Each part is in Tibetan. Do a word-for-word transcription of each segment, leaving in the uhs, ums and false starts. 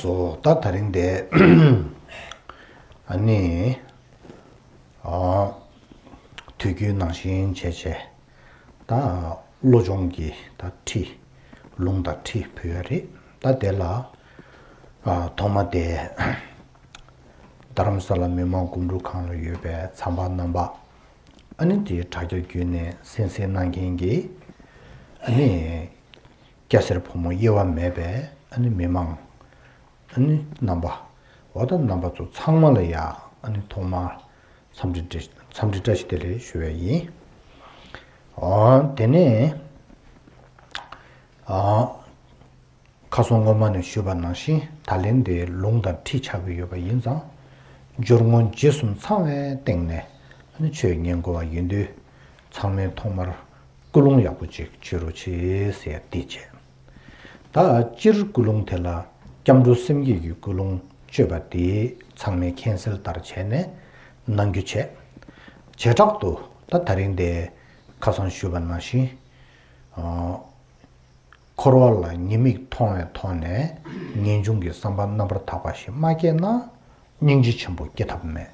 སོ། ད་དེ་རིང་དེ་ཨ་ནི་ཨ་དུས་རྒྱུན་ནང་བཞིན་བྱས་བྱས་ད་བློ་སྦྱོང་གི་ད་ཁྲིད། ལུང་དང་ཁྲིད་ཕུལ་ཡ་རེད། ད་དེ་ལ་ཨ་ཐོག་མ་དེ་རྡ་རམ་ས་ལ་མི་དམངས་སྒོམ་སྒྲུབ་ཁང་ལ་ཡོད་པའི་ཚངས་པ་རྣམ་པ། ཨ་ནི་དེའི་དྲ་རྒྱ་བརྒྱུད་ནས་གསན་གཟིགས་གནང་མཁན་གྱི་ཨ་ནི་སྐྱ་སེར་ཕོ་མོ་དབྱེ་བ་མེད་པའི་ཨ་ནི་མི་མང་ཨ་ནི་རྣམ་པ། འོ་ད་རྣམ་པ་ཚོ་ཚང་མ་ལ་ཡ་ཨ་ནི་ཐོག་མར་འཚམས་འདྲི་བཀྲ་འཚམས་འདྲི་བཀྲ་ཤིས་བདེ་ལེགས་ཞུ་བ་ཡིན། འོ་དེ་ནས་ཨ། ཁ་སང་སྔོན་མ་ནས་ཞུས་པ་ནང་བཞིན་ད་ལན་འདིའི་ལུང་དང་ཁྲིད་ཆགས་ཀྱི་ཡོད་པ་ཡིན་ཙང་། སྦྱོར་དངོས་རྗེས་གསུམ་ཚང་བའི་སྟེང་ནས་ཨ་ནི་ཆོས་ཉན་དགོས་པ་ཡིན་དུས། ཚང་མས་ཐོག་མར་ཀུན་སློང་ཡག་པོ་ཅིག་བྱེད་རོགས་བྱེད་ཟེར་ཡ་འདི་བྱས། ད་སྤྱིར་ཀུན་སློང་དེ་ལ་སྐྱབས་འགྲོ་སེམས་བསྐྱེད་ཀྱི་ཀུན་སློང་བཅོས་པ་དེ་ཚང་མས་མཁྱེན་གསལ་ལྟར་བྱས་ནས་གནང་རྒྱུ་བྱས། བྱེ་བྲག་ཏུ་ད་དེ་རིང་འདི་ཁ་སང་ཞུས་པ་ནང་བཞིན། འཁོར་བ་ལ་ཉེས་དམིགས་མཐོང་བའི་ཐོག་ནས་ངེས་འབྱུང་གི་བསམ་པ་རྣམ་པར་དག་པ་ཞིག་མ་སྐྱེས་ན་སྙིང་རྗེ་ཆེན་པོ་སྐྱེ་ཐབས་མེད།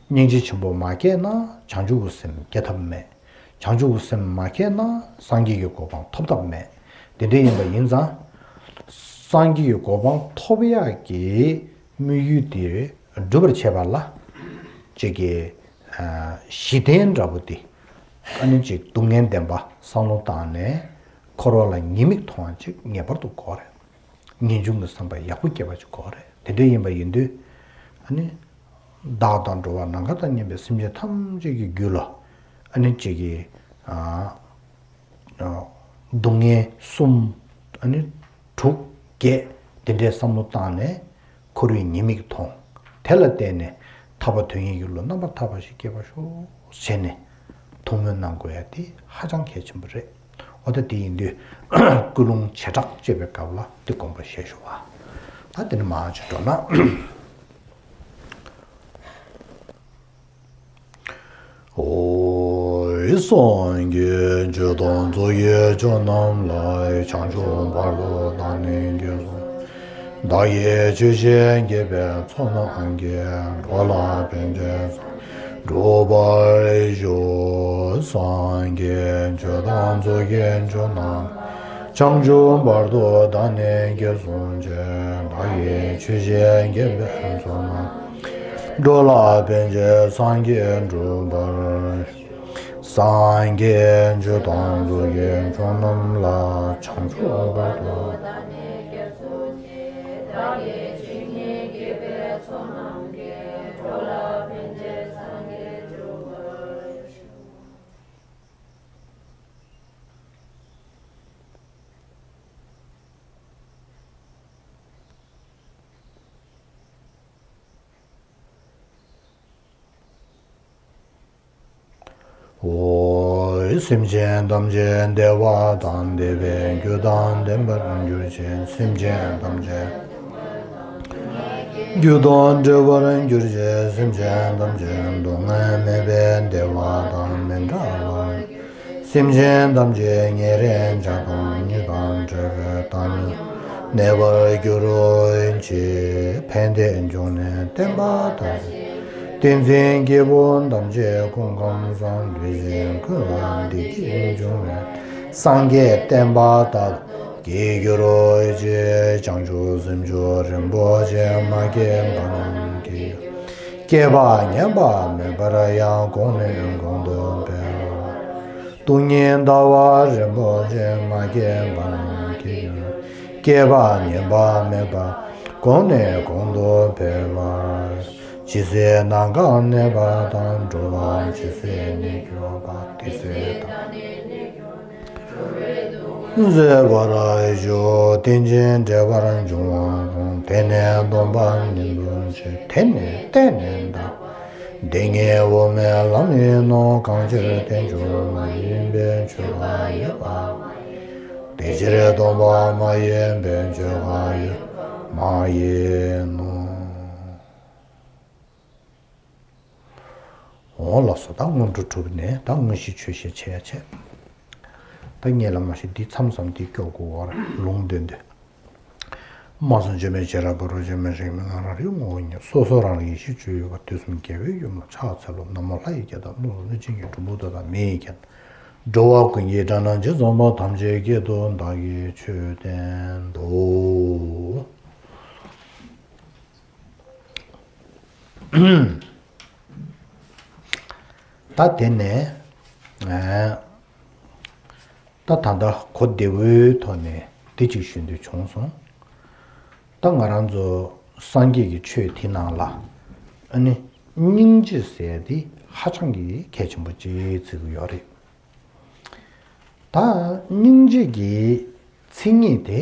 སྙིང་རྗེ་ཆེན་པོ་མ་སྐྱེས་ན་བྱང་ཆུབ་ཀྱི་སེམས་སྐྱེ་ཐབས་མེད། བྱང་ཆུབ་ཀྱི་སེམས་མ་སྐྱེས་ན་སངས་རྒྱས་ཀྱི་གོ་འཕང་ཐོབ་ཐབས་མེད། དེ་འདྲ་ཡིན་པ་ཡིན་ཙང་། སངས་རྒྱས་ཀྱི་གོ་འཕང་ཐོབ་ཡག་གི་དམིགས་ཡུལ་དེ་འགྲུབ་པར་བྱེད་པ་ལ། ཅིག་གི་ཨ་གཞི་རྟེན་འདྲ་པོ་དེ། ཨ་ནི་ཅིག་སྡུག་བསྔལ་བདེན་པ་བསམ་བློ་བཏང་ནས་འཁོར་བ་ལ་ཉེས་དམིགས་མཐོང་བ་ཅིག་ངེས་པར་དུ་དགོས་རེད། ངེས་འབྱུང་གི་བསམ་པ་ཡག་པོ་སྐྱེ་བ་ཅིག་དགོས་རེད། དེ་འདྲ་ཡིན་པ་ཡིན་དུས། ཨ་ནི་བདག་དང་འགྲོ་བ་ནམ་མཁའ་དང་མཉམ་པའི་སེམས་ཅན་ཐམས་ཅད་ཀྱི་རྒྱུད་ལ་ཨ་ནི་ཅིག་གི་ཨ། སྡུག་བསྔལ་གསུམ། ཨ་ནི་དྲུག་བརྒྱད་དེ་འདྲའི་བསམ་བློ་བཏང་ནས་འཁོར་བའི་ཉེས་དམིགས་མཐོང་། དེ་ལ་བརྟེན་ནས་ཐར་པ་དོན་གཉེར་གྱི་བློ་རྣམ་པར་དག་པ་ཞིག་སྐྱེ་བར་ཤོག་ཟེར་ནས་ཐུགས་སྨོན་གནང་དགོས་ཡ་དེ་ཧ་ཅང་གལ་ཆེན་པོ་རེད། འོ་ད་དེ་ཡིན་དུས་ཀུན་སློང་བྱེ་བྲག་བཅོས་པའི་སྐབས་ལ་དེ་དགོངས་པ་བཞེས་ཞུ་བ། ད་དེ་ནས་མར་ཅིག་འགྲོ་ན། ཨོ། སངས་རྒྱས་ཆོས་དང་ཚོགས་ཀྱི་མཆོག་རྣམས་ལ། བྱང་ཆུབ་བར་དུ་བདག་ནི་དགེ་སོ། བདག་གིས་ཆོས་བཞིན་བསྐྱེད་པའི་ཚོགས་རྣམས་ཀྱིས། འགྲོ་ལ་ཕན་ཕྱིར་སངས་འགྲུབ་པར་ཤོག། སངས་རྒྱས་ཆོས་དང་ཚོགས་ཀྱི་མཆོག་རྣམས། བྱང་ཆུབ་བར་དུ་བདག་ནི་དགེ་སོ་ཅི། བདག་གིས་ཆོས་བཞིན་བསྐྱེད་པའི་ཚོགས་རྣམས། འགྲོ་ལ་ཕན་ཕྱིར་སངས་རྒྱས་འགྲུབ་པར། སངས་རྒྱས་ཆོས་དང་ཚོགས་ཀྱི་མཆོག་རྣམས་ལ། བྱང་ཆུབ་བར་དུ། ཨོ། སེམས་ཅན་ཐམས་ཅད་བདེ་བ་དང་བདེ་བའི་རྒྱུ་དང་ལྡན་པར་གྱུར་ཅིག། སེམས་ཅན་ཐམས་ཅད་རྒྱུ་དང་བྲལ་བར་གྱུར་ཅིག། སེམས་ཅན་ཐམས་ཅད་སྡུག་བསྔལ་མེད་པའི་བདེ་བ་དང་མི་འབྲལ་བར། སེམས་ཅན་ཐམས་ཅད་ཉེ་རིང་བྱ་དང་ཉེས་དང་བྲལ་བའི་བཏང་སྙོམས་མེད་པར་གྱུར་ཅིག། ཕན་བདེ་འབྱུང་གནས་བརྟན་པ་དང་། ཏིང་འཛིན་སྐྱེས་བུ་ཐམས་ཅད་སྐུ་ཁམས་བཟང་། ལུས་ཅན་ཀུན་ལ་བདེ་སྐྱིད་འབྱུང་བའི། སངས་རྒྱས་བསྟན་པ་དར་གྱིས་གྱུར་ཅིག། བྱང་ཆུབ་སེམས་མཆོག་རིན་པོ་ཆེ་མ་སྐྱེས་པ་རྣམས་སྐྱེ། སྐྱེས་པ་ཉམས་པ་མེད་པར་ཡང་། གོང་ནས་གོང་དུ་འཕེལ་བར། སྟོང་ཉིད་ཟླ་བ་རིན་པོ་ཆེ་མ་སྐྱེས་པ་རྣམས་སྐྱེ་གྱུར། སྐྱེས་པ་ཉམས་པ་མེད་པར། གོང་ནས་གོང་དུ་འཕེལ་བར། ཇི་སྲིད་ནམ་མཁའ་གནས་པ་དང་། འགྲོ་བ་ཇི་སྲིད་གནས་གྱུར་པ། དེ་སྲིད་བདག་ནི་གནས་གྱུར་ནས། འཁོར་བའི་སྡུག་བསྔལ་བཟོད་པར་ཤོག། རྟེན་ཅིང་འབྲེལ་བར་འབྱུང་བ་ཀུན། དེ་ནི་སྟོང་པ་ཉིད་དུ་ཤེས། དེ་ནི་གཏན་ནས་འདའ། བདེན་གཉིས་དབུ་མའི་ལམ་ཡིན་ནོ། གང་ཕྱིར་རྟེན་འབྱུང་མ་ཡིན་པའི། ཆོས་པ་ཡོད་པ་མ་ཡིན། དེ་ཕྱིར་སྟོང་པ་མ་ཡིན་པའི། ཆོས་པ་ཡོད་པ་མ་ཡིན་ནོ། འོ་ལགས་སོ། ད་སྔོན་འགྲོ་གྲུབ་ནས་ད་དངོས་གཞི་ཆོས་བཤད་བྱེད་ཡ་བྱས། ད་ངས་ལ་མ་ཤི་འདི་མཚམས་མཚམས་འདི་སྐྱོར་དགོས་བར་ལུང་འདོན་འདོད། མ་སངས་བཅོས་མའི་བྱེ་བྲག་པ་རོ། བཅོས་མའི་རིགས་མིན་ལམ་རང་རིག་ངོ་བོ་ཉིད། སོ་སོ་རང་རིག་ཡེ་ཤེས་སྤྱོད་ཡུལ་ག། དུས་གསུམ་རྒྱལ་བའི་ཡུམ་ལ་ཕྱག་འཚལ་ལོ། ན་མོ་ལྷ་ཡི་སྐད་དང་། གླུ་ལ་གནོད་སྦྱིན་གྱི། གྲུབ་པ་དོན་དམ་མི་ཡི་སྐད་དང་། འགྲོ་བ་ཀུན་གྱི་སྒྲ་རྣམས་ཀྱིས། འཛོམས་པ་ཐམས་ཅད་སྐད་དུ་བདག་གིས་ཆོས་བསྟན་ཏོ། ད་དེ་ནས་ད་ད་ལྟ་གོ་བདེ་བོའི་ཐོག་ནས་དེ་གཅིག་ཞུ་འདོད་བྱུང་སོང་། ད་ང་རང་ཚོ་སངས་རྒྱས་ཀྱི་ཆོས་དེ་ནང་ལ་ཨ་ནི་སྙིང་རྗེ་ཟེར་དེ་ཧ་ཅང་གི་གལ་ཆེན་པོ་ཅིག་བརྩི་གི་ཡོད་རེད། ད་སྙིང་རྗེ་གི་མཚན་ཉིད་དེ་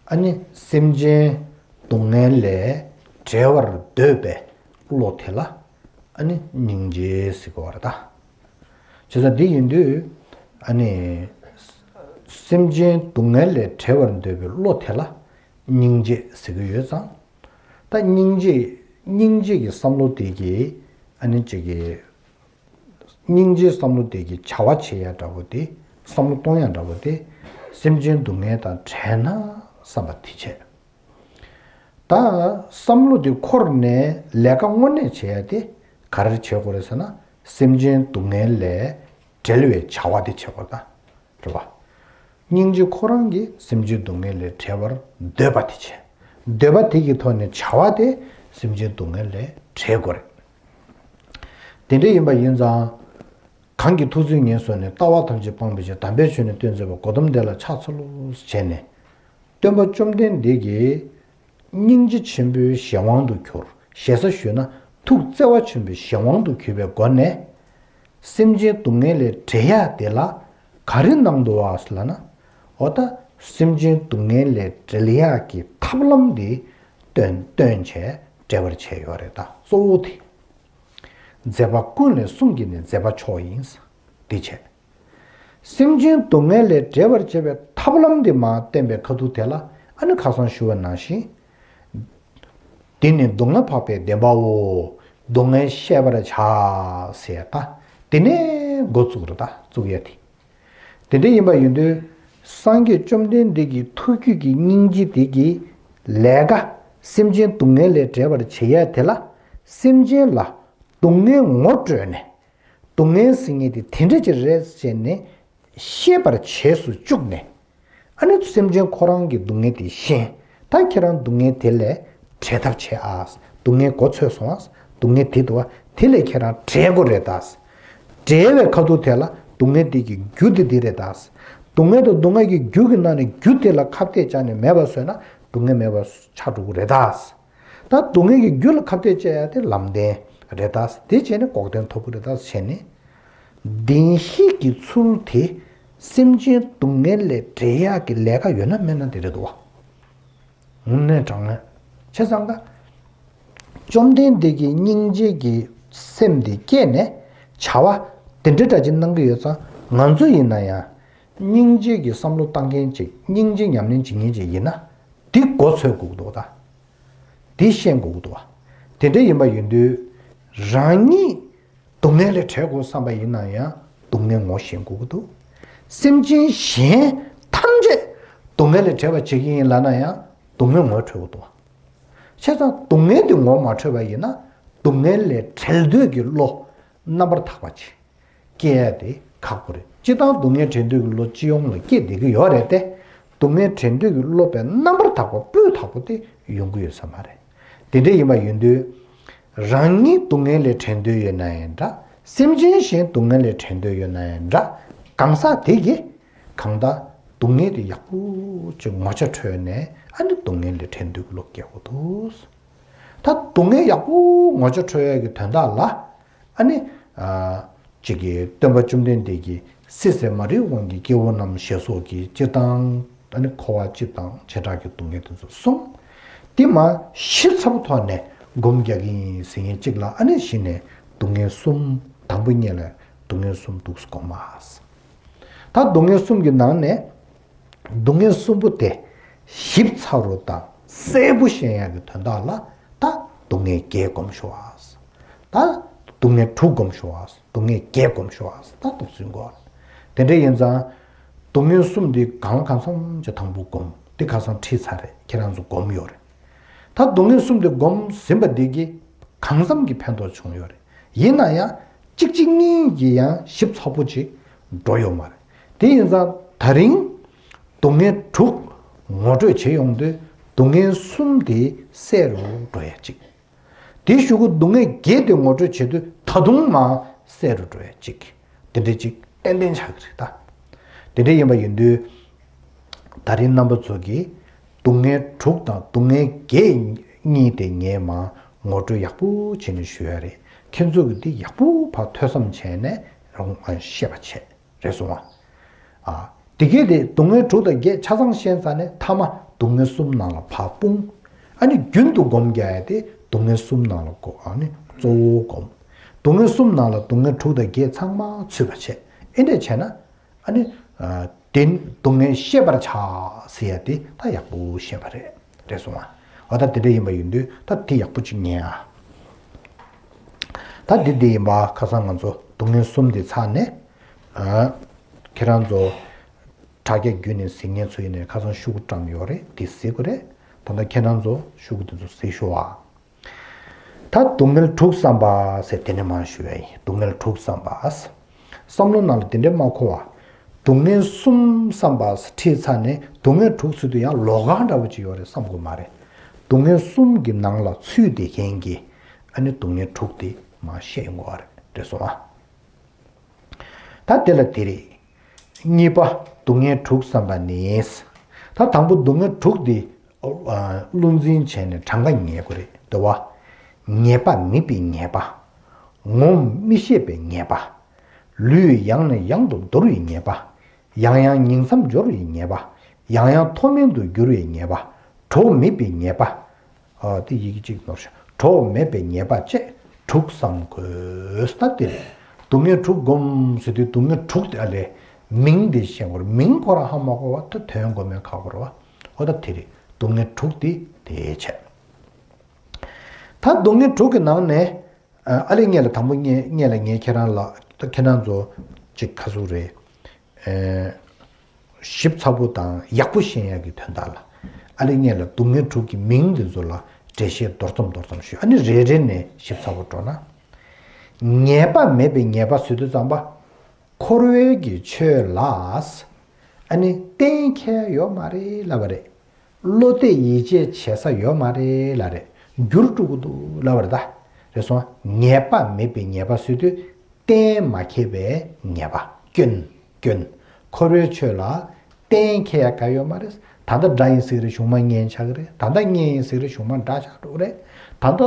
ཨ་ནི་སེམས་ཅན་སྡུག་བསྔལ་ལས་བསྒྲལ་བར་འདོད་པའི་བློ་དེ་ལ་ཨ་ནི་སྙིང་རྗེ་ཟེར་གི་ཡོད་རེད་ད། བྱས་ཙང་འདི་ཡིན་དུས་ཨ་ནི་སེམས་ཅན་སྡུག་བསྔལ་ལས་བསྒྲལ་བར་འདོད་པའི་བློ་དེ་ལ་སྙིང་རྗེ་ཟེར་གི་ཡོད་ཙང་། ད་སྙིང་རྗེ་སྙིང་རྗེ་གི་བསམ་བློ་དེ་གིས་ཨ་ནི་ཅིག་གི་སྙིང་རྗེའི་བསམ་བློ་དེ་གིས་བྱ་བ་བྱེད་ཡ་འདྲ་པོ་དེ། བསམ་བློ་གཏོང་ཡ་འདྲ་པོ་དེ། སེམས་ཅན་སྡུག་བསྔལ་དང་བྲལ་ན་བསམ་པ་དེ་བྱས། ད་བསམ་བློ་དེ་འཁོར་ནས་ལས་ཀ་དངོས་གནས་བྱེད་ཡ་དེ་ག་རེ་བྱེད་དགོས་རེད་ཟེར་ན། སེམས་ཅན་སྡུག་བསྔལ་ལས་བསྒྲལ་བའི་བྱ་བ་དེ་བྱེད་དགོས་ད། རེད་པ། སྙིང་རྗེ་ཁོ་རང་གིས་སེམས་ཅན་སྡུག་བསྔལ་ལས་བསྒྲལ་བར་འདོད་པ་དེ་བྱས། འདོད་པ་དེ་གི་ཐོག་ནས་བྱ་བ་དེ་སེམས་ཅན་སྡུག་བསྔལ་ལས་བསྒྲལ་དགོས་རེད། དེ་འདྲ་ཡིན་པ་ཡིན་ཙང་། གང་གིས་ཐུགས་བརྩེ་ངན་སོང་ནས། ལྟ་བ་ཐམས་ཅད་སྤངས་པའི་ཕྱིར། དམ་པའི་ཆོས་ནི་སྟོན་མཛད་པ། གོ་ཏམ་དེ་ལ་ཕྱག་འཚལ་ལོ་ཞེས་ནས། སྟོན་པ་བཅོམ་ལྡན་འདས་ཀྱིས་སྙིང་རྗེ་ཆེན་པོའི་གཞན་དབང་དུ་གྱུར། ཞེ་ས་ཞུས་ན་ཐུགས་བརྩེ་བ་ཆེན་པོའི་གཞན་དབང་དུ་གྱུར་པའི་སྒོ་ནས། སེམས་ཅན་སྡུག་བསྔལ་ལས་བསྒྲལ་ཡག་དེ་ལ་ག་རེ་གནང་འདུག་བ་ལབ་ན། འོ་ད་སེམས་ཅན་སྡུག་བསྔལ་ལས་བསྒྲལ་ཡག་གི་ཐབས་ལམ་དེ་སྟོན་སྟོན་བྱས་བསྒྲལ་བར་བྱས་ཡོད་རེད་ད། གཙོ་བོ་དེ། མཛད་པ་ཀུན་ལས་གསུམ་གྱིས་ནི། མཛད་པ་མཆོག་ཡིན་དེ་བྱས། སེམས་ཅན་སྡུག་བསྔལ་ལས་བསྒྲལ་བར་བྱེད་པའི་ཐབས་ལམ་དེ་མར་བསྟན་པའི་ཁ་ཐུག་དེ་ལ་ཨ་ནི་ཁ་སང་ཞུ་བ་ནང་བཞིན། འདི་ནི་སྡུག་བསྔལ་འཕགས་པའི་བདེན་པའོ། སྡུག་བསྔལ་ཤེས་པར་བྱ་ཟེར་ད། དེ་ནས་འགོ་བཙུགས་རེད་ད། བཙུགས་ཡ་དེ། དེ་འདྲ་ཡིན་པ་ཡིན་དུས། སངས་རྒྱས་བཅོམ་ལྡན་འདས་ཀྱི་ཐུགས་རྒྱུད་ཀྱི་སྙིང་རྗེ་དེ་གིས་ལས་ཀ་སེམས་ཅན་སྡུག་བསྔལ་ལས་བསྒྲལ་བར་བྱེད་ཡ་དེ་ལ། སེམས་ཅན་ལ་སྡུག་བསྔལ་ངོ་སྤྲོད་ནས། སྡུག་བསྔལ་ཟེར་མཁན་དེ་དེ་འདྲ་ཅིག་རེད་ཟེར་ནས་ཤེས་པར་བྱས་སུ་བཅུག་ནས། ཨ་ནི་སེམས་ཅན་ཁོ་རང་གི་སྡུག་བསྔལ་དེ་ཤེས། ད་ཁྱེད་རང་སྡུག་བསྔལ་དེ་ལས་བྲལ་ཐབས་བྱེད་ཨ། སྡུག་བསྔལ་མགོ་ཚོས་སོང་ཨ། སྡུག་བསྔལ་དེ་འདུག་ཨ། དེ་ལས་ཁྱེད་རང་བྲལ་དགོས་རེད་ད། བྲལ་བའི་ཁ་ཐུག་དེ་ལ་སྡུག་བསྔལ་དེ་གི་རྒྱུ་དེ་འདི་རེད་ད། སྡུག་བསྔལ་དང་སྡུག་བསྔལ་གྱི་རྒྱུ་གི་ནང་ནས་རྒྱུ་དེ་ལ་ཁ་གཏད་བཅག་ནས་མེད་པ་བཟོས་ན་སྡུག་བསྔལ་མེད་པ་ཆགས་འགྲོ་གི་རེད་ད། ད་སྡུག་བསྔལ་གྱི་རྒྱུ་ལ་ཁ་གཏད་བཅག་ཡ་དེ་ལམ་བདེན་རེད་ད། དེ་བྱས་ནས་འགོག་བདེན་ཐོབ་ཀྱི་རེད་ད་བྱས་ནས། བདེན་བཞི་གི་ཚུལ་དེ་སེམས་ཅན་སྡུག་བསྔལ་ལས་བསྒྲལ་ཡག་གི་ལས་ཀ་ཡོད་ན་མེད་ན་དེ་རེད་འདུག་བ། དངོས་གནས་དྲང་གནས། བྱས་ཙང་ཀ། བཅོམ་ལྡན་འདས་ཀྱི་སྙིང་རྗེ་གི་སེམས་དེ་སྐྱེས་ནས་བྱ་བ་དེ་འདྲ་འདྲ་ཅིག་གནང་གི་ཡོད་ཙང་། ང་ཚོ་ཡིན་ན་ཡང་སྙིང་རྗེ་གི་བསམ་བློ་བཏང་མཁན་ཅིག་སྙིང་རྗེ་ཉམས་ལེན་བྱེད་མཁན་ཅིག་ཡིན་ན། འདི་མགོ་ཚོས་དགོས་ཀྱི་འདུག་ད། འདི་ཤེས་དགོས་ཀྱི་འདུག་བ། དེ་འདྲ་ཡིན་པ་ཡིན་དུས། རང་ཉིད་སྡུག་བསྔལ་ལས་བྲལ་དགོས་བསམ་པ་ཡིན་ན་ཡང་སྡུག་བསྔལ་ངོ་ཤེས་དགོས་ཀྱི་འདུག་སེམས་ཅན་གཞན་ཐམས་ཅད་སྡུག་བསྔལ་ལས་བྲལ་བ་བྱེད་ཀྱི་ཡིན་ལབ་ན་ཡང་སྡུག་བསྔལ་ངོ་འཕྲོད་ཀྱི་འདུག་བ། བྱས་ཙང་སྡུག་བསྔལ་དེ་ངོ་མ་འཕྲོད་པ་ཡིན་ན་སྡུག་བསྔལ་ལས་བྲལ་འདོད་ཀྱི་བློ་རྣམ་པར་དག་པ་ཅིག་སྐྱེ་ཡ་དེ་ཁག་པོ་རེད། སྤྱིར་བཏང་སྡུག་བསྔལ་བྲལ་འདོད་ཀྱི་བློ་སྤྱི་ཡོངས་ལ་སྐྱེ་བསྡད་ཀྱི་ཡོད་རེད་དེ། སྡུག་བསྔལ་བྲལ་འདོད་ཀྱི་བློ་དཔེ་རྣམ་པར་དག་པ་སྤུས་དག་པོ་དེ་ཡོང་གི་ཡོད་ས་མ་རེད། དེ་འདྲ་ཡིན་པ་ཡིན་དུས། རང་ཉིད་སྡུག་བསྔལ་ལས་བྲལ་འདོད་ཡོད་ན་ཡང་འདྲ། སེམས་ཅན་གཞན་སྡུག་བསྔལ་ལས་བྲལ་འདོད་ཡོད་ན་ཡང་འདྲ། གང་ཟག་དེ་གིས་གང་ལྟར་སྡུག་བསྔལ་དེ་ཡག་པོ་ཅིག་ངོ་ཆ་འཕྲོད་ནས། ཨ་ནི་སྡུག་བསྔལ་ལས་བྲལ་འདོད་ཀྱི་བློ་སྐྱེ་དགོས་འདུག་ད་སྡུག་བསྔལ་ཡག་པོ་ངོ་ཆ་འཕྲོད་ཡག་གི་དོན་དག་ལ། ཨ་ནི། ཨ། གཅིག་གིས་སྟོན་པ་བཅོམ་ལྡན་འདས་ཀྱིས་སྲིད་ཟེར་མ་རིག་དབང་གིས་སྐྱེ་བོ་རྣམས་ཞེས་སོགས་ཀྱི་སྤྱིར་བཏང་། ཨ་ནི་འཁོར་བ་སྤྱི་དང་བྱེ་བྲག་གི་སྡུག་བསྔལ་དེ་ཚོ་གསུམ། དེ་མར་ཞིབ་ཚགས་པོ་ཐོག་ནས་སྒོམ་རྒྱག་གི་ཡིན་ཟེར་མཁན་གཅིག་ལ། ཨ་ནི་གཞི་ནས་སྡུག་བསྔལ་གསུམ། དང་པོ་ཉིད་ལ་སྡུག་བསྔལ་གསུམ་འདུག་སེ་སྒོམ་མ། ད་སྡུག་བསྔལ་གསུམ་གྱི་ནང་ནས། སྡུག་བསྔལ་གསུམ་པོ་དེ་ཞིབ་ཚགས་རུ་དང་གསལ་པོ་ཤེས་ཡག་གི་དོན་དག་ལ། ད་སྡུག་བསྔལ་བརྒྱད་སྒོམ་ཤོག་ཨ། ད་སྡུག་བསྔལ་དྲུག་སྒོམ་ཤོག་ཨ། སྡུག་བསྔལ་བརྒྱད་སྒོམ་ཤོག་ཨ། ད་འདུག་སེ་སྒོམ། དེ་འདྲ་ཡིན་ཙང་། སྡུག་བསྔལ་གསུམ་དེ་གང་གང་འཚམ་ཅིག་དང་པོ་སྒོམ། དེ་ཁ་སང་ཁྲིད་ཚར་རེད། ཁྱེད་རང་ཚོ་སྒོམ་ཡོད་རེད། ད་སྡུག་བསྔལ་གསུམ་དེ་སྒོམ་ཟིན་པ་འདི་གིས་གང་འཚམ་གྱི་ཕན་ཐོགས་བྱུང་ཡོད་རེད། ཡིན་ན་ཡང་གཅིག་གཅིག་གཉིས་ཀྱིས་ཡང་ཞིབ་ཚགས་པོ་ཅིག་འགྲོ་ཡོད་མ་རེད། དེ་ཡིན་ཙང་ད་རིང་སྡུག་བསྔལ་དྲུག་ངོ་སྤྲོད་བྱེད་ཡོང་དུས་སྡུག་བསྔལ་གསུམ་དེ་བསལ་རུ་འགྲོ་ཡ་གཅིག་དེའི་གཞུག་གུ་སྡུག་བསྔལ་བརྒྱད་དེ་ངོ་སྤྲོད་བྱེད་དུས་ད་དུང་མར་བསལ་རུ་འགྲོ་ཡ་གཅིག་དེ་འདྲ་གཅིག་ཏན་ཏན་ཆགས་ཀྱི་རེད་ད། དེ་འདྲ་ཡིན་པ་ཡིན་དུས། ད་རིང་རྣམ་པ་ཚོ་གིས་སྡུག་བསྔལ་དྲུག་དང་སྡུག་བསྔལ་བརྒྱད་གཉིས་དེ་ངས་མར་ངོ་སྤྲོད་ཡག་པོ་བྱས་ནས་ཞུ་ཡ་རེད། ཁྱེད་ཚོ་གིས་འདི་ཡག་པོ་ཕར་ཐོས་བསམ་བྱས་ནས་རང་ཤེས་པ་བྱས། རེད་སོང་ཨ། ཨ། དེ་གས་དེ་སྡུག་བསྔལ་དྲུག་དང་བརྒྱད་ཆ་ཚང་ཤེས་ཚར་ནས་མཐའ་མ་སྡུག་བསྔལ་གསུམ་ནང་ལ་ཕར་སྤུངས། ཨ་ནི་རྒྱུན་དུ་སྒོམ་རྒྱག་ཡ་དེ་སྡུག་བསྔལ་གསུམ་ནང་ལ་གོ་ཨ་ནི་གཙོ་བོ་སྒོམ། སྡུག་བསྔལ་གསུམ་ནང་ལ་སྡུག་བསྔལ་དྲུག་དང་བརྒྱད་ཚང་མ་ཚུད་པ་བྱས། ཨེ་འདྲས་བྱས་ན། ཨ་ནི། ཨ། དེ་སྡུག་བསྔལ་ཤེས་པར་བྱ་ཟེར་ཡ་དེ་ད་ཡག་པོ་ཤེས་པ་རེད། རེད་སོང་ཨ། འོ་ད་དེ་འདྲ་ཡིན་པ་ཡིན་དུས་ད་དེ་ཡག་པོ་ཅིག་ཉན་ཨ། ད་འདི་འདི་ཡིན་པ་ཁ་སང་ང་ཚོ་སྡུག་བསྔལ་གསུམ་དེ་ཚར་ནས། ཨ། ཁྱེད་རང་ཚོ་དྲ་རྒྱ་བརྒྱུད་ནས་གཟིགས་མཁན་ཚོ་ཡིན་ནའི་ཁ་སང་ཤོག་གུ་བཀྲམ་ཡོད་རེད། དེ་གཟིགས་དགོས་རེད། ད་ལྟ་ཁྱེད་རང་ཚོ་ཤོག་གུ་དེ་ཚོ་གཟིགས་ཤོག་ཨ། ད་སྡུག་བསྔལ་དྲུག་བསམ་པ་ཟེར་དེ་ནས་མར་ཞུ་ཡ་ཡིན། སྡུག་བསྔལ་དྲུག་བསམ་པ། བསམ་བློ་ནང་ལ་དེ་འདྲས་མ་འཁོར་བ། སྡུག་བསྔལ་གསུམ་བསམ་པ་ཁྲིད་ཚར་ནས་སྡུག་བསྔལ་དྲུག་ཟེར་དུས་ཡང་ལོགས་ཀ་འདྲ་བོ་ཅིག་ཡོད་རེད་བསམ་དགོས་མ་རེད། སྡུག་བསྔལ་གསུམ་གྱི་ནང་ལ་ཚུད་བསྡད་མཁན་གྱི་ཨ་ནི་སྡུག་བསྔལ་དྲུག་དེ་མར་བཤད་ཡོང་གི་ཡོད་རེད། རེད་སོང་ཨ། ད་དེ་ལ་དེ་རེད། གཉིས་པ་སྡུག་བསྔལ་དྲུག་བསམ་པ་ནི། ད་དང་པོ་སྡུག་བསྔལ་དྲུག་དེ། ཨ། བློ་འཛིན་བྱས་ནས་གྲངས་ཀ་ངེས་དགོས་རེད་དོ། ངེས་པ་མེད་པའི་ངེས་པ། ངོམས་མི་ཤེས་པའི་ངེས་པ། ལུས་ཡང་ནས་ཡང་དུ་འདོར་བའི་ངེས་པ། ཡང་ཡང་ཉིང་མཚམས་སྦྱོར་བའི་ངེས་པ། ཡང་ཡང་མཐོ་དམན་དུ་འགྱུར་བའི་ངེས་པ། གྲོགས་མེད་པའི་ངེས་པ། ཨ། དེ་ཡི་གེ་གཅིག་ནོར་ཤག་གྲོགས་མེད་པའི་ཉེས་པ་བཅས་དྲུག་བསམ་དགོས། ད་དེ་རེད། སྡུག་བསྔལ་དྲུག་སྒོམ་ཟེར་དུས་སྡུག་བསྔལ་དྲུག་དེ་ཨ་ལས་མིང་དེ་ཤེས་དགོས་རེད། མིང་ཁོ་རང་ཧ་མ་གོ་བ་ད་དོན་སྒོམ་ཡ་ཁག་པོ་རེད་བ། ཨོ་ད་དེ་རེད། སྡུག་བསྔལ་དྲུག་དེ་དེ་བྱས། ད་སྡུག་བསྔལ་དྲུག་གི་ནང་ནས། ཨ་ལས་སྔོན་ལ་དང་པོ་སྔོན་སྔོན་ལ་ངས་ཁྱེད་རང་ལ་ད་ཁྱེད་རང་ཚོ་ཅིག་ག་ཟུག་རེད། ཨ། ཞིབ་ཚགས་པོ་དང་ཡག་པོ་ཤེས་ཡག་གི་དོན་དག་ལ། ཨ་ལས་སྔོན་ལ་སྡུག་བསྔལ་དྲུག་གི་མིང་འདི་ཚོ་ལ་འགྲེལ་བཤད་མདོར་ཙམ་མདོར་ཙམ་ཞུས། ཨ་ནི་རེ་རེ་ནས་ཞིབ་ཚགས་པོ་འགྲོ་ན། ངེས་པ་མེད་པའི་ངེས་པ་ཟེར་དུས་ཙམ་པ། འཁོར་བའི་གི་ཆོས་ལ། ཨ་ནི་གཏན་འཁེལ་ཡོད་མ་རེད་ལབ་པ་རེད། བློ་གཏད་ཡིད་ཆེས་བྱེད་ས་ཡོད་མ་རེད་ལབ་རེད། འགྱུར་འགྲོ་གི་འདུག་ལབ་པ་རེད་ད། རེད་སོང་། ངེས་པ་མེད་པའི་ངེས་པ་ཟེར་དུས་གཏན་མ་འཁེལ་བའི་ངེས་པ། སྐྱོན། སྐྱོན། འཁོར་བའི་ཆོས་ལ་གཏན་འཁེལ་ཡ་ག་ཡོད་མ་རེད། ད་ལྟ་དགྲ་ཡིན་ཟེར་གི་རེད། གཞུག་མ་གཉེན་ཆགས་གི་རེད། ད་ལྟ་གཉེན་ཡིན་ཟེར་གི་རེད། གཞུག་མ་དགྲ་ཆགས་འགྲོ་གི་རེད། ད་ལྟ་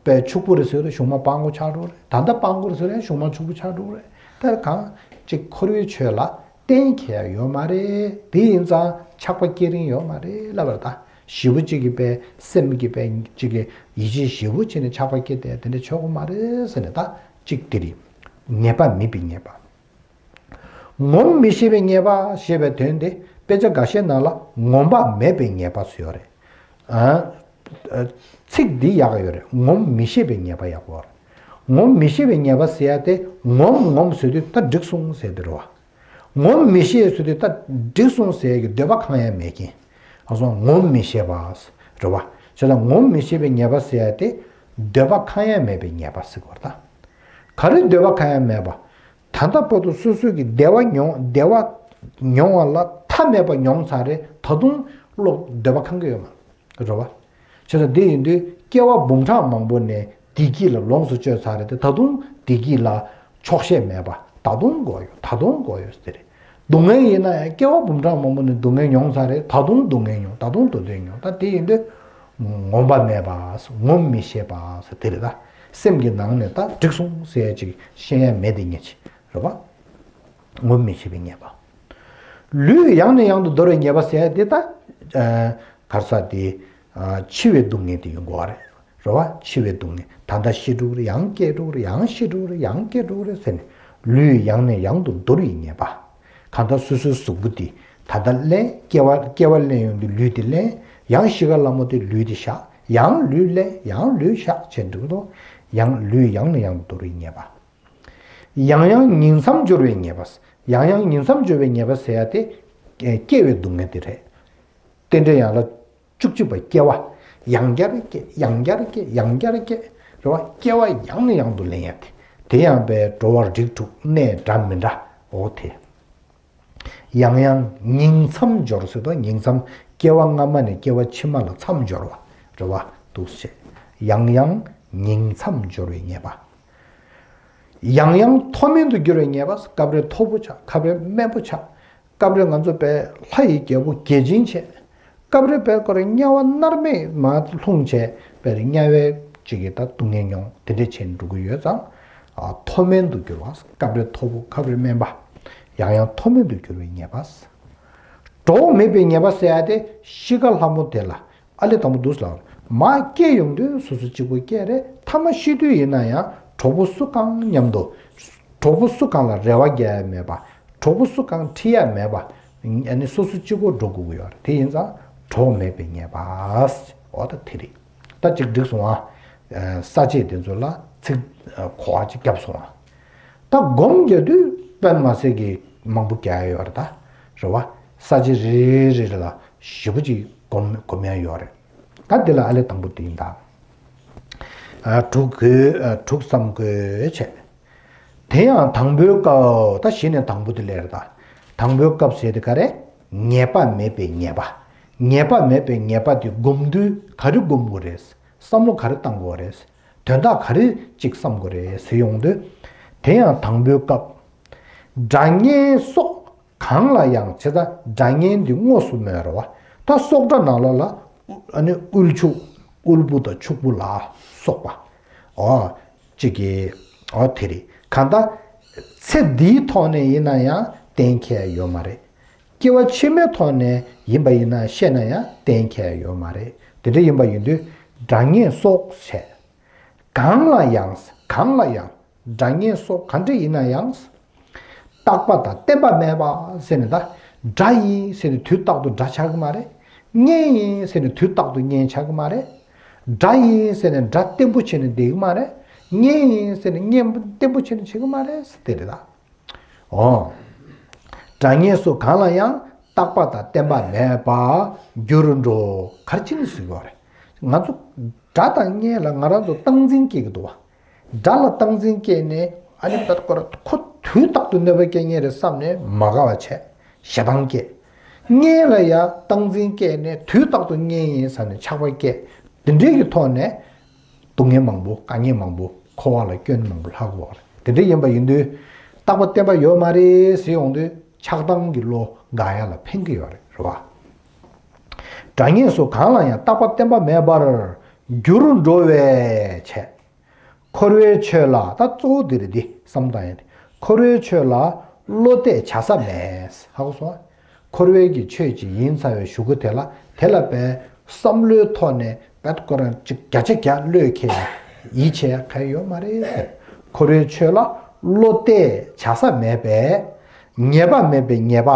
དཔེ་ཕྱུག་པོ་རེད་ཟེར་གི་རེད། གཞུག་མ་སྤྲང་པོ་ཆགས་འགྲོ་གི་རེད། ད་ལྟ་སྤྲང་པོ་རེད་ཟེར་གི་རེད། གཞུག་མ་ཕྱུག་པོ་ཆགས་འགྲོ་གི་རེད། ད་གང་ཅིག་འཁོར་བའི་ཆོས་ལ་གཏན་འཁེལ་ཡ་ཡོད་མ་རེད། དེ་ཡིན་ཙང་ཆགས་པ་སྐྱེ་རིན་ཡོད་མ་རེད་ལབ་པ་རེད་ད། ཞེ་པོ་གཅིག་གི་པའི་སེམས་ཀྱི་པའི་གཅིག་གི་ཡིད་ཆེས་ཞེ་པོ་བྱས་ནས་ཆགས་པ་སྐྱེ་དེ་དེ་འདྲ་ཆོག་གི་མ་རེད་ཟེར་ནས་ད་གཅིག་དེ་རེད། ངེས་པ་མེད་པའི་ངེས་པ། ངོམས་མི་ཤེས་པའི་ངེས་པ་ཞེས་པའི་དོན་དེ་དཔེ་ཆ་འགའ་ཤས་ནང་ལ་ངོམས་པ་མེད་པའི་ངེས་པ་ཟེར་ཡོད་རེད། ཨ། ཚིག་འདི་ཡག་ཡོད་རེད། ངོམས་མི་ཤེས་པའི་ངེས་པ་ཡག་པོ་རེད། ངོམས་མི་ཤེས་པའི་ངེས་པ་ཟེར་ཡ་དེ་ངོམས་ངོམས་ཟེར་དུས་ད་འགྲིག་སོང་ཟེར་དེ་རེད་བ། ངོམས་མི་ཤེས་ཟེར་དུས་ད་འགྲིག་སོང་ཟེར་གི་འདོད་པ་ཁེངས་ཡ་མེད་མཁན། ཨ་སོང་ངོམས་མི་ཤེས་པ་རེད་བ། བྱས་ཙང་ངོམས་མི་ཤེས་པའི་ངེས་པ་ཟེར་ཡ་དེ་འདོད་པ་ཁེངས་ཡ་མེད་པའི་ངེས་པ་ཟེར་དགོས་རེད་ད། ག་རེ་འདོད་པ་ཁེངས་ཡ་མེད་པ། ད་ལྟ་བར་དུ་སོ་སོ་གི་བདེ་བ་མྱོང་བདེ་བ་མྱོང་བ་ལ་མཐའ་མེད་པ་མྱོང་ཚར་རེད། ད་དུང་བློ་འདོད་པ་ཁེངས་ཀྱི་ཡོད་མ་རེད་བ། བྱས་ཙང་དེ་ཡིན་དུས་སྐྱེ་བ་འབུམ་ཕྲག་མང་པོ་ནས་བདེ་སྐྱིད་ལ་ལོངས་སུ་སྤྱོད་ཚར་རེད་དེ། ད་དུང་བདེ་སྐྱིད་ལ་ཆོག་ཤེས་མེད་པ། ད་དུང་དགོས་ཡོད། ད་དུང་དགོས་ཡོད་ཟེར་རེད། སྡུག་བསྔལ་ཡིན་ན་ཡང་སྐྱེ་བ་འབུམ་ཕྲག་མང་པོ་ནས་སྡུག་བསྔལ་མྱོང་ཚར་རེད། ད་དུང་སྡུག་བསྔལ་མྱོང་། ད་དུང་སྡུག་བསྔལ་མྱོང་། ད་དེ་ཡིན་དུས་ངོམས་པ་མེད་པ། ངོམས་མི་ཤེས་པ་ཟེར་དེ་རེད་ད། སེམས་ཀྱི་ནང་ནས་ད་འགྲིག་སོང་ཟེར་ཡ་ཅིག་ཤེས་ཡ་མེད་དེ་ངེས་ཅི་རེད་བ། ངོམས་མི་ཤེས་པའི་ངེས་པ། ལུས་ཡང་ནས་ཡང་དུ་འདོར་བའི་ངེས་པ་ཟེར་ཡ་དེ་ད། ཨ། ག་རེ་ཟེར་དེ། ཨ། འཆི་བའི་སྡུག་བསྔལ་དེ་ཡོང་གི་ཡོད་རེད། རེད་བ། འཆི་བའི་སྡུག་བསྔལ། ད་ལྟ་ཤི་འགྲོ་གི་རེད། ཡང་སྐྱེ་འགྲོ་གི་རེད། ཡང་ཤི་འགྲོ་གི་རེད། ཡང་སྐྱེ་འགྲོ་གི་རེད་ཟེར་ནས་ལུས་ཡང་ནས་ཡང་དུ་འདོར་བའི་ངེས་པ། གང་ལྟར་སོ་སོའི་གཟུགས་པོ་འདི་ད་ལྟ་ལེན། སྐྱེ་བ་སྐྱེ་བ་ལེན་ཡོང་དུས་ལུས་འདི་ལེན། ཡང་ཤི་ཁ་སླ་མོ་དེ་ལུས་འདི་བཞག། ཡང་ལུས་ལེན། ཡང་ལུས་བཞག་བྱས་འགྲོ་གི་འདུག། ཡང་ལུས་ཡང་ནས་ཡང་དུ་འདོར་བའི་ངེས་པ། ཡང་ཡང་ཉིང་མཚམས་སྦྱོར་བའི་ངེས་པ། ཡང་ཡང་ཉིང་མཚམས་སྦྱོར་བའི་ངེས་པ་ཟེར་ཡ་དེ་སྐྱེ་བའི་སྡུག་བསྔལ་དེ་རེད། རྟེན་འབྲེལ་ཡན་ལག་བཅུ་གཅིག་པ་སྐྱེ་བ། ཡང་བསྐྱར་སྐྱེ། ཡང་བསྐྱར་སྐྱེ། ཡང་བསྐྱར་སྐྱེ། རེད་བ། སྐྱེ་བ་ཡང་ནས་ཡང་དུ་ལེན་ཡ་དེ། དེ་ཡང་པའི་འགྲོ་བ་རིགས་དྲུག་གནས་འདྲ་མི་འདྲ། འོ་དེ། ཡང་ཡང་ཉིང་མཚམས་སྦྱོར་ཟེར་དོ། ཉིང་མཚམས། སྐྱེ་བ་སྔ་མ་ནས་སྐྱེ་བ་ཕྱི་མ་ལ་མཚམས་སྦྱོར་བ། རེད་བ། འདུག་སེ་བྱས། ཡང་ཡང་ཉིང་མཚམས་སྦྱོར་བའི་ཉེས་པ། ཡང་ཡང་མཐོ་དམན་དུ་འགྱུར་བའི་ཉེས་པ། སྐབས་རེ་མཐོ་པོ་ཆགས། སྐབས་རེ་དམན་པོ་ཆགས། སྐབས་རེ་ང་ཚོ་པའི་ལྷ་ཡི་རྒྱལ་པོ་རྒྱལ་ཆེན་བྱས། སྐབས་རེ་པའི་ཁོ་རང་དམྱལ་བ་མནར་མེད་མ་ལྷུང་བྱས། པའི་དམྱལ་བའི་ཅིག་གི་ད་སྡུག་བསྔལ་མྱོང་། དེ་འདྲ་བྱས་ནས་འགྲོ་གི་ཡོད་ཙང་། ཨ། མཐོ་དམན་དུ་འགྱུར་བ། སྐབས་རེ་མཐོ་པོ། སྐབས་རེ་དམན་པ། ཡང་ཡང་མཐོ་དམན་དུ་འགྱུར་བའི་ཉེས་པ། གྲོགས་མེད་པའི་ཉེས་པ་ཟེར་ཡ་དེ་གཤིས་ཀ་ལྷ་མོ་དེ་ལ། ཨ་ལས་དང་པོ་འདུག་ལ། མར་སྐྱེས་ཡོང་དུས་སོ་སོ་གཅིག་པུ་སྐྱེས་རེད། མཐའ་མ་ཤི་དུས་ཡིན་ན་ཡང་གྲོགས་པོ་སུ་གང་མཉམ་དུ། གྲོགས་པོ་སུ་གང་ལ་རེ་བ་རྒྱག་ཡ་མེད་པ། གྲོགས་པོ་སུ་གང་ཁྲིད་ཡ་མེད་པ། ཨ་ནི་སོ་སོ་གཅིག་པུ་འགྲོ་དགོས་ཀྱི་ཡོད་རེད། དེ་ཡིན་ཙང་གྲོགས་མེད་པའི་ཉེས་པ། འོ་ད་དེ་རེད། ད་ཅིག་འགྲིག་སོང་ཨ། ས་བཅད་དེ་ཚོ་ལ་ཚིག་གོ་བ་ཅིག་བརྒྱབ་སོང་ཨ། ད་སྒོམ་རྒྱག་དུས་དཔེ་མ་སྲིད་ཀྱི་མང་པོ་རྒྱག་ཡ་ཡོད་རེད་ད། རེད་བ། ས་བཅད་རེ་རེ་ལ་ཞེ་པོ་ཅིག་སྒོམ་སྒོམ་ཡ་ཡོད་རེད། ད་འདི་ལ་ཨ་ལས་དང་པོ་དེ་ཡིན་ད། ཨ། དྲུག་དགོས། ཨ། དྲུག་ཙམ་དགོས་བྱས། དེ་ཡང་དང་པོའི་སྐབས། ད་གཞི་ནས་དང་པོ་དེ་ལས་རེད་ད། དང་པོའི་སྐབས་ཟེར་དེ་ག་རེ། ངེས་པ་མེད་པའི་ཉེས་པ། ངེས་པ་མེད་པའི་ཉེས་པ་དེ་སྒོམ་དུས་ག་རེ་སྒོམ་དགོས་རེད། བསམ་བློ་ག་རེ་བཏང་དགོས་རེད། དོན་དག་ག་རེ་ཅིག་བསམ་དགོས་རེད་ཟེར་ཡོང་དུས། དེ་ཡང་དང་པོའི་སྐབས། སྒྲ་སྙན་སོགས་གང་ལ་ཡང་། བྱས་ཙང་སྒྲ་སྙན་འདི་དངོས་སུ་སྨོས་རེད་བ། ད་སོགས་སྒྲ་ནང་ལོགས་ལ་ཨ་ནི་དབུལ་ཕྱུག་དབུལ་པོ་དང་ཕྱུག་པོ་ལ་སོགས་པ། འོ། གཅིག་གིས། འོ་དེ་རེད། གང་ལྟར་ཚེ་འདིའི་ཐོག་ནས་ཡིན་ན་ཡང་གཏན་འཁེལ་ཡོད་མ་རེད། སྐྱེ་བ་ཕྱི་མའི་ཐོག་ནས་ཡིན་པ་ཡིན་ན་བཤད་ན་ཡང་གཏན་འཁེལ་ཡོད་མ་རེད། དེ་འདྲ་ཡིན་པ་ཡིན་དུས་སྒྲ་སྙན་སོགས་བྱས། གང་ལ་ཡང་། གང་ལ་ཡང་། སྒྲ་སྙན་སོགས་གང་འདྲ་ཡིན་ན་ཡང་། རྟག་པ་དང་བརྟན་པ་མེད་པ་ཟེར་ནས་ད། སྒྲ་ཡིན་ཟེར་ནས་དུས་རྟག་ཏུ་སྒྲ་ཆགས་ཀྱི་མ་རེད། སྙན་ཡིན་ཟེར་ནས་དུས་རྟག་ཏུ་སྙན་ཆགས་ཀྱི་མ་རེད། སྒྲ་ཡིན་ཟེར་ནས་སྒྲ་བརྟན་པོ་བྱས་ནས་བསྡད་ཀྱི་མ་རེད། སྙན་ཡིན་ཟེར་ནས་སྙན་པོ་བརྟན་པོ་བྱས་ནས་བྱེད་ཀྱི་མ་རེད་ཟེར་དེ་རེད་ད། འོ། སྒྲ་སྙན་སོགས་གང་ལ་ཡང་། རྟག་པ་དང་བརྟན་པ་མེད་པར་འགྱུར་འགྲོ། ག་རེ་བྱས་ནས་ཟེར་དགོས་རེད། ང་ཚོ་སྒྲ་དང་སྙན་ལ་ང་རང་ཚོ་སྟངས་འཛིན་སྐྱེ་གི་འདུག་བ། སྒྲ་ལ་སྟངས་འཛིན་སྐྱེས་ནས་ཨ་ནི་ད་ཁོ་ར་ཁོ་དུས་རྟག་ཏུ་གནོད་པ་སྐྱེལ་མཁན་རེད་བསམ་ནས་མ་དགའ་བ་བྱས། ཞེ་སྡང་སྐྱེས། སྙན་ལ་ཡང་སྟངས་འཛིན་སྐྱེས་ནས་དུས་རྟག་ཏུ་སྙན་ཡིན་བསམ་ནས་ཆགས་པ་སྐྱེས། འདི་འདྲའི་གི་ཐོག་ནས་སྡུག་བསྔལ་མང་པོ། དཀའ་ངལ་མང་པོ། འཁོར་བ་ལ་སྐྱོན་མང་པོ་ལྷག་དགོས་པ་རེད། དེ་འདྲ་ཡིན་པ་ཡིན་དུས་རྟག་པ་བརྟན་པ་ཡོད་མ་རེད་ཟེར་ཡོང་དུས་ཆགས་སྡང་གི་བློ་འགག་ཡ་ལ་ཕན་གི་ཡོད་རེད། རེད་བ། སྒྲ་སྙན་སོགས་གང་ལ་ཡང་། རྟག་པ་བརྟན་པ་མེད་པར་འགྱུར་འགྲོ་བས་བྱས། འཁོར་བའི་ཆོས་ལ། ད་གཙོ་བོ་འདི་རེད། འདི་བསམ་བཏང་ཡ་དེ། འཁོར་བའི་ཆོས་ལ་བློ་གཏད་བྱ་ས་མེད། ཧ་གོ་སོང་ཨ། འཁོར་བའི་གི་ཆོས་ཅིག་ཡིན་ཚར་བའི་གཞུག་གུ་དེ་ལ། དེ་ལ་བས་བསམ་བློའི་ཐོག་ནས་བས་ཁོ་རང་ཅིག་བརྒྱ་ཆ་བརྒྱ་བློས་འཁེལ་ཡིད་ཆེས་གང་ཡོད་མ་རེད། འཁོར་བའི་ཆོས་ལ་བློ་གཏད་བྱ་ས་མེད་པས། ངེས་པ་མེད་པའི་ཉེས་པ།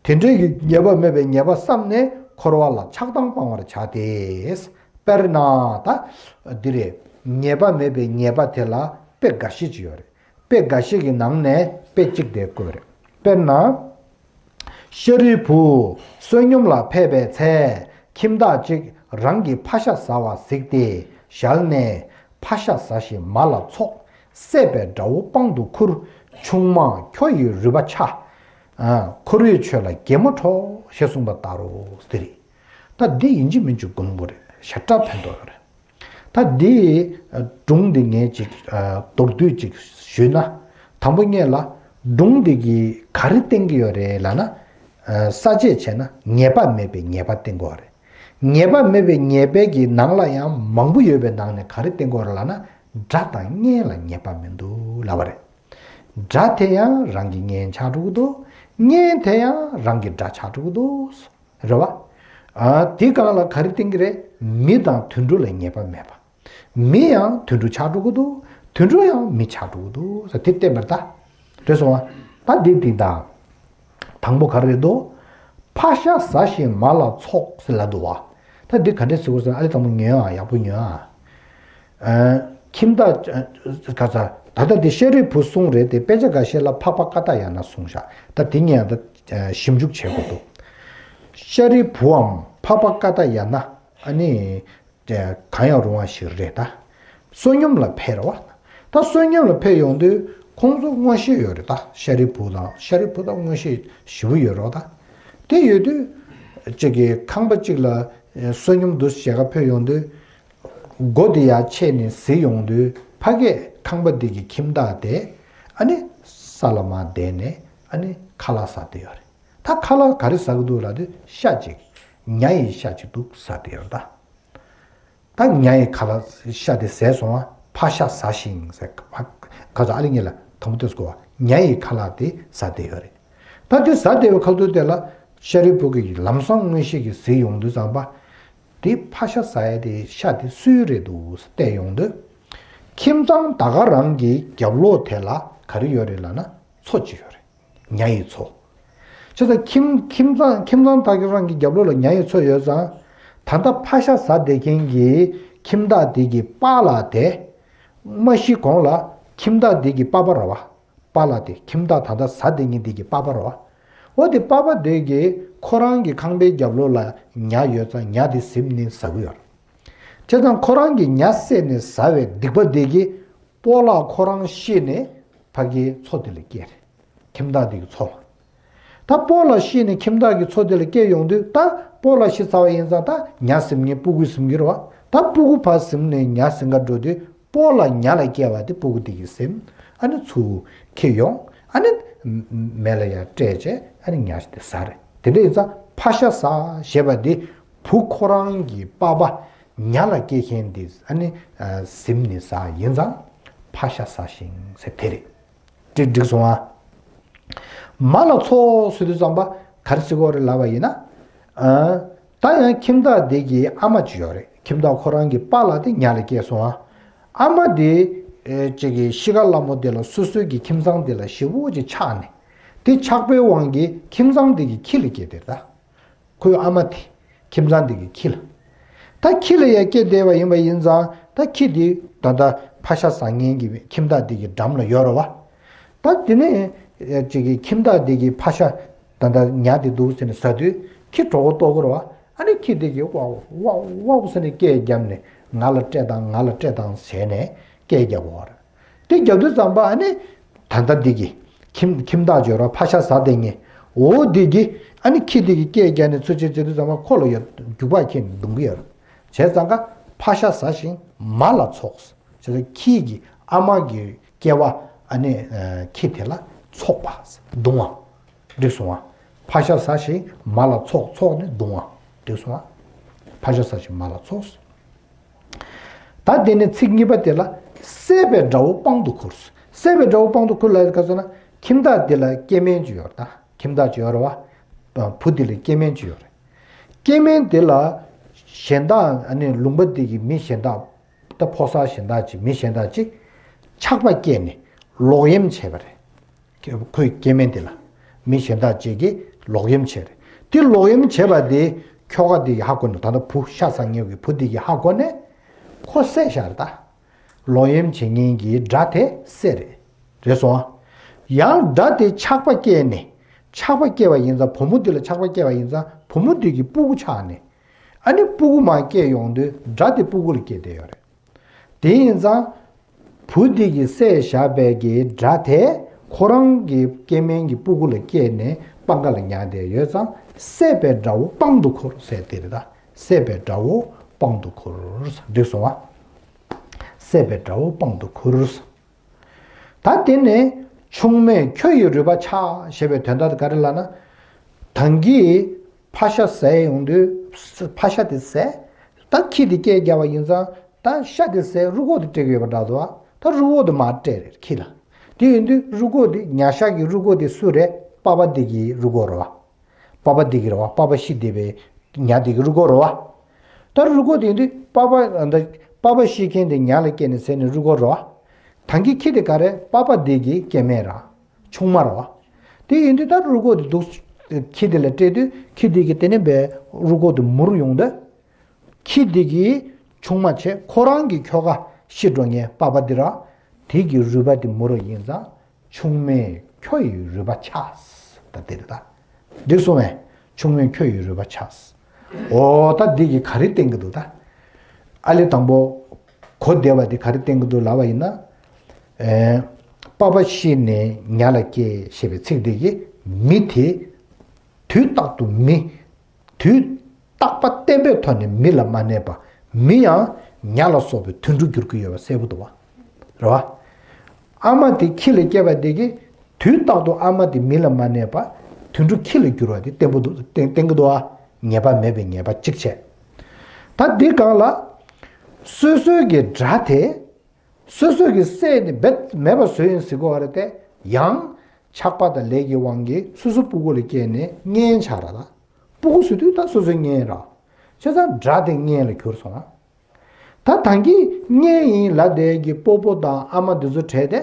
དེ་འདྲའི་གི་ངེས་པ་མེད་པའི་ཉེས་པ་བསམ་ནས་འཁོར་བ་ལ་ཆགས་སྡང་སྤང་བར་བྱ་སྟེ། དཔེར་ན་ད། འདི་རེད། ངེས་པ་མེད་པའི་ཉེས་པ་དེ་ལ་དཔེ་འགའ་ཤས་ཅིག་ཡོད་རེད། དཔེ་འགའ་ཤས་ཀྱི་ནང་ནས་དཔེ་གཅིག་དེ་བཀོད་རེད། དཔེར་ན། ཤཱ་རིའི་བུ། བསོད་སྙོམས་ལ་ཕེབས་པའི་ཚེ། ཁྱིམ་བདག་ཅིག་རང་གི་ཕ་ཤ་ཟ་བ་གཟིགས་ཏེ་ཞལ་ནས། ཕ་ཤ་ཟ་ཞིང་མ་ལ་ཚོགས། བསད་པའི་དགྲ་བོ་པང་དུ་ཁུར། ཆུང་མ་ཁྱོ་ཡི་རུས་པ་ཆ། ཨ། འཁོར་བའི་ཆོས་ལ་གད་མོ་འཕྲོ། ཞེས་གསུངས་པ་ལྟར་རོ། དེ་རེད། ད་འདི་ཡིན་གཅིག་མིན་གཅིག་སྒོམ་དགོས་རེད། ཞེ་དྲག་ཕན་ཐོགས་ཡོད་རེད། ད་འདི་སྒྲུང་འདི་ངས་ཅིག་མདོར་བསྡུས་ཅིག་ཞུས་ན། དང་པོ་ངས་ལ་སྒྲུང་འདི་གིས་ག་རེ་བསྟན་གྱི་ཡོད་རེད་ལབ་ན། ས་བཅད་བྱས་ན་ངེས་པ་མེད་པའི་ཉེས་པ་བསྟན་གྱི་ཡོད་རེད། ངེས་པ་མེད་པའི་ཉེས་པའི་གི་ནང་ལ་ཡང་མང་པོ་ཡོད་པའི་ནང་ནས་ག་རེ་བསྟན་གྱི་ཡོད་རེད་ལབ་ན། སྒྲ་དང་བརྙན་ལ་ངེས་པ་མི་འདུག་ལབ་པ་རེད། སྒྲ་དེ་ཡང་རང་གི་བརྙན་ཆགས་འགྲོ་གི་འདུག། བརྙན་དེ་ཡང་རང་གི་སྒྲ་ཆགས་འགྲོ་གི་འདུག། རེད་བ། ཨ། དེའི་སྒང་ལ་ག་རེ་བསྟན་གྱི་རེད། མི་དང་དུད་འགྲོ་ལ་ངེས་པ་མེད་པ། མི་ཡང་དུད་འགྲོ་ཆགས་འགྲོ་གི་འདུག། དུད་འགྲོ་ཡང་མི་ཆགས་འགྲོ་གི་འདུག་ཟེར་དེ་བསྟན་པར་ད། རེད་སོང་བ། ད་འདི་འདི་དང་། དང་པོ་ག་རེ་རེད་འདུག། ཕ་ཤ་ཟ་ཞིང་མ་ལ་ཚོགས་ཟེར་ལབ་འདུག་བ། ད་འདི་ག་འདྲས་ཟེར་དགོས་ཟེར་ན། ཨ་ལས་དང་པོ་ཉོན་ཨ། ཡག་པོ་ཉོན་ཨ། ཨ། ཁྱིམ་བདག་ཨ། ག་ས། ད་ལྟ་འདི་ཤཱ་རིའི་བུ་གསུངས་རེད་དེ། དཔེ་ཆ་འགའ་ཤས་ལ་འཕགས་པ་ཀ་ཏྱ་ཡ་ན་གསུངས་ཤག། ད་འདི་ངས་ད་ཞིབ་འཇུག་བྱེད་དགོས་འདུག། ཤཱ་རིའི་བུའམ་ འཕགས་པ་ཀ་ཏ་ཡ་ན་ཨ་ནི་གང་ཡང་རུང་བ་ཞིག་རེད་ད། བསོད་སྙོམས་ལ་ཕེབས་རེད་བ། ད་བསོད་སྙོམས་ལ་ཕེབས་ཡོང་དུས་ཁོང་ཚོ་མངོན་ཤེས་ཡོད་རེད་ད། ཤཱ་རིའི་བུ་དང་ཤཱ་རིའི་བུ་དང་མངོན་ཤེས་ཞེ་པོ་ཡོད་རེད་བ་ད། དེ་ཡོད་དུས་གཅིག་གི་ཁང་པ་གཅིག་ལ་བསོད་སྙོམས་འདུ་བྱེད་ག་ཕེབས་ཡོང་དུས། སྒོ་དེ་ཡར་ཕྱེ་ནས་གཟིགས་ཡོང་དུས་ཕ་གིའི་ཁང་པ་དེ་གི་ཁྱིམ་བདག་དེ་ཨ་ནི་ས་ལ་མར་བསྡད་ནས་ཨ་ནི་ཁ་ལག་ཟ་བསྡད་ཡོད་རེད། ད་ཁ་ལག་ག་རེ་ཟ་གི་འདུག་ལབ་དུས་ཤ་གཅིག་ཉ་ཡི་ཤ་གཅིག་འདུག་ཟ་བསྡད་ཡོད་རེད་ད། ད་ཉ་ཡི་ཁ་ལག་ཤ་དེ་ཟས་སོང་བ། ཕག་ཤ་ཟ་ཞིང་ཟེར་ག་ཚོད་ཨ་ལི་ངེ་ལ་དང་པོ་དེ་གོ་བ། ཉ་ཡི་ཁ་ལག་དེ་ཟ་བསྡད་ཡོད་རེད། ད་དེ་ཟ་བསྡད་པའི་ཁ་ཐུག་དེ་ལ་ཤཱ་རིའི་བུ་གིས་ལམ་སང་མངོན་ཤེས་ཀྱིས་གཟིགས་ཡོང་དུས་ཙམ་པ། དེ་ཕག་ཤ་ཟ་ཡ་དེ་ཤ་དེ་སུའི་རེད་འདུག་བལྟས་ཡོང་དུས། ཁྱིམ་ཚང་ད་ག་རང་གི་རྒྱབ་ལོགས་དེ་ལ་ག་རེ་ཡོད་རེད་ལབ་ན་མཚོ་གཅིག་ཡོད་རེད། ཉ་ཡི་མཚོ། བྱས་ཙང་ཁྱིམ་ཁྱིམ་ཚང་ཁྱིམ་ཚང་ད་ག་རང་གི་རྒྱབ་ལོགས་ལ་ཉ་ཡི་མཚོ་ཡོད་ཙང་། ད་ལྟ་ཕག་ཤ་ཟ་བསྡད་མཁན་གྱི་ཁྱིམ་བདག་དེ་གི་པཱ་ལགས་དེ། མ་ཤི་གོང་ལ་ཁྱིམ་བདག་དེ་གི་པ་ཕ་རེད་བ། པཱ་ལགས་དེ་ཁྱིམ་བདག་ད་ལྟ་ཟ་བསྡད་མཁན་དེ་གི་པ་ཕ་རེད་བ། འོ་དེ་པ་ཕ་དེ་གིས་ཁོ་རང་གི་ཁང་པའི་རྒྱབ་ལོགས་ལ་ཉ་ཡོད་ཙང་ཉ་དེ་ཟིན་ནས་ཟ་གི་ཡོད་རེད། བྱས་ཙང་ཁོ་རང་གིས་ཉ་བསད་ནས་ཟ་བའི་སྡིག་པ་དེ་གིས་སྤོ་ལགས་ཁོ་རང་ཤི་ནས་ཕ་གིའི་མཚོ་དེ་ལ་སྐྱེས་རེད། ཁྱིམ་བདག་དེ་གི་མཚོ་ལ། ད་སྤོ་ལགས་ཤི་ནས་ཁྱིམ་བདག་གི་མཚོ་དེ་ལ་སྐྱེས་ཡོང་དུས་ད་སྤོ་ལགས་ཤི་ཚར་བ་ཡིན་ཙང་ད་ཉ་ཟིན་མཁན་སྤུ་གུ་ཟིན་གྱི་རེད་བ། ད་སྤུ་གུ་ཕར་ཟིན་ནས་ཉ་ཟིན་ག་འགྲོ་དུས་སྤོ་ལགས་ཉ་ལ་སྐྱེས་པ་དེ་སྤུ་གུ་དེ་གིས་ཟིན། ཨ་ནི་ཚུར་འཁྱེར་ཡོང་། ཨ་ནི་མེ་ལ་ཡར་སྤྲད་བྱས་ཨ་ནི་ཉ་དེ་ཟ་རེད། དེ་འདྲ་ཡིན་ཙང་ཕག་ཤ་ཟ་ཞེས་པ་དེ་བུ་ཁོ་རང་གི་པ་ཕ་ཉ་ལ་སྐྱེས་མཁན་དེ་ཨ་ནི་ཟིན་ནས་ཟ་ཡིན་ཙང་ཕག་ཤ་ཟ་ཞིང་ཟེར་དེ་རེད། འགྲིག་འགྲིག་སོང་ཨ། མ་ལ་ཚོགས་ཟེར་དུས་ཙམ་པ་ག་རེ་ཟེར་དགོས་རེད་ལབ་པ་ཡིན་ན། ཨ། ད་ཡང་ཁྱིམ་བདག་དེ་གི་ཨ་མ་ཅིག་ཡོད་རེད། ཁྱིམ་བདག་ཁོ་རང་གི་པཱ་ལགས་དེ་ཉ་ལ་སྐྱེས་སོང་ཨ། ཨ་མ་དེ་ཨེ་ཅིག་གི་ཤི་ཁ་སླ་མོ་དེ་ལ་སོ་སོའི་གི་ཁྱིམ་ཚང་དེ་ལ་ཞེ་པོ་ཅིག་ཆགས་ནས། དེ་ཆགས་པའི་དབང་གིས་ཁྱིམ་ཚང་དེ་གི་ཁྱི་ལ་སྐྱེས་དེ་རེད་ད། ཁོའི་ཨ་མ་དེ་ཁྱིམ་ཚང་དེ་གི་ཁྱི་ལ། ད་ཁྱི་ལ་ཡ་སྐྱེས་བསྡད་པ་ཡིན་པ་ཡིན་ཙང་ད་ཁྱི་དེ་ད་ལྟ་ཕག་ཤ་ཟ་མཁན་གྱི་ཁྱིམ་བདག་དེ་གི་འགྲམ་ལ་ཡོད་རེད་བ། ད་དེ་ནས་ཅིག་གི་ཁྱིམ་བདག་དེ་གི་ཕག་ཤ་ད་ལྟ་ཉ་དེ་འདུག་ཟེར་ནས་ཟ་དུས་ཁྱི་གྲོད་ཁོག་ལྟོགས་ཀྱི་རེད་བ། ཨ་ནི་ཁྱི་དེ་གི་ཝའོ་ཝའོ་ཝའོ་ཟེར་ནས་སྐད་བརྒྱབ་ནས་ང་ལ་སྤྲད་དང་ང་ལ་སྤྲད་དང་ཟེར་ནས་སྐད་བརྒྱབ་པ་རེད། དེ་རྒྱབ་དུས་ཙམ་པ་ཨ་ནི་ད་ལྟ་འདི་གི་ཁྱིམ་ཁྱིམ་བདག་ཅིག་ཡོད་རེད་བ། ཕག་ཤ་ཟ་བསྡད་མཁན། འོ་འདི་གི་ཨ་ནི་ཁྱི་འདི་གི་སྐད་རྒྱག་ནས་ཚུར་ཅིག་བྱེད་དུས་ཙམ་པ་ཁོ་ལ་ཡ་རྒྱུག་པ་ཁྱེར་ནས་རྡུང་གི་ཡོད་རེད། བྱས་ཙང་ཀ་ཕག་ཤ་ཟ་ཞིང་མ་ལ་ཚོགས། བྱས་ཙང་ཁྱི་གི་ཨ་མ་གི་སྐྱེ་བ་ཨ་ནི་ཨ་ཁྱི་དེ་ལ་ཚོགས་པ། རྡུང་བ། འགྲིག་སོང་ང་། ཕག་ཤ་ཟ་ཞིང་མ་ལ་ཚོགས། ཚོགས་ནི་རྡུང་བ། འགྲིག་སོང་ང་། ཕག་ཤ་ཟ་ཞིང་མ་ལ་ཚོགས། ད་དེ་ནས་ཚིག་གཉིས་པ་དེ་ལ་བསད་པའི་དགྲ་བོ་དཔང་དུ་ཁུར། བསད་པའི་དགྲ་བོ་དཔང་དུ་ཁུར་ལབ་ཡ་ག་ཟེར་ན་ཁྱིམ་བདག་དེ་ལ་སྐྱེ་དམན་ཅིག་ཡོད་རེད་ད། ཁྱིམ་བདག་ཅིག་ཡོད་རེད་བ། བུ་དེ་ལ་སྐྱེ་དམན་ཅིག་ཡོད་རེད། སྐྱེ་དམན་དེ་ལ་གཞན་དག་ཨ་ནི་ལུང་པ་དེ་གི་མི་གཞན་དག་ད་ཕོ་གསར་གཞན་དག་ཅིག་མི་གཞན་དག་ཅིག་ཆགས་པ་སྐྱེས་ནས་ལོག་གཡེམ་བྱས་པ་རེད། ཁོའི་སྐྱེ་དམན་དེ་ལ་མི་གཞན་དག་ཅིག་གིས་ལོག་གཡེམ་བྱས་རེད། དེ་ལོག་གཡེམ་བྱས་པ་དེ་ཁྱོ་ག་དེ་གིས་ཧ་གོ་ནས། ད་ལྟ་བུ་ཤ་ཟ་མཁན་གྱི་བུ་དེ་གིས་ཧ་གོ་ནས་ཁོ་བསད་བཞག་རེད་ད། ལོག་གཡེམ་བྱེད་མཁན་གྱི་དགྲ་དེ་བསད་རེད། རེད་སོང་ཨ། ཡང་དགྲ་དེ་ཆགས་པ་སྐྱེས་ནས། ཆགས་པ་སྐྱེས་པ་ཡིན་ཙང་བུ་མོ་དེ་ལ་ཆགས་པ་སྐྱེས་པ་ཡིན་ཙང་བུ་མོ་དེ་གི་སྤུ་གུ་ཆགས་ནས། ཨ་ནི་སྤུ་གུ་མར་སྐྱེས་ཡོང་དུས་དགྲ་དེ་སྤུ་གུ་ལ་སྐྱེས་བསྡད་ཡོད་རེད། དེ་ཡིན་ཙང་། བུ་དེ་གིས་བསད་བཞག་པའི་གི་དགྲ་དེ་ཁོ་རང་གི་སྐྱེ་དམན་གྱི་སྤུ་གུ་ལ་སྐྱེས་ནས་དཔང་ཁ་ལ་ཉར་བསྡད་ཡོད་ཙང་བསད་པའི་དགྲ་བོ་དཔང་དུ་ཁུར་ཟེར་དེ་རེད་ད། བསད་པའི་དགྲ་བོ་དཔང་དུ་ཁུར། འགྲིག་སོང་ང་། བསད་པའི་དགྲ་བོ་དཔང་དུ་ཁུར། ད་དེ་ནས་ཆུང་མས་ཁྱོ་ཡི་རུས་པ་ཆག་ཞེས་པའི་དོན་དག་དེ་ག་རེ་ལབ་ན། ད་གིན་ཕག་ཤ་ཟས་ཡོང་དུས་ཕག་ཤ་དེ་ཟས། ད་ཁྱི་དེ་སྐད་རྒྱབ་པ་ཡིན་ཙང་ད་ཤ་དེ་ཟས་རུས་ཁོག་དེ་སྤྲད་ཀྱི་ཡོད་པ་འདྲ་འདུག་ཨ། ད་རུས་ཁོག་དེ་མར་སྤྲད་རེད་ཁྱི་ལ། དེ་ཡིན་དུས་རུས་ཁོག་དེ་ཉ་ཤ་གི་རུས་ཁོག་དེ་སུ་རེད། པ་ཕ་དེ་གི་རུས་ཁོག་རེད་བ། པ་ཕ་དེ་གི་རེད་བ། པ་ཕ་ཤི་བསྡད་པའི་ཉ་དེ་གི་རུས་ཁོག་རེད་བ། ད་རུས་ཁོག་དེ་ཡིན་དུས་པ་ཕ་ད་པ་ཕ་ཤི་མཁན་དེ་ཉ་ལ་སྐྱེས་ནས་ཟས་ནས་རུས་ཁོག་རེད་བ། ད་གིན་ཁྱི་དེ་ག་རེ་པ་ཕ་དེ་གི་སྐྱེ་དམན་ར། ཆུང་མ་རེད་བ། དེ་ཡིན་དུས་ད་རུས་ཁོག་དེ་འདུག་ཁྱི་དེ་ལ་སྤྲད་དུས་ཁྱི་དེ་གི་དེ་ནས་བས་རུས་ཁོག་དེ་མུར་ཡོང་དུས། ཁྱི་དེ་གི་ཆུང་མ་བྱས་ཁོ་རང་གི་ཁྱོ་ག་ཤི་འགྲོ་མཁན་པ་ཕ་དེ་ར། དེ་གི་རུས་པ་དེ་མུར་ཡིན་ཙང་ཆུང་མས་ཁྱོ་ཡི་རུས་པ་ཆག་ད་དེ་རེད་ད། འགྲིག་སོང་ངས། ཆུང་མས་ཁྱོ་ཡི་རུས་པ་ཆག་འོ་ད་འདི་གིས་ག་རེ་བསྟན་གྱི་འདུག་ད། ཨ་ལས་དང་པོ་གོ་བདེ་བ་འདི་ག་རེ་བསྟན་གྱི་འདུག་ལབ་པ་ཡིན་ན། ཨེ། པ་ཕ་ཤི་ནས་ཉ་ལ་སྐྱེས་ཞེས་པའི་ཚིག་འདི་གིས་མི་དེ་དུས་རྟག་ཏུ་མི། དུས་རྟག་པ་བརྟན་པའི་ཐོག་ནས་མི་ལ་མ་གནས་པ། མི་ཡང་ཉ་ལ་སོགས་པའི་དུད་འགྲོར་འགྱུར་གྱི་ཡོད་པ་གསལ་པོ་འདུག་བ། རེད་བ། ཨ་མ་དེ་ཁྱི་ལ་སྐྱེས་པ་དེ་གིས་དུས་རྟག་ཏུ་ཨ་མ་དེ་མི་ལ་མ་གནས་པ། དུད་འགྲོ་ཁྱི་ལ་འགྱུར་བ་དེ་བརྟན་པོ་འདུག་བརྟན་བརྟན་གྱི་འདུག་བ། ཉེས་པ་མེད་པའི་ཉེས་པ་གཅིག་བྱས། ད་འདི་སྒང་ལ། སོ་སོའི་གི་དགྲ་དེ། སོ་སོ་གི་སྲས་ནི་རྦད་མེད་པ་བཟོས་ཡིན་ཟེར་གོ་བ་རེད་དེ། ཡང་ཆགས་པ་དང་ལས་ཀྱི་དབང་གིས་སོ་སོ་སྤུ་གུ་ལ་སྐྱེས་ནས་གཉེན་ཆགས་ར་ད། སྤུ་གུ་བཟོས་དུས་ད་སོ་སོའི་གཉེན་ར། བྱས་ཙང་དགྲ་དེ་གཉེན་ལ་གྱུར་སོང་ང་། ད་ད་གིན་གཉེན་ཡིན་ལབ་བསྡད་ཀྱི་སྤོ་བོ་དང་ཨ་མ་འདི་ཚོ་བྲལ་ཏེ།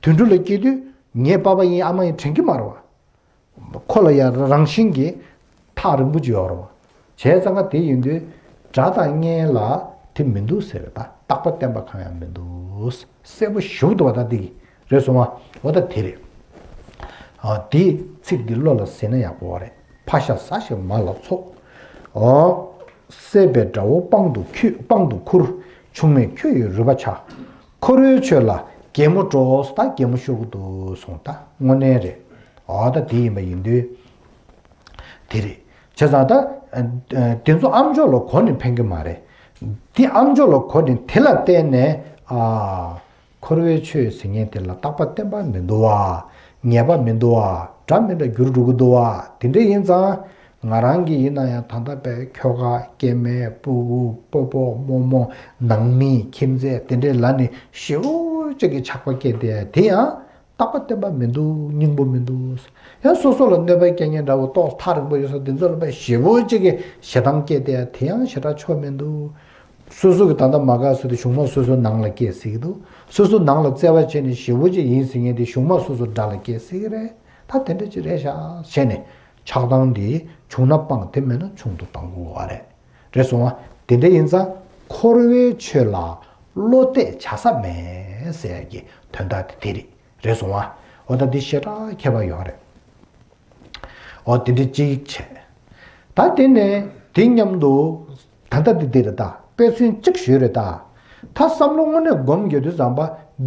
དུད་འགྲོ་ལ་སྐྱེས་དུས་ངའི་པ་ཕ་ཡིན་ཨ་མ་ཡིན་དྲན་གྱི་མ་རེད་བ། ཁོ་ལ་ཡང་རང་བཞིན་གྱིས་ཐག་རིང་པོ་ཅིག་ཡོད་རེད་བ། བྱས་ཙང་ཀ་དེ་ཡིན་དུས་དགྲ་དང་གཉེན་ལ་དེ་མི་འདུག་ཟེར་བ་ད་རྟག་པ་བརྟན་པ་གང་ཡང་མི་འདུག་གསལ་པོ་ཞེ་པོ་འདུག་བ་ད་འདི་རེད་སོང་བ། འོ་ད་དེ་རེད། ཨ་དེ་ཚིག་འདི་བློ་ལ་ཟིན་ན་ཡག་པོ་བ་རེད། ཕ་ཤ་ཟ་ཞིང་མ་ལ་འཚོ། ཨོ། བསད་པའི་དགྲ་བོ་དཔང་དུ་ཁྱོད་དཔང་དུ་ཁུར། ཆུང་མས་ཁྱོད་ཡི་རུས་པ་ཆག་འཁོར་བའི་ཆོས་ལ་གད་མོ་བྲོ། ད་གད་མོ་ཤོར་གི་འདུག་སོང་ད་དངོས་གནས་རེད། ཨོ་ད་དེ་ཡིན་པ་ཡིན་དུས། དེ་རེད། བྱས་ཙང་ད། དེ་ཚོ་ཨ་མཆོག་ལ་གོ་ནས་ཕན་གི་མ་རེད། དེ་ཨ་མཆོག་ལ་གོ་ནས་དེ་ལ་བརྟེན་ནས་ཨ། འཁོར་བའི་ཆོས་ཟེར་མཁན་དེ་ལ་རྟག་པ་བརྟན་པ་མི་འདུག་བ། ངེས་པ་མི་འདུག་བ། འདྲ་མི་འདྲ་འགྱུར་འགྲོ་གི་འདུག་བ། དེ་འདྲ་ཡིན་ཙང་། ང་རང་གི་ཡིན་ན་ཡང་ད་ལྟ་བའི་ཁྱོ་ག་སྐྱེ་དམན་སྤུ་གུ་སྤོ་བོ་རྨོ་མོ་ནང་མི་ཁྱིམ་མཚེས་དེ་འདྲའི་ལ་ནི་ཞེ་པོ་ཅིག་གི་ཆགས་པ་སྐྱེས་ཏེ་དེ་ཡང་རྟག་པ་བརྟན་པ་མི་འདུག་སྙིང་པོ་མི་འདུག་ཡང་སོ་སོ་ལ་གནོད་པ་སྐྱེལ་མཁན་འདྲ་བོ་ཏོག་ཐག་རིང་པོ་ཡོད་ས་དེ་ཚོ་ལ་བས་ཞེ་པོ་ཅིག་གི་ཞེ་སྡང་སྐྱེས་ཏེ་དེ་ཡང་ཞེ་དྲག་ཆོ་མི་འདུག་སོ་སོ་གི་ད་ལྟ་མ་དགའ་ཟེར་དུས་གཞུག་མ་སོ་སོའི་ནང་ལ་སྐྱེས་སྲིད་ཀྱི་འདུག་སོ་སོ་ནང་ལ་བརྩེ་བ་བྱས་ནས་ཞེ་པོ་ཅིག་ཡིན་ཟེར་མཁན་དེ་གཞུག་མ་སོ་སོ་དགྲ་ལ་སྐྱེས་སྲིད་ཀྱི་རེད། ད་དེ་འདྲ་ཅིག་རེད་ཤག་བྱས་ནས་ཆགས་སྡང་འདི་བྱུང་ན་སྤང་དེ་མེད་ན་ཆུང་དུ་གཏོང་དགོས་པ་རེད། རེད་སོང་བ། དེ་འདྲ་ཡིན་ཙང་འཁོར་བའི་ཆོས་ལ་བློ་གཏད་བྱ་ས་མེད་ཟེར་ཡ་གི་དོན་དག་དེ་དེ་རེད། རེད་སོང་བ། འོ་ད་འདི་ཞེ་དྲག་ཁྱད་པར་ཡོད་རེད། འོ་དེ་འདྲ་གཅིག་བྱས། ད་དེ་ནས་དེ་མཉམ་དུ་ད་ལྟ་དེ་འདི་རེད་ད། དཔེ་མཚོན་གཅིག་ཞུས་རེད་ད། ད་བསམ་བློ་དངོས་གནས་སྒོམ་རྒྱག་དུས་ཙམ་པ་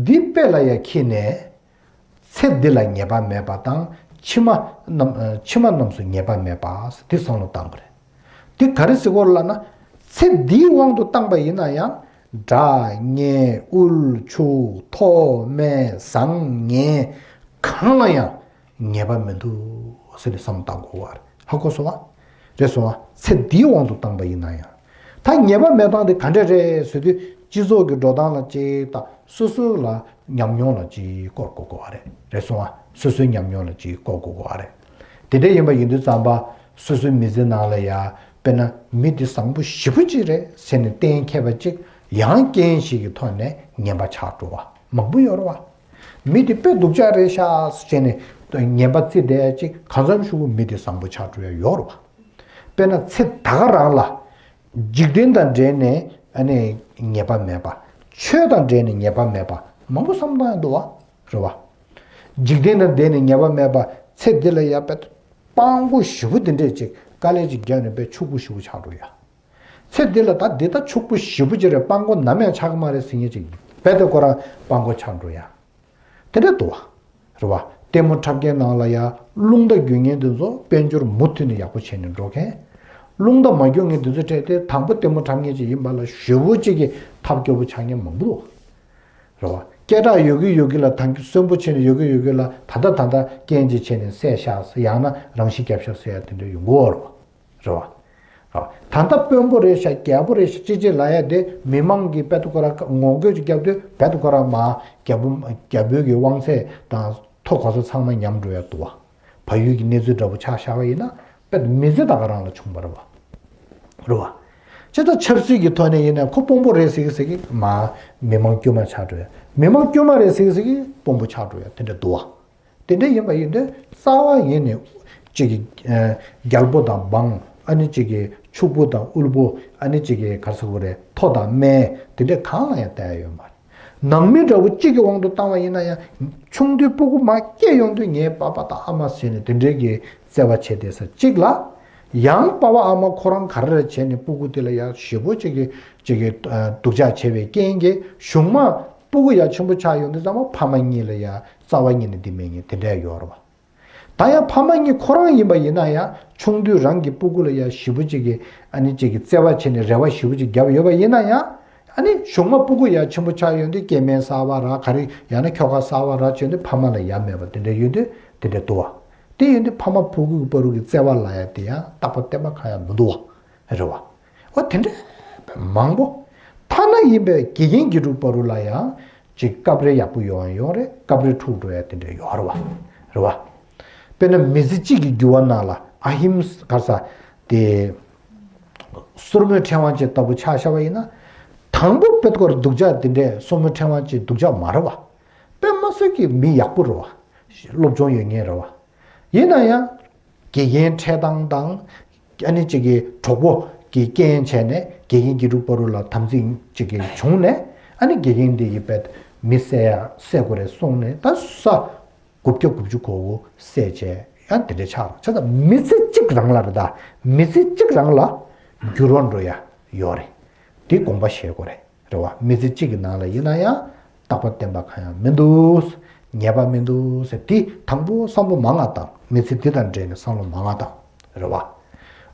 འདི་དཔེ་ལ་ཡ་འཁྱེར་ནས། ཚེ་འདི་ལ་ཉེས་པ་མེད་པ་དང་ཕྱི་མ་རྣམས་ཕྱི་མ་རྣམས་སུ་ཉེས་པ་མེད་པ་འདི་བསམ་བློ་བཏང་དགོས་རེད། འདི་ག་རེ་ཟེར་དགོས་ལབ་ན། ཚེ་འདིའི་དབང་དུ་བཏང་པ་ཡིན་ན་ཡང་དགྲ་གཉེན་དབུལ་ཕྱུག་མཐོ་དམན་བཟང་ངན་གང་ལ་ཡང་ཉེས་པ་མི་འདུག་ཟེར་ནས་བསམ་བློ་བཏང་དགོས་པ་རེད། ཧ་གོ་སོང་བ། རེད་སོང་བ། ཚེ་འདིའི་དབང་དུ་བཏང་པ་ཡིན་ན་ཡང་། ད་ཉེས་པ་མེད་སྟངས་དེ་ག་འདྲ་རེད་ཟེར་དུས་སྤྱི་ཚོགས་ཀྱི་འགྲོ་སྟངས་ལ་གཅིག་དང་སོ་སོ་ལ་ཉམས་མྱོང་ལ་གཅིག་བསྐོར་དགོས་དགོས་པ་རེད། རེད་སོང་བ། སོ་སོའི་ཉམས་མྱོང་ལ་གཅིག་བསྐོར་དགོས་དགོས་པ་རེད། དེ་འདྲ་ཡིན་པ་ཡིན་དུས་ཙམ་པ་སོ་སོའི་མི་ཚེ་ནང་ལ་ཡ་དཔེར་ན་མི་འདི་བཟང་པོ་ཞེ་པོ་ཅིག་རེད་ཟེར་ནས་གཏན་འཁེལ་བ་ཅིག་ཡང་རྐྱེན་ཞིག་གི་ཐོག་ནས་ངན་པ་ཆགས་འགྲོ་བ་མང་པོ་ཡོད་རེད་བ། མི་དེ་དཔེ་སྡུག་ཅག་རེད་ཤག་ཟེར་ནས་ངན་པ་བརྩི་བསྡད་ཅིག་གང་འཚམ་ཤོག་གུ་མི་དེ་བཟང་པོ་ཆགས་འགྲོ་ཡ་ཡོད་རེད་བ། དཔེར་ན་ཚེ་ད་ག་རང་ལ་འཇིག་རྟེན་དང་འབྲེལ་ནས་ཨ་ནི་ཉེས་པ་མེད་པ། ཆོས་དང་འབྲེལ་ནས་ཉེས་པ་མེད་པ་མང་པོ་བསམ་བཏང་ཡ་འདུག་བ། རེད་བ། འཇིག་རྟེན་དང་འབྲེལ་ནས་ཉེས་པ་མེད་པ། ཚེ་འདི་ལ་ཡ་དཔེ་སྤང་པོ་ཞེ་པོ་འདི་འདྲས་ཅིག་དཀའ་ལས་ཅིག་བརྒྱབ་ནས་དཔེ་ཕྱུག་པོ་ཞེ་པོ་ཆགས་འགྲོ་ཡ། ཚེ་འདི་ལ་ད་འདི་ལྟ་ཕྱུག་པོ་ཞེ་པོ་ཅིག་རེད། སྤང་གོ་ནམ་ཡང་ཆགས་ཀྱི་མ་རེད་ཟེར་མཁན་ཅིག་རྦད་དེ་ཁོ་རང་སྤང་གོ་ཆགས་འགྲོ་ཡ། དེ་འདྲ་འདུག་བ། རེད་བ། ལྟད་མོ་འཁྲབ་མཁན་ནང་ལ་ཡ་རླུང་རྟ་རྒྱུག་མཁན་དེ་ཚོ་དཔལ་འབྱོར་མུ་མཐུད་ནས་ཡག་པོ་བྱས་ནས་འགྲོ་མཁན། རླུང་རྟ་མ་རྒྱུག་མཁན་དེ་ཚོ་འཕྲད་དེ་དང་པོ་ལྟད་མོ་འཁྲབ་མཁན་ཅིག་ཡིན་པ་ལ་ཞེ་པོ་ཅིག་གི་ཐབས་སྐྱོ་པོ་ཆགས་མཁན་མང་པོ་འདུག་རེད་བ། སྐད་གྲགས་ཡོད་གི་ཡོད་གི་ལ་ད་གསོན་པོ་བྱས་ནས་ཡོད་གི་ཡོད་གི་ལ་ད་ལྟ་ད་ལྟ་རྐྱེན་ཅིག་བྱས་ནས་བསད་བཞག་ཡང་ན་རང་ཤི་བརྒྱབ་བཞག་ཟེར་ཡ་དེ་འདྲ་ཡོང་གི་ཡོད་རེད་བ། རེད་བ། རེད་བ། ད་ལྟ་དཔོན་པོ་རེད་ཤག་རྒྱལ་པོ་རེད་ཤག་ཅི་ཅི་ལབ་ཡ་དེ་མི་མང་གིས་དཔེ་ཐོ་ཁོ་ར་ངོ་རྒོལ་ཅིག་བརྒྱབ་དུས་དཔེ་ཐོ་ཁོ་ར་མ་རྒྱལ་པོ་རྒྱལ་པོའི་གི་དབང་ཚད་དང་ཐོ་གོ་ས་ཚང་མ་ཉམས་འགྲོ་ཡ་འདུག་བ། བལ་ཡུལ་གྱི་གནས་ཚུལ་འདྲ་པོ་ཆ་བཞག་པ་ཡིན་ན་དཔེ་མི་ཚེ་ད་ག་རང་ལ་བྱུང་བ་རེད་བ། རེད་བ། ཅི་ལྟར་ཆབ་སྲིད་ཀྱི་ཐོག་ནས་ཡིན་ན་ཁོ་དཔོན་པོ་རེད་ཟེར་གི་ཟེར་གི་མ་མི་མང་དཀྱུས་མ་ཆགས་འགྲོ་ཡ། མི་མང་དཀྱུས་མ་རེད་ཟེར་གི་ཟེར་གི་དཔོན་པོ་ཆགས་འགྲོ་ཡ་དེ་འདྲ་འདུག་བ། དེ་འདྲ་ཡིན་པ་ཡིན་དུས་རྩ་བ་ཡིན་ནས་གཅིག་གི་ཨ་རྒྱལ་པོ་དང་འབངས། ཨ་ནི་གཅིག་གི་ཕྱུག་པོ་དང་དབུལ་པོ། ཨ་ནི་གཅིག་གི་ག་རེ་ཟེར་དགོས་རེད། མཐོ་དང་དམན། དེ་འདྲ་གང་ལ་ཡང་བལྟ་ཡ་ཡོད་མ་རེད། ནང་མི་འདྲ་བོ་གཅིག་གི་དབང་དུ་བཏང་བ་ཡིན་ན་ཡང་ཆུང་དུས་སྤུ་གུ་མར་སྐྱེས་ཡོང་དུས་ངའི་པ་ཕ་དང་ཨ་མ་ཟེར་ནས་དེ་འདྲའི་གི་བརྩེ་བ་བྱས་བསྡད་ས་གཅིག་ལ། ཡང་པ་ཕ་ཨ་མ་ཁོ་རང་ག་རེ་རེ་བྱས་ནས་སྤུ་གུ་དེ་ལ་ཡ་ཞེ་པོ་ཅིག་གི་ཅིག་གི་སྡུག་ཅག་བྱས་པའི་རྐྱེན་གྱིས་གཞུག་མ་སྤུ་གུ་ཡ་ཆེན་པོ་ཆགས་ཡོང་དུས་ཙམ་པ་ཕ་མ་གཉིས་ལ་ཡ་རྩ་བ་ཉིད་ནས་འདི་མེད་མཁན་དེ་འདྲ་ཡོད་རེད་བ། ད་ཡང་ཕ་མ་གཉིས་ཁོ་རང་ཡིན་པ་ཡིན་ན་ཡང་ཆུང་དུས་རང་གི་སྤུ་གུ་ལ་ཡང་ཞེ་པོ་ཅིག་གི་ཨ་ནི་ཅིག་གི་བརྩེ་བ་བྱས་ནས་རེ་བ་ཞེ་པོ་ཅིག་བརྒྱབ་ཡོད་པ་ཡིན་ན་ཡང་ཨ་ནི་གཞུག་མ་སྤུ་གུ་ཡང་ཆེན་པོ་ཆགས་ཡོང་དུས་སྐྱེ་དམན་གསར་པ་རག་ག་རེ་ཡང་ན་ཁྱོ་ག་གསར་པ་རག་བྱས་ནས་ཕ་མ་ལ་ཡ་མེད་པ་དེ་འདྲ་ཡོད་དུས་དེ་འདྲ་འདུག་བ། དེ་ཡོད་དུས་ཕ་མ་སྤུ་གུ་གི་བར་དུ་གི་བརྩེ་བ་ལབ་ཡ་དེ་ཡང་རྟག་པ་བརྟན་པ་གང་ཡང་མི་འདུག་བ། རེད་བ། འོ་དེ་འདྲ་མང་པོ། ཐ་ན་ཡིན་པའི་དགེ་རྒན་དགེ་ཕྲུག་བར་དུ་ལ་ཡང་ཅིག་སྐབས་རེ་ཡག་པོ་ཡོང་ཡང་ཡོང་རེད། སྐབས་རེ་འཁྲུག་འགྲོ་ཡ་དེ་འདྲ་ཡོད་རེད་བ། རེད་བ། དཔེར་ན་མི་ཚེ་གཅིག་གི་འགྱུར་བ་ནང་ལ་ཨ་ཧིམ་ག་ས་དེ་སོར་མོའི་ཕྲེང་བ་ཅན་ལྟ་བུ་ཆ་བཞག་པ་ཡིན་ན། དང་པོ་དཔེ་སྐོར་སྡུག་ཅག་དེ་འདྲས་སོར་མོའི་ཕྲེང་བ་ཅན་སྡུག་ཅག་མ་རེད་བ། དཔེ་མ་སྲིད་ཀྱི་མི་ཡག་པོ་རེད་བ། སློབ་སྦྱོང་ཡོད་མཁན་རེད་བ། ཡིན་ན་ཡང་། དགེ་རྒན་འཕྲད་སྟངས་དང་། ཨ་ནི་གཅིག་གི་གྲོགས་པོ་གི་རྐྱེན་བྱས་ནས་དགེ་རྒན་དགེ་ཕྲུག་བར་དུ་ལ་དམ་ཚིག་གཅིག་གི་བྱུང་ནས་ཨ་ནི་དགེ་རྒན་འདི་ཡི་བས་མི་བསད་ཡ་བསད་དགོས་རེད་གསུངས་ནས་ད་ས་དགུ་བརྒྱ་དགུ་བཅུ་གོ་དགུ་བསད་བྱས་ཡང་དེ་འདྲ་ཆགས་རེད། བྱས་ཙང་མི་ཚེ་གཅིག་རང་ལ་རེད། ད་མི་ཚེ་གཅིག་རང་ལ་འགྱུར་བ་འགྲོ་ཡ་ཡོད་རེད། དེ་དགོངས་པ་བཞེས་དགོས་རེད། རེད་བ། མི་ཚེ་གཅིག་གི་ནང་ལ་ཡིན་ན་ཡང་རྟག་པ་བརྟན་པ་གང་ཡང་མི་འདུག་ཉེས་པ་མི་འདུག་ཟེར་དེ་དང་པོ་བསམ་བློ་མང་ང་བཏང་། མི་ཚེ་འདི་དང་འབྲེལ་ནས་བསམ་བློ་མང་ང་བཏང་། རེད་བ།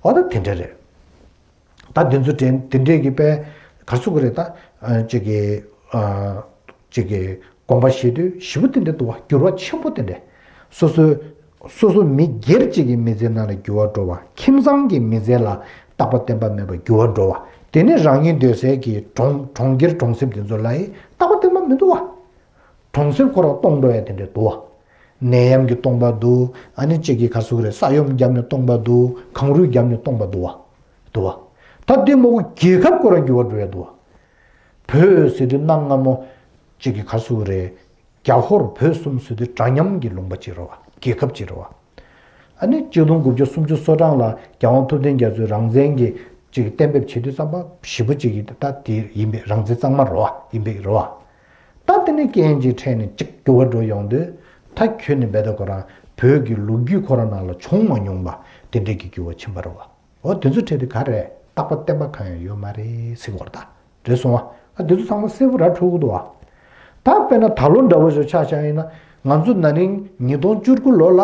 འོ་ད་དེ་འདྲ་རེད། ད་འདི་ཚོ་དྲན་དེ་འདྲས་ཀྱི་པས་ག་ཚོད་ཀྱི་རེད་ད། ཅིག་གི་ཅིག་གི་དགོངས་པ་བཞེས་དུས་ཞེ་པོ་དེ་འདྲ་འདུག་བ། འགྱུར་བ་ཆེན་པོ་དེ་འདྲ། སོ་སོའི་སོ་སོ་མི་སྒེར་གཅིག་གི་མི་ཚེའི་ནང་ལ་འགྱུར་བ་འགྲོ་བ། ཁྱིམ་ཚང་གི་མི་ཚེ་ལ་རྟག་པ་བརྟན་པ་མེད་པར་འགྱུར་བ་འགྲོ་བ། དེ་ནས་རང་ཉིད་སྡོད་སའི་གི་གྲོང་གྲོང་ཁྱེར་གྲོང་གསེབ་དེ་ཚོ་ལ་ཡི་རྟག་པ་བརྟན་པ་མི་འདུག་བ། གྲོང་གསེབ་ཁོ་རང་སྟོངས་འགྲོ་ཡ་དེ་འདྲ་འདུག་བ། ནད་ཡམས་ཀྱིས་སྟོངས་པ་འདུག་ཨ་ནི་གཅིག་གིས་ག་ཟེར་དགོས་རེད། ས་ཡོམ་བརྒྱབ་ནས་སྟོངས་པ་འདུག་གངས་རུད་བརྒྱབ་ནས་སྟོངས་པ་འདུག་བ། འདུག་བ། ད་འདི་མ་གོ་རྒྱལ་ཁབ་ཁོ་རང་འགྱུར་བ་འགྲོ་ཡ་འདུག་བ། བོད་ཟེར་དུས་གནའ་སྔ་མོ་གཅིག་གིས་ག་ཟེར་དགོས་རེད། རྒྱ་ཧོར་བོད་གསུམ་ཟེར་དུས་འདྲ་མཉམ་གྱི་ལུང་པ་གཅིག་རེད་བ། རྒྱལ་ཁབ་གཅིག་རེད་བ། ཨ་ནི་གཅིག་སྟོང་དགུ་བརྒྱ་སུམ་ཅུ་སོ་གྲངས་ལ་རྒྱལ་དབང་ཐུབ་བསྟན་རྒྱ་མཚོས་རང་བཙན་གྱི་གཅིག་གཏན་འབེབས་བྱེད་དུས་ཙམ་པ་ཞེ་པོ་གཅིག་གིས་ད་དེ་ཡིན་པའི་རང་བཙན་གཙང་མ་རེད་བ། ཡིན་པའི་རེད་བ། ད་དེ་ནས་རྐྱེན་གཅིག་འཕྲད་ནས་གཅིག་འགྱུར་བ་འགྲོ་ཡོང་དུས་ད་ཁྱོད་ནི་བེ་ད་ཁོ་རང་བོད་ཀྱི་ལོ་རྒྱུས་ཁོ་རང་ནང་ལ་བྱུང་མ་མྱོང་པ་དེ་འདྲས་ཀྱི་འགྱུར་བ་ཕྱིན་པ་རེད་བ། འོ་དེ་ཚོ་འཕྲད་དུས་ག་རེ་རྟག་པ་བརྟན་པ་གང་ཡང་ཡོད་མ་རེད་ཟེར་གྱི་ཡོད་རེད་ད། རེད་སོང་བ། ཨ་དེ་ཚོ་ཚང་མ་གསལ་པོ་ར་འཁྲུལ་གྱི་འདུག་བ། ད་དཔེར་ན་ད་ལོ་འདྲ་བོ་ཞིག་ཆ་བཞག་ཡིན་ན་ང་ཚོ་ན་ནིང་ཉིས་སྟོང་བཅུ་དགུ་ལོ་ལ་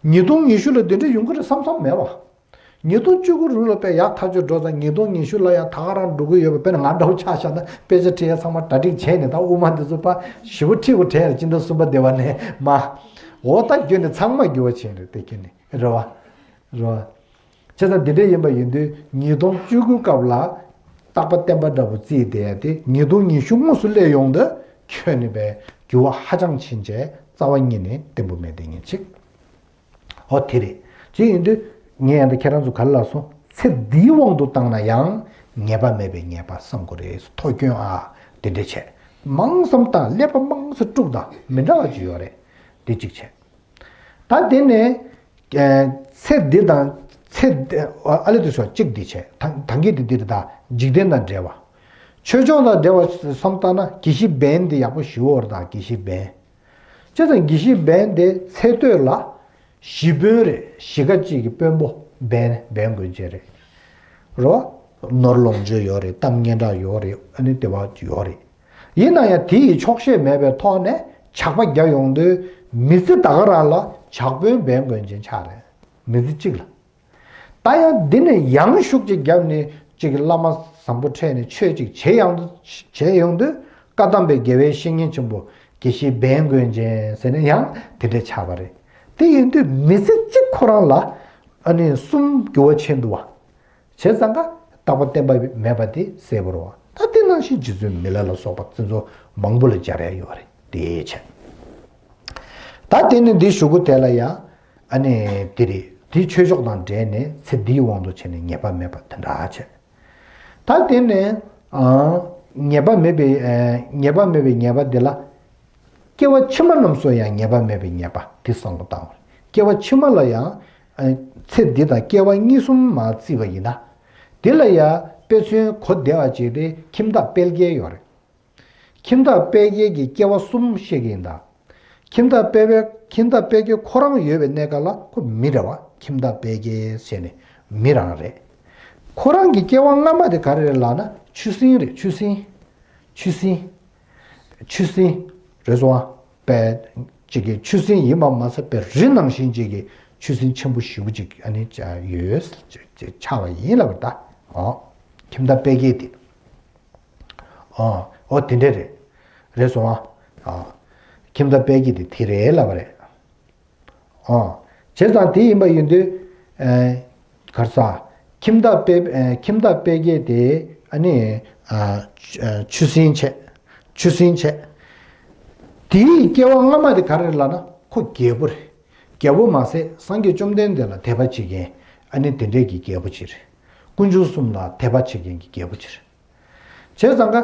ཉིས་སྟོང་ཉི་ཤུ་ལ་དེ་འདྲ་ཡོང་གི་རེད་བསམ་བསམ་མེད་བ། ཉིས་སྟོང་བཅུ་དགུ་རུ་ལ་དཔེ་ཡག་ཐག་ཆོད་འགྲོ་ཙང་ཉིས་སྟོང་ཉི་ཤུ་ལ་ཡང་ད་ག་རང་འགྲོ་གི་ཡོད་པ། དཔེར་ན་ང་འདྲ་བོ་ཆ་བཞག་ན་དཔེ་ཆ་ཁྲིད་ཡ་ཚང་མ་གྲ་སྒྲིག་བྱས་ནས་ད་དབུ་མ་འདི་ཚོ་པ་ཞེ་པོ་ཁྲིད་དགོས་དྲན་ཡ་སྤྱི་ཟླ་གསུམ་པ་དེ་བ་ནས་མ། འོ་ད་ཁྱོད་ནི་ཚང་མ་འགྱུར་བ་ཕྱིན་རེད་དེ་ཁྱོད་ནི་རེད་བ། རེད་བ། བྱས་ཙང་འདི་འདྲ་ཡིན་པ་ཡིན་དུས་ཉིས་སྟོང་བཅུ་དགུ་སྐབས་ལ་རྟག་པ་བརྟན་པ་འདྲ་པོ་བརྩིས་བསྡད་ཡ་དེ་ཉིས་སྟོང་ཉི་ཤུ་དངོས་སུ་སླེབས་ཡོང་དུས་ཁྱོད་ནི་བས་འགྱུར་བ་ཧ་ཅང་ཕྱིན་བྱས་རྩ་བ་ཉིད་ནས་བརྟན་པོ་མེད་དེ་ཉིན་གཅིག་འོ་དེ་རེད། དེ་ཡིན་དུས་ངས་ཡང་ད་ཁྱེད་རང་ཚོ་ག་རེ་ལབ་སོང་། ཚེ་འདིའི་དབང་དུ་བཏང་ན་ཡང་ཉེས་པ་མེད་པའི་ཉེས་པ་བསམ་དགོས་རེད། ཐོ་སྐྱོན་ཨ་དེ་འདྲ་བྱས། མང་ཙམ་བཏང་ཀླད་པ་མང་ཙམ་དཀྲུགས་དང་མི་འདྲ་བ་ཅིག་ཡོད་རེད། དེ་གཅིག་བྱས། ད་དེ་ནས་ཚེ་འདི་དང་ཚེ་འདི་ཨ་ལེ་དེ་སོགས་གཅིག་འདི་བྱས། ད་ད་གིན་དེ་འདི་རེད། ད་འཇིག་རྟེན་དང་འབྲེལ་བ། ཆོས་ཕྱོགས་དང་འབྲེལ་བ་བསམ་བཏང་ན་དགེ་བཤེས་བན་འདི་ཡག་པོ་ཞུ་འོར་དང་དགེ་བཤེས་བན། བྱས་ཙང་དགེ་བཤེས་བན་དེ་ཚེ་སྟོད་ལ་གཞིས་དཔོན་རེད། གཞིས་ཀ་གཅིག་གི་དཔོན་པོ་བན་བན་དགོན་ཆེན་རེད། རོ། ནོར་ལོངས་སྤྱོད་ཡོད་རེད། གཏམ་སྙན་གྲགས་ཡོད་རེད། ཨ་ནི་དེ་བ་ཡོད་རེད། ཡིན་ན་ཡང་དེ་ཡི་ཆོག་ཤེས་མེད་པའི་ཐོག་ནས་ཇག་པ་རྒྱག་ཡོང་དུས་མི་ཚེ་ད་ག་རང་ལ་ཇག་དཔོན་བན་དགོན་ཆེན་ཆགས་རེད། མི་ཚེ་གཅིག་ལ། ད་ཡང་འདི་ནས་ཡང་ཤུགས་ཅིག་བརྒྱབ་ནས་ཅིག་གི་བླ་མ་བཟང་པོ་འཕྲད་ནས་ཆོས་ཅིག་བྱེད་ཡོང་དུས་བྱེད་ཡོང་དུས་བཀའ་གདམས་པའི་དགེ་བའི་བཤེས་གཉེན་ཆེན་པོ་དགེ་བཤེས་བན་དགོན་ཆེན་ཟེར་ནས་ཡང་དེ་འདྲ་ཆགས་པ་རེད། དེ་ཡིན་དུས་མི་ཚེ་གཅིག་ཁོ་རང་ལ་ཨ་ནི་གསུམ་འགྱུར་བ་ཕྱིན་འདུག་བ། བྱས་ཙང་ཀ་རྟག་པ་བརྟན་པ་མེད་པ་དེ་གསལ་པོ་རེད་བ། ད་དེ་ནང་བཞིན་རྗེ་བཙུན་མི་ལ་ལ་སོགས་པ་དེ་ཚོ་མང་པོ་ལ་སྦྱར་ཡ་ཡོད་རེད། དེ་བྱས། ད་དེ་ནི་འདི་ཞུ་གུ་དེ་ལ་ཡང་ཨ་ནི་དེ་རེད། དེ་ཆོས་ཕྱོགས་དང་འབྲེལ་ནས་ཚེ་འདིའི་དབང་དུ་བྱས་ནས་ཉེས་པ་མེད་པ་དེ་འདྲ་བྱས། ད་དེ་ནས་ཨ་ཉེས་པ་མེད་པའི་ཨ་ཉེས་པ་མེད་པའི་ཉེས་པ་དེ་ལ་སྐྱེ་བ་ཕྱི་མ་རྣམས་སུ་ཡང་ཉེས་པ་མེད་པའི་ཉེས་པ་དེ་བསམ་བློ་བཏང་བ་རེད། སྐྱེ་བ་ཕྱི་མ་ལ་ཡང་ཨ་ཚེ་འདི་དང་སྐྱེ་བ་གཉིས་གསུམ་མ་བརྩིས་པ་ཡིན་ན། དེ་ལ་ཡང་དཔེ་མཚོན་གོ་བདེ་བ་ཅིག་དེ་ཁྱིམ་བདག་དཔལ་སྐྱེས་ཡོད་རེད། ཁྱིམ་བདག་དཔལ་སྐྱེས་ཀྱི་སྐྱེ་བ་གསུམ་བཤད་ཀྱི་ཡིན་ད། ཁྱིམ་བདག་དཔལ་བའི་ཁྱིམ་བདག་དཔལ་སྐྱེས་ཁོ་རང་ཡོད་པའི་གནས་སྐབས་ལ་ཁོ་མི་རེད་བ། ཁྱིམ་བདག་དཔལ་སྐྱེས་ཟེར་ནས་ མི་རང་རེད། ཁོ་རང་གི་སྐྱེ་བ་སྔ་མ་དེ་ག་རེ་རེད་ལབ་ན་ཆུ་སྲིན་རེད། ཆུ་སྲིན། ཆུ་སྲིན། ཆུ་སྲིན། རེད་སོང་ཨ། པའི་ཅིག་གི་ཆུ་སྲིན་ཡིན་པ་མ་ཟད་པའི་རི་ནང་བཞིན་ཅིག་གི་ཆུ་སྲིན་ཆེན་པོ་ཞེ་པོ་ཅིག་ཨ་ནི་ཡོད་ཆགས་པ་ཡིན་ལབ་པ་ད། ཨོ། ཁྱིམ་བདག་དཔལ་དགྱེས་དེ། ཨོ། ཨོ་དེ་འདྲ་རེད། རེད་སོང་ཨ། ཨོ། ཁྱིམ་བདག་དཔལ་དགྱེས་དེ་དེ་རེད་ལབ་པ་རེད། ཨོ། བྱས་ཙང་དེ་ཡིན་པ་ཡིན་དུས། ཨེ། ག་རེ་ཟ། ཁྱིམ་བདག་དཔལ། ཨེ། ཁྱིམ་བདག་དཔལ་དགྱེས་དེ་ཨ་ནི། ཨ། ཆུ་སྲིན་བྱས། ཆུ་སྲིན་བྱས། དེའི་སྐྱེ་བ་སྔ་མ་དེ་ག་རེ་རེད་ལབ་ན་ཁོ་རྒྱལ་པོ་རེད། རྒྱལ་པོ་མ་ཟད་སངས་རྒྱས་བཅོམ་ལྡན་འདས་ལ་དད་པ་བྱེད་མཁན་ཨ་ནི་དེ་འདྲས་ཀྱི་རྒྱལ་པོ་ཅིག་རེད། དཀོན་མཆོག་གསུམ་ལ་དད་པ་བྱེད་མཁན་གྱི་རྒྱལ་པོ་ཅིག་རེད། བྱས་ཙང་ཀ་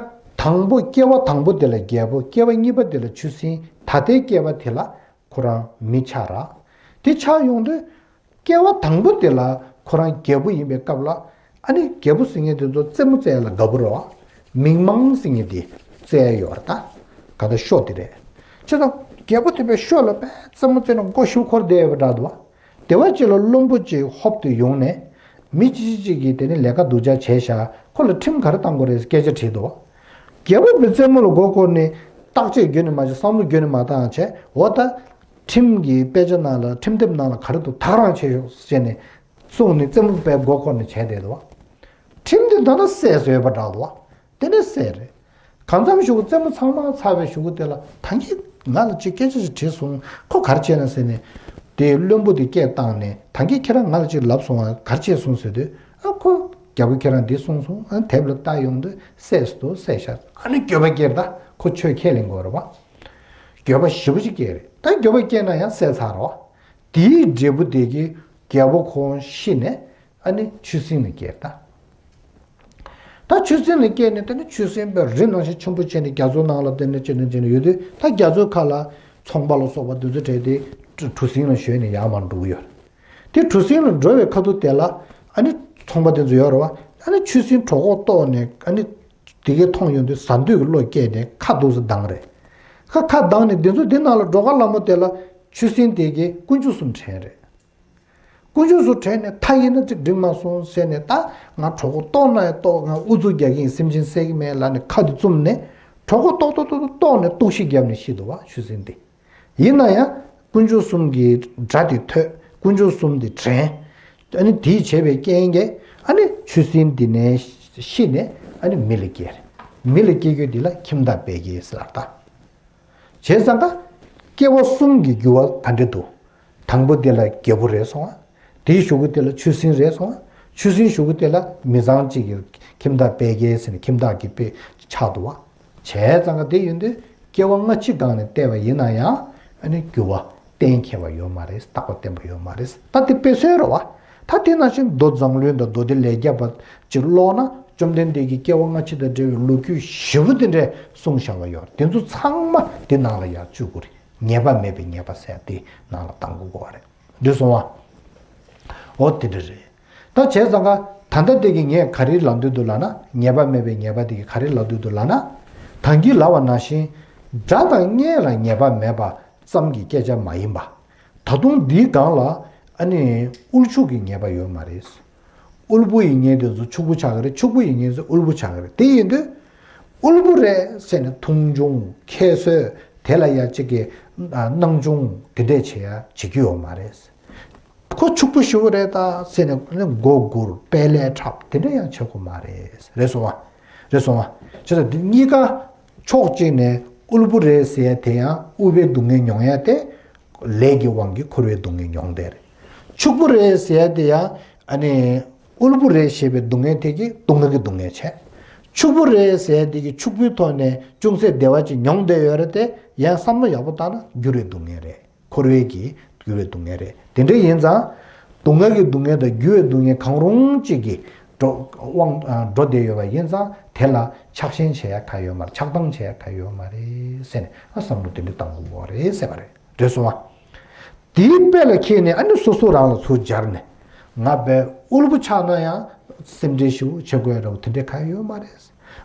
དང་པོ་སྐྱེ་བ་དང་པོ་དེ་ལ་རྒྱལ་པོ། སྐྱེ་བ་གཉིས་པ་དེ་ལ་ཆུ་སྲིན། ད་ལྟའི་སྐྱེ་བ་དེ་ལ་ཁོ་རང་མི་ཆགས་ར། དེ་ཆགས་ཡོང་དུས་སྐྱེ་བ་དང་པོ་དེ་ལ་ཁོ་རང་རྒྱལ་པོ་ཡིན་པའི་སྐབས་ལ་ཨ་ནི་རྒྱལ་པོ་ཟེར་མཁན་དེ་ཚོ་རྩེད་མོ་རྩེ་ཡ་ལ་དགའ་པོ་རེད་བ། མིག་མངས་ཟེར་མཁན་དེ་རྩེ་ཡ་ཡོད་རེད་ད། ག་ད་ཤོ་དེ་རེད། བྱས་ཙང་རྒྱལ་པོ་དེ་པའི་ཤོ་ལ་དཔེ་རྩེད་མོ་རྩེ་ན་མགོ་ཤུབས་འཁོར་བསྡད་ཡོད་པ་འདྲ་འདུག་བ། དེ་བ་ཅིག་ལ་བློན་པོ་ཅིག་ཧོབ་ཏེ་ཡོང་ནས། མི་གཅིག་གཅིག་གིས་དེ་ནི་ལས་ཀ་སྡུག་ཅག་བྱས་ཤག་ཁོ་ལ་ཁྲིམས་ག་རེ་གཏང་དགོས་རེད་སྐད་ཆ་དྲིས་འདུག་རྒྱལ་པོ་བའི་རྩེད་མོ་ལ་མགོ་སྐོར་ནས་བརྟག་དཔྱད་རྒྱུན་ནས་མ་བྱས། བསམ་བློ་རྒྱུན་ནས་མ་བཏང་བྱས། འོ་ད་ཁྲིམས་ཀྱི་དཔེ་ཆ་ནང་ལ། ཁྲིམས་དེབ་ནང་ལ་ག་རེ་འདུག་ད་ག་རང་བྱས་ཤོག་ཟེར་ནས་གསུངས་ནས་རྩེད་མོ་པའི་མགོ་སྐོར་ནས་བྱས་བསྡད་འདུག་ཁྲིམས་དེ་ད་ལྟ་སད་ཟེར་བ་འདྲ་འདུག་དེ་ནས་སད་རེད། གང་འཚམ་ཞུ་གུ་རྩེད་མོ་ཚང་མ་ཚར་བའི་ཞུ་གུ་དེ་ལ་ད་གིན་ང་ལ་ཅིག་སྐད་ཆ་ཞིག་དྲིས་སོང་། ཁོ་ག་རེ་བྱས་ན་ཟེར་ནས། དེ་བློན་པོ་དེ་སྐད་བཏང་ནས་ད་གིན་ཁྱེད་རང་ང་ལ་ཅིག་ལབ་སོང་ང་ག་རེ་བྱས་སོང་ཟེར་དུས། ཨ་ཁོ་རྒྱལ་པོ་ཁྱེད་རང་འདི་གསུངས་སོང་། ཨ་དེབ་ལ་ལྟ་ཡོང་དུས་སད་སོང་། སད་ཤག་ཨ་ནི་འགྱོད་པ་སྐྱེས་རེད། ད་ཁོ་ཆོས་ཁས་ལེན་དགོས་རེད་བ། འགྱོད་པ་ཞེ་པོ་ཅིག་སྐྱེས་རེད། ད་འགྱོད་པ་སྐྱེས་ན་ཡང་སད་ཚར་རེད་བ། དེའི་འབྲས་བུ་དེ་གིས་རྒྱལ་པོ་ཁོང་ཤི་ནས། ཨ་ནི་ཆུ་སྲིན་ལ་སྐྱེས་ད། ད་ཆུ་སྲིན་ལ་སྐྱེས་ནས་དེ་ནི་ཆུ་སྲིན་པའི་རི་ནང་བཞིན་ཆེན་པོ་བྱས་ནས་རྒྱ་མཚོ་ནང་ལ་དེ་ནི་ཅི་ནི་ཅི་ནི་ཡོད་དུས། ད་རྒྱ་མཚོའི་ཁ་ལ་ཚོང་པ་ལ་སོགས་པ་དེ་ཚོ་བྲོས་ཏེ་གྲུ་གྲུ་གཟིངས་ལ་ཞོན་ནས་ཡར་མར་འགྲོ་གི་ཡོད་རེད། དེ་གྲུ་གཟིངས་ལ་འགྲོ་བའི་ཁ་ཐུག་དེ་ལ་ཨ་ནི་ཚོང་པ་དེ་ཚོ་ཡོད་རེད་བ། ཨ་ནི་ཆུ་སྲིན་གྲོད་ཁོག་ལྟོགས་ནས་ཨ་ནི་དེ་གས་མཐོང་ཡོང་དུས་ཟ་འདོད་ཀྱི་བློ་སྐྱེས་ནས་ཁ་འདུག་སེ་ལྡང་རེད། ཁ་ཁ་ལྡང་ནས་དེ་ཚོ་དེ་ནང་ལ་འགྲོ་ཁ་ལ་མོ་དེ་ལ་ཆུ་སྲིན་དེ་གས་དཀོན་མཆོག་གསུམ་དྲན་རེད། དཀོན་མཆོག་གསུམ་དྲན་ནས་ད་ཡིན་ན་ཅིག་འགྲིག་མ་སོང་ཟེར་ནས། ད་ང་གྲོད་ཁོག་ལྟོགས་ན་ཡང་ལྟོགས། ང་ཨུ་ཚུགས་རྒྱག་གི་ཡིན། སེམས་ཅན་བསད་ཀྱི་མེད་ལབ་ནས་ཁ་དེ་བཙུམས་ནས་གྲོད་ཁོག་ལྟོགས་ལྟོགས་ལྟོགས་ལྟོགས་ནས་ལྟོགས་ཤི་བརྒྱབ་ནས་ཤི་འདུག་བ་ཆུ་སྲིན་དེ། ཡིན་ན་ཡང་དཀོན་མཆོག་གསུམ་གྱི་སྒྲ་དེ་ཐོས། དཀོན་མཆོག་གསུམ་དེ་དྲན། ཨ་ནི་དེས་བྱས་པའི་རྐྱེན་གྱིས་ཨ་ནི་ཆུ་སྲིན་དེ་ནས་ཤི་ནས་ཨ་ནི་མི་ལ་སྐྱེས་རེད། མི་ལ་སྐྱེས་རྒྱུ་དེ་ལ་ཁྱིམ་བདག་དཔལ་དགྱེས་ཟེར་ལབ་ད། བྱས་ཙང་ཀ་སྐྱེ་བ་གསུམ་གྱི་འགྱུར་བ་ག་འདྲ་འདུག་དང་པོ་དེ་ལ་རྒྱལ་པོ་རེད་སོང་ང་། དེའི་གཞུག་གུ་དེ་ལ་ཆུ་སྲིན་རེད་སོང་ང་། ཆུ་སྲིན་གཞུག་གུ་དེ་ལ་མི་ཚང་གཅིག་གི་ཁྱིམ་བདག་དཔལ་དགྱེས་ཟེར་ནས་ཁྱིམ་བདག་གི་དཔེ་ཆགས་འདུག་བ། བྱས་ཙང་ཀ་དེ་ཡིན་དུས་སྐྱེ་བ་སྔ་ཕྱི་སྒང་ནས་བལྟས་པ་ཡིན་ན་ཡང་ཨ་ནི་འགྱུར་བ་གཏན་འཁེལ་བ་ཡོད་མ་རེད། རྟག་པ་བརྟན་པོ་ཡོད་མ་རེད། ད་དེ་དཔེ་མཚོན་རེད་བ། ད་དེ་ནང་བཞིན་མདོ་མཛངས་བླུན་དང་མདོ་སྡེ་ལས་བརྒྱ་པ་ཅིག་ཀློག་ན་བཅོམ་ལྡན་འདས་ཀྱི་སྐྱེ་བ་སྔ་ཕྱི་དང་འབྲེལ་བའི་ལོ་རྒྱུས་ཞེ་པོ་དེ་འདྲས་གསུངས་བཞག་པ་ཡོད་རེད། དེ་ཚོ་ཚང་མ་དེ་ནང་ལ་ཡར་བཅུག་དགོས་རེད། ངེས་པ་མེད་པའི་ངེས་པ་ཟེར་དེ་ནང་ལ་གཏང་དགོས་པ་རེད། འདི་སོང་བ། འོ་དེ་འདྲ་རེད། ད་བྱས་ཙང་ཀ་ད་ལྟ་དེ་གི་ངས་ག་རེ་ལབ་འདོད་འདུག་ལབ་ན། ངེས་པ་མེད་པའི་ངེས་པ་དེ་གི་ག་རེ་ལབ་འདོད་འདུག་ལབ་ན། ད་གིན་ལབ་པ་ནང་བཞིན་སྒྲ་དང་བརྙན་ལ་ངེས་པ་མེད་པ་ཙམ་གྱི་སྐད་ཆ་མ་ཡིན་པ། ད་དུང་འདིའི་སྒང་ལ་ཨ་ནི་དབུལ་ཕྱུག་གི་ངེས་པ་ཡོད་མ་རེད། དབུལ་པོ་ཡི་ངེས་དེ་ཚོ་ཕྱུག་པོ་ཆགས་ཀྱི་རེད། ཕྱུག་པོ་ཡི་ངེས་ཚོ་དབུལ་པོ་ཆགས་ཀྱི་རེད། དེ་ཡིན་དུས་དབུལ་པོ་རེད་ཟེར་ནས་མཐོང་ཆུང་ཁྱད་གསོད་དེ་ལ་ཡ་གཅིག་གི་སྣང་ཆུང་དེ་འདྲས་བྱེད་ཡ་བྱེད་རྒྱུ་ཡོད་མ་རེད། ཁོ་ཕྱུག་པོ་ཞེ་པོ་རེད་ད་ཟེར་ནས་མགོ་སྒུར་དཔལ་ལས་འཁྲབ་དེ་འདྲ་ཡང་བྱེད་དགོས་མ་རེད། རེད་སོང་བ། རེད་སོང་བ། བྱས་ཙང་འདི་གཉིས་ཀ་ཕྱོགས་གཅིག་ནས་དབུལ་པོ་རེད་ཟེར་ཡ་དེ་ཡང་དབུལ་བའི་སྡུག་བསྔལ་མྱོང་ཡ་དེ་ལས་ཀྱི་དབང་གིས་འཁོར་བའི་སྡུག་བསྔལ་མྱོང་བསྡད་རེད། ཕྱུག་པོ་རེད་ཟེར་ཡ་དེ་ཡང་ཨ་ནི་དབུལ་པོ་རེད་ཞེས་པའི་སྡུག་བསྔལ་དེ་གིས་སྡུག་བསྔལ་གྱི་སྡུག་བསྔལ་བྱས། ཕྱུག་པོ་རེད་ཟེར་ཡ་དེ་གིས་ཕྱུག་པོའི་ཐོག་ནས་ཅུང་ཟད་བདེ་བ་ཅིག་མྱོང་བསྡད་ཡོད་རེད་དེ་ཡང་བསམ་བློ་ཡག་པོ་བཏང་ན་འགྱུར་བའི་སྡུག་བསྔལ་རེད། འཁོར་བའི་གི་འགྱུར་བའི་སྡུག་བསྔལ་རེད། དེ་འདྲ་ཡིན་ཙང་། སྡུག་བསྔལ་གྱི་སྡུག་བསྔལ་དང་འགྱུར་བའི་སྡུག་བསྔལ་གང་རུང་གཅིག་གི་འགྲོ་དབང་འགྲོ་བསྡད་ཡོད་པ་ཡིན་ཙང་དེ་ལ་ཆགས་ཞེན་བྱེད་ཡ་ག་ཡོད་མ་རེད། ཆགས་སྡང་བྱེད་ཡ་ག་ཡོད་མ་རེད་ཟེར་ནས་ཨ་བསམ་བློ་དེ་འདྲ་བཏང་དགོས་པ་རེད་ཟེར་བ་རེད། རེད་སོང་བ། དེའི་དཔེ་ལ་ཁྱེར་ནས་ཨ་ནི་སོ་སོ་རང་ལ་ཚུར་སྦྱར་ནས་ང་དཔེ་དབུལ་པོ་ཆགས་ན་ཡང་སེམས་ཁྲལ་ཞེ་པོ་བྱེད་དགོས་ཡ་འདྲ་བོ་དེ་འདྲ་ག་ཡོད་མ་རེད།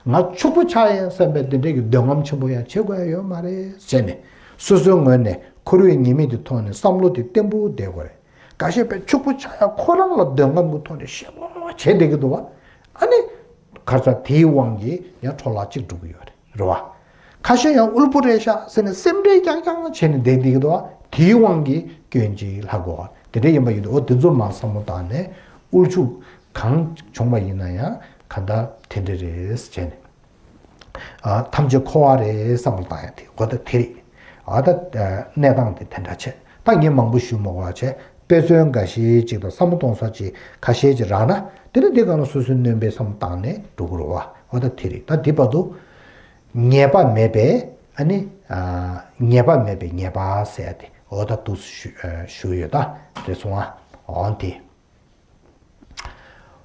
ང་ཕྱུག་པོ་ཆགས་ཡིན་བསམ་པའི་འདི་འདྲའི་གི་འདོད་རྔམ་ཆེན་པོ་ཡང་བྱེད་དགོས་ཡ་ཡོད་མ་རེད་ཟེར་ནས། སོ་སོའི་ངོས་ནས་འཁོར་བའི་ཉེས་དམིགས་དེ་མཐོང་ནས་བསམ་བློ་དེ་བརྟན་པོ་བསྡད་དགོས་རེད། འགའ་ཤས་པའི་ཕྱུག་པོ་ཆགས་ཡ་ཁོ་རང་ལ་འདོད་རྔམ་གྱི་ཐོག་ནས་ཞེ་པོ་བྱས་བསྡད་ཀྱི་འདུག་བ། ཨ་ནི་ཁར་ཚ་དེའི་དབང་གིས་ཡང་འཕྲོ་བརླག་ཅིག་འགྲོ་གི་ཡོད་རེད། རེད་བ། ཁ་ཤས་ཡང་དབུལ་པོ་རེད་ཤག་ཟེར་ནས་སེམས་ཁྲལ་རྐྱང་རྐྱང་བྱས་ནས་བསྡད་བསྡད་ཀྱི་འདུག་བ། དེའི་དབང་གིས་སྐྱོན་ཅིག་ལྷག་གོ། དེ་འདྲ་ཡིན་པ་ཡིན་དུས་འོ་དེ་ཚོ་མར་བསམ་བློ་བཏང་ནས་དབུལ་ཕྱུག་གང་བྱུང་བ་ཡིན་ན་ཡང་གང་ལྟར་དེ་འདྲ་རེད་བྱས་ནས། ཨ། ཐམས་ཅད་འཁོར་བ་རེད་བསམ་བློ་བཏང་ཡ་དེ་གོ་ད་དེ་རེད། ཨ། ད་གནས་སྟངས་དེ་དེ་འདྲ་བྱས། ད་ངས་མང་པོ་ཞུ་མ་དགོས་པ་བྱས། དཔེ་མཚོན་འགའ་ཤས་ཅིག་དང་བསམ་བློ་གཏོང་ས་ཅིག་ཁ་ཤས་ཅིག་རག་ན། དེ་ནས་དེ་ག་ལ་སོ་སོའི་སྣོན་པའི་བསམ་བློ་བཏང་ནས་འགྲོ་དགོས་རེད་བ། འོ་ད་དེ་རེད། ད་དེ་བར་དུ་ངེས་པ་མེད་པའི། ཨ་ནི། ཨ། ངེས་པ་མེད་པའི་ངེས་པ་ཟེར་ཡ་དེ་འོ་ད་འདུག་སེ་ཞུ་ཞུ་ཡོད། ད་རེད་སོང་ཨ། འོ་དེ།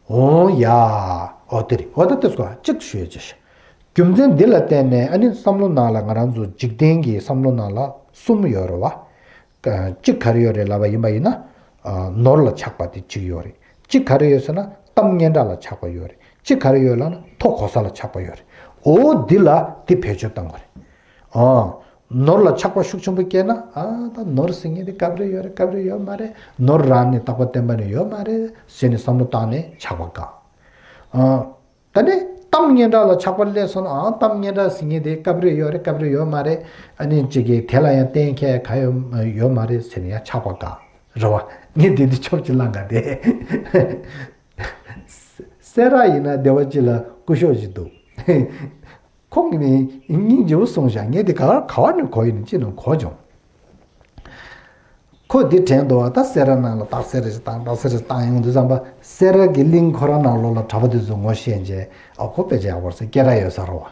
འོང་ཡ། འོ་དེ་རེད། འོ་ད་དེ་སོ་གཅིག་ཞུ་ཡ་ཅིག་རྒྱུ་མཚན་འདི་ལ་བརྟེན་ནས་ཨ་ནི་བསམ་བློ་ནང་ལ་ང་རང་ཚོ་འཇིག་རྟེན་གྱི་བསམ་བློ་ནང་ལ་གསུམ་ཡོད་རེད་བ། གཅིག་ག་རེ་ཡོད་རེད་ལབ་པ་ཡིན་པ་ཡིན་ན། ནོར་ལ་ཆགས་པ་དེ་གཅིག་ཡོད་རེད། གཅིག་ག་རེ་ཡོད་ཟེར་ན་གཏམ་སྙན་གྲགས་ལ་ཆགས་པ་ཡོད་རེད། གཅིག་ག་རེ་ཡོད་ལབ་ན་མཐོ་གོ་ས་ལ་ཆགས་པ་ཡོད་རེད། འོ་འདི་ལ་འདི་བེད་སྤྱོད་གཏང་དགོས་རེད། ཨ། ནོར་ལ་ཆགས་པ་ཤུགས་ཆེན་པོ་སྐྱེས་ན། ཨ། ད་ནོར་ཟེར་མཁན་དེ་སྐབས་རེ་ཡོད་རེད། སྐབས་རེ་ཡོད་མ་རེད། ནོར་རང་ནི་རྟག་པ་བརྟན་པ་ནི་ཡོད་མ་རེད་ཟེར་ནས་བསམ་བློ་བཏང་ནས་ཆགས་པ་བཀག་ཨ། ད་ནི་གཏམ་སྙན་གྲགས་ལ་ཆགས་པ་སླེབས་སོང་ན། ཨ། གཏམ་སྙན་གྲགས་ཟེར་མཁན་དེ་སྐབས་རེ་ཡོད་རེད། སྐབས་རེ་ཡོད་མ་རེད། ཨ་ནི་གཅིག་གིས་དེ་ལ་ཡང་གཏན་འཁེལ་ག་ཡོད་ཡོད་མ་རེད་ཟེར་ནས་ཡང་ཆགས་པ་བཀག་རེད་བ། ངས་འདི་འདི་ཆོབ་ཅིག་བླངས་ག་དེ། སེ་ར་ཡིན་ན་སྡེ་བ་སྤྱི་ལ་སྐུ་ཞབས་ཅིག་འདུག་ཁོང་གིས་ནི་སྙིང་རྗེ་པོ་གསུངས་ཤག་ངས་འདི་ག་ག་བ་ནས་གོ་ཡིན་ནི་ཅི་ནས་གོ་བྱུང་། ཁོ་འདི་དྲན་འདུག་བ། ད་སེ་ར་ནང་ལ་སྟག་སེ་ར་ཞིག་བཏང་། སྟག་སེ་ར་ཞིག་བཏང་ཡོང་དུས་ཙམ་པ། སེ་ར་གི་གླིང་ཁོ་རང་ནང་ལོགས་ལ་གྲྭ་པ་དེ་ཚོ་ངོ་ཤེས་རྗེས། ཨ། ཁོ་དཔེ་ཆ་ཡག་པོ་རེད་ཟེར། སྐད་གྲགས་ཡོད་ས་རེད་བ།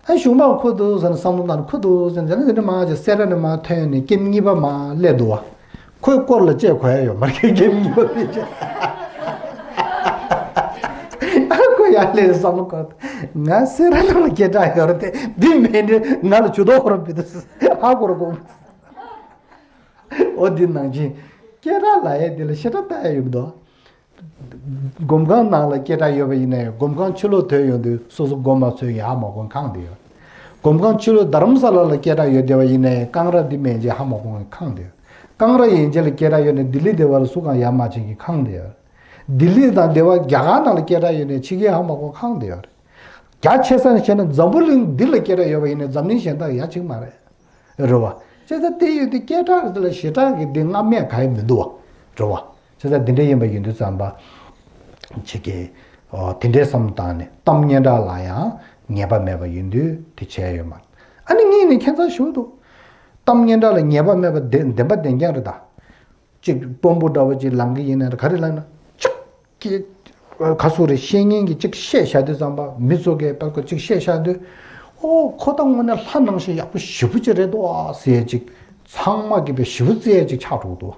ཨ། གཞུང་མང་ཁོ་འདུག་ཟེར་ནས་བསམ་བློ་བཏང་ནས། ཁོ་འདུག་ཟེར་ནས་འདི་ནས་མར་ཅིག་སེ་ར་ནས་མར་ཐོན་ནས་ཀེམ་གཉིས་པ་མར་སླེབས་འདུག་བ། ཁོའི་སྐོར་ལ་བཅད་གོ་ཡ་ཡོད་མ་རེད། ཀེམ་གཉིས་པ་ཕལ་ཆེར། ཨ། ཁོ་ཡར་སླེབས་བསམ་བློ་འཁོར། ང་སེ་ར་ནང་ལ་སྐད་གྲགས་ཡོད་རེད་དེ། འདི་མེད་ནས་ང་ལ་ཇུས་གཏོགས་ཁོ་རང་བི་དུ་ཧ་གོ་ར་གོ། འོ་འདི་ནང་བཞིན་སྐད་གྲགས་ལབ་ཡ་འདི་ལ་ཞེ་དྲག་ལྟ་ཡ་ཡོད་མི་འདུག་སྒོམ་ཁང་ནང་ལ་སྐད་གྲགས་ཡོད་པ་ཡིན་ན་ཡང་། སྒོམ་ཁང་ཕྱི་ལོགས་ཐོན་ཡོང་དུས་སོ་སོ་སྒོམ་མ་ཚོས་ཡ་ཧ་མ་གོ་མཁན་ཁག་འདུག་སྒོམ་ཁང་ཕྱི་ལོགས་རྡ་རམ་ས་ལ་ལ་སྐད་གྲགས་ཡོད་བསྡད་པ་ཡིན་ན་ཡང་། ཀང་ར་འདི་མན་ཆད་ཧ་མ་གོ་མཁན་ཁག་འདུག་ཀང་ར་ཡན་ཆད་ལ་སྐད་གྲགས་ཡོད་ནས། ལྡི་ལི་སྡེ་བ་ལ་སུ་གང་ཡ་མ་བྱེད་མཁན་ཁག་འདུག་ལྡི་ལི་དང་སྡེ་བ་རྒྱ་གར་ནང་ལ་སྐད་གྲགས་ཡོད་ནས་ཕྱི་རྒྱལ་ཧ་མ་གོ་མཁན་ཁག་འདུག་རྒྱ་ཆེ་ས་ནས་བཤད་ན་འཛམ་བུ་གླིང་འདི་ལ་སྐད་གྲགས་ཡོད་པ་ཡིན་ན་འཛམ་གླིང་གཞན་དག་ཡ་གཅིག་མ་རེད། རེད་བ། བྱས་ཙང་དེ་ཡོད་དུས་སྐད་གྲགས་དེ་ལ་ཞེ་དྲག་གི་འདི་རྔམ་ཡ་གང་ཡང་མི་འདུག་བ། རེད་བ། བྱས་ཙང་འདི་འདྲ་ཡིན་པ་ཡིན་དུས་ཙམ་པ། ཅིག་གིས། ཨོ། དེ་འདྲའི་བསམ་བཏང་ནས་གཏམ་སྙན་གྲགས་ལ་ཡང་ངེས་པ་མེད་པ་ཡིན་དུས་དེ་བྱས་ཡོད་མ་རེད། ཨ་ནི་ངས་ནི་ཁྱད་མཚར་ཞིག་འདུག་གཏམ་སྙན་གྲགས་ལ་ངེས་པ་མེད་པ་བདེན་བདེན་པ་བདེན་རྐྱང་རེད་ད། ཅིག་དཔོན་པོ་འདྲ་བོ་ཅིག་ལངས་ཀྱི་ཡིན་ན་ག་རེ་ལབ་ན། ཅིག་གི་ག་ཟེར་རེད། བཤད་མཁན་གྱིས་ཅིག་བཤད་བཞག་དུས་ཙམ་པ། མི་ཚོ་གིས་དཔེ་ཁོ་ཅིག་བཤད་བཞག་དུས། ཨོ། ཁོ་ད་དངོས་གནས་ལྷ་ནང་བཞིན་ཡག་པོ་ཞེ་པོ་ཅིག་རེད་འདུག་ཨ་ཟེར་ཅིག་ཚང་མ་གིས་དཔེ་ཞེ་པོ་བརྩི་ཡ་ཅིག་ཆགས་འགྲོ་འདུག་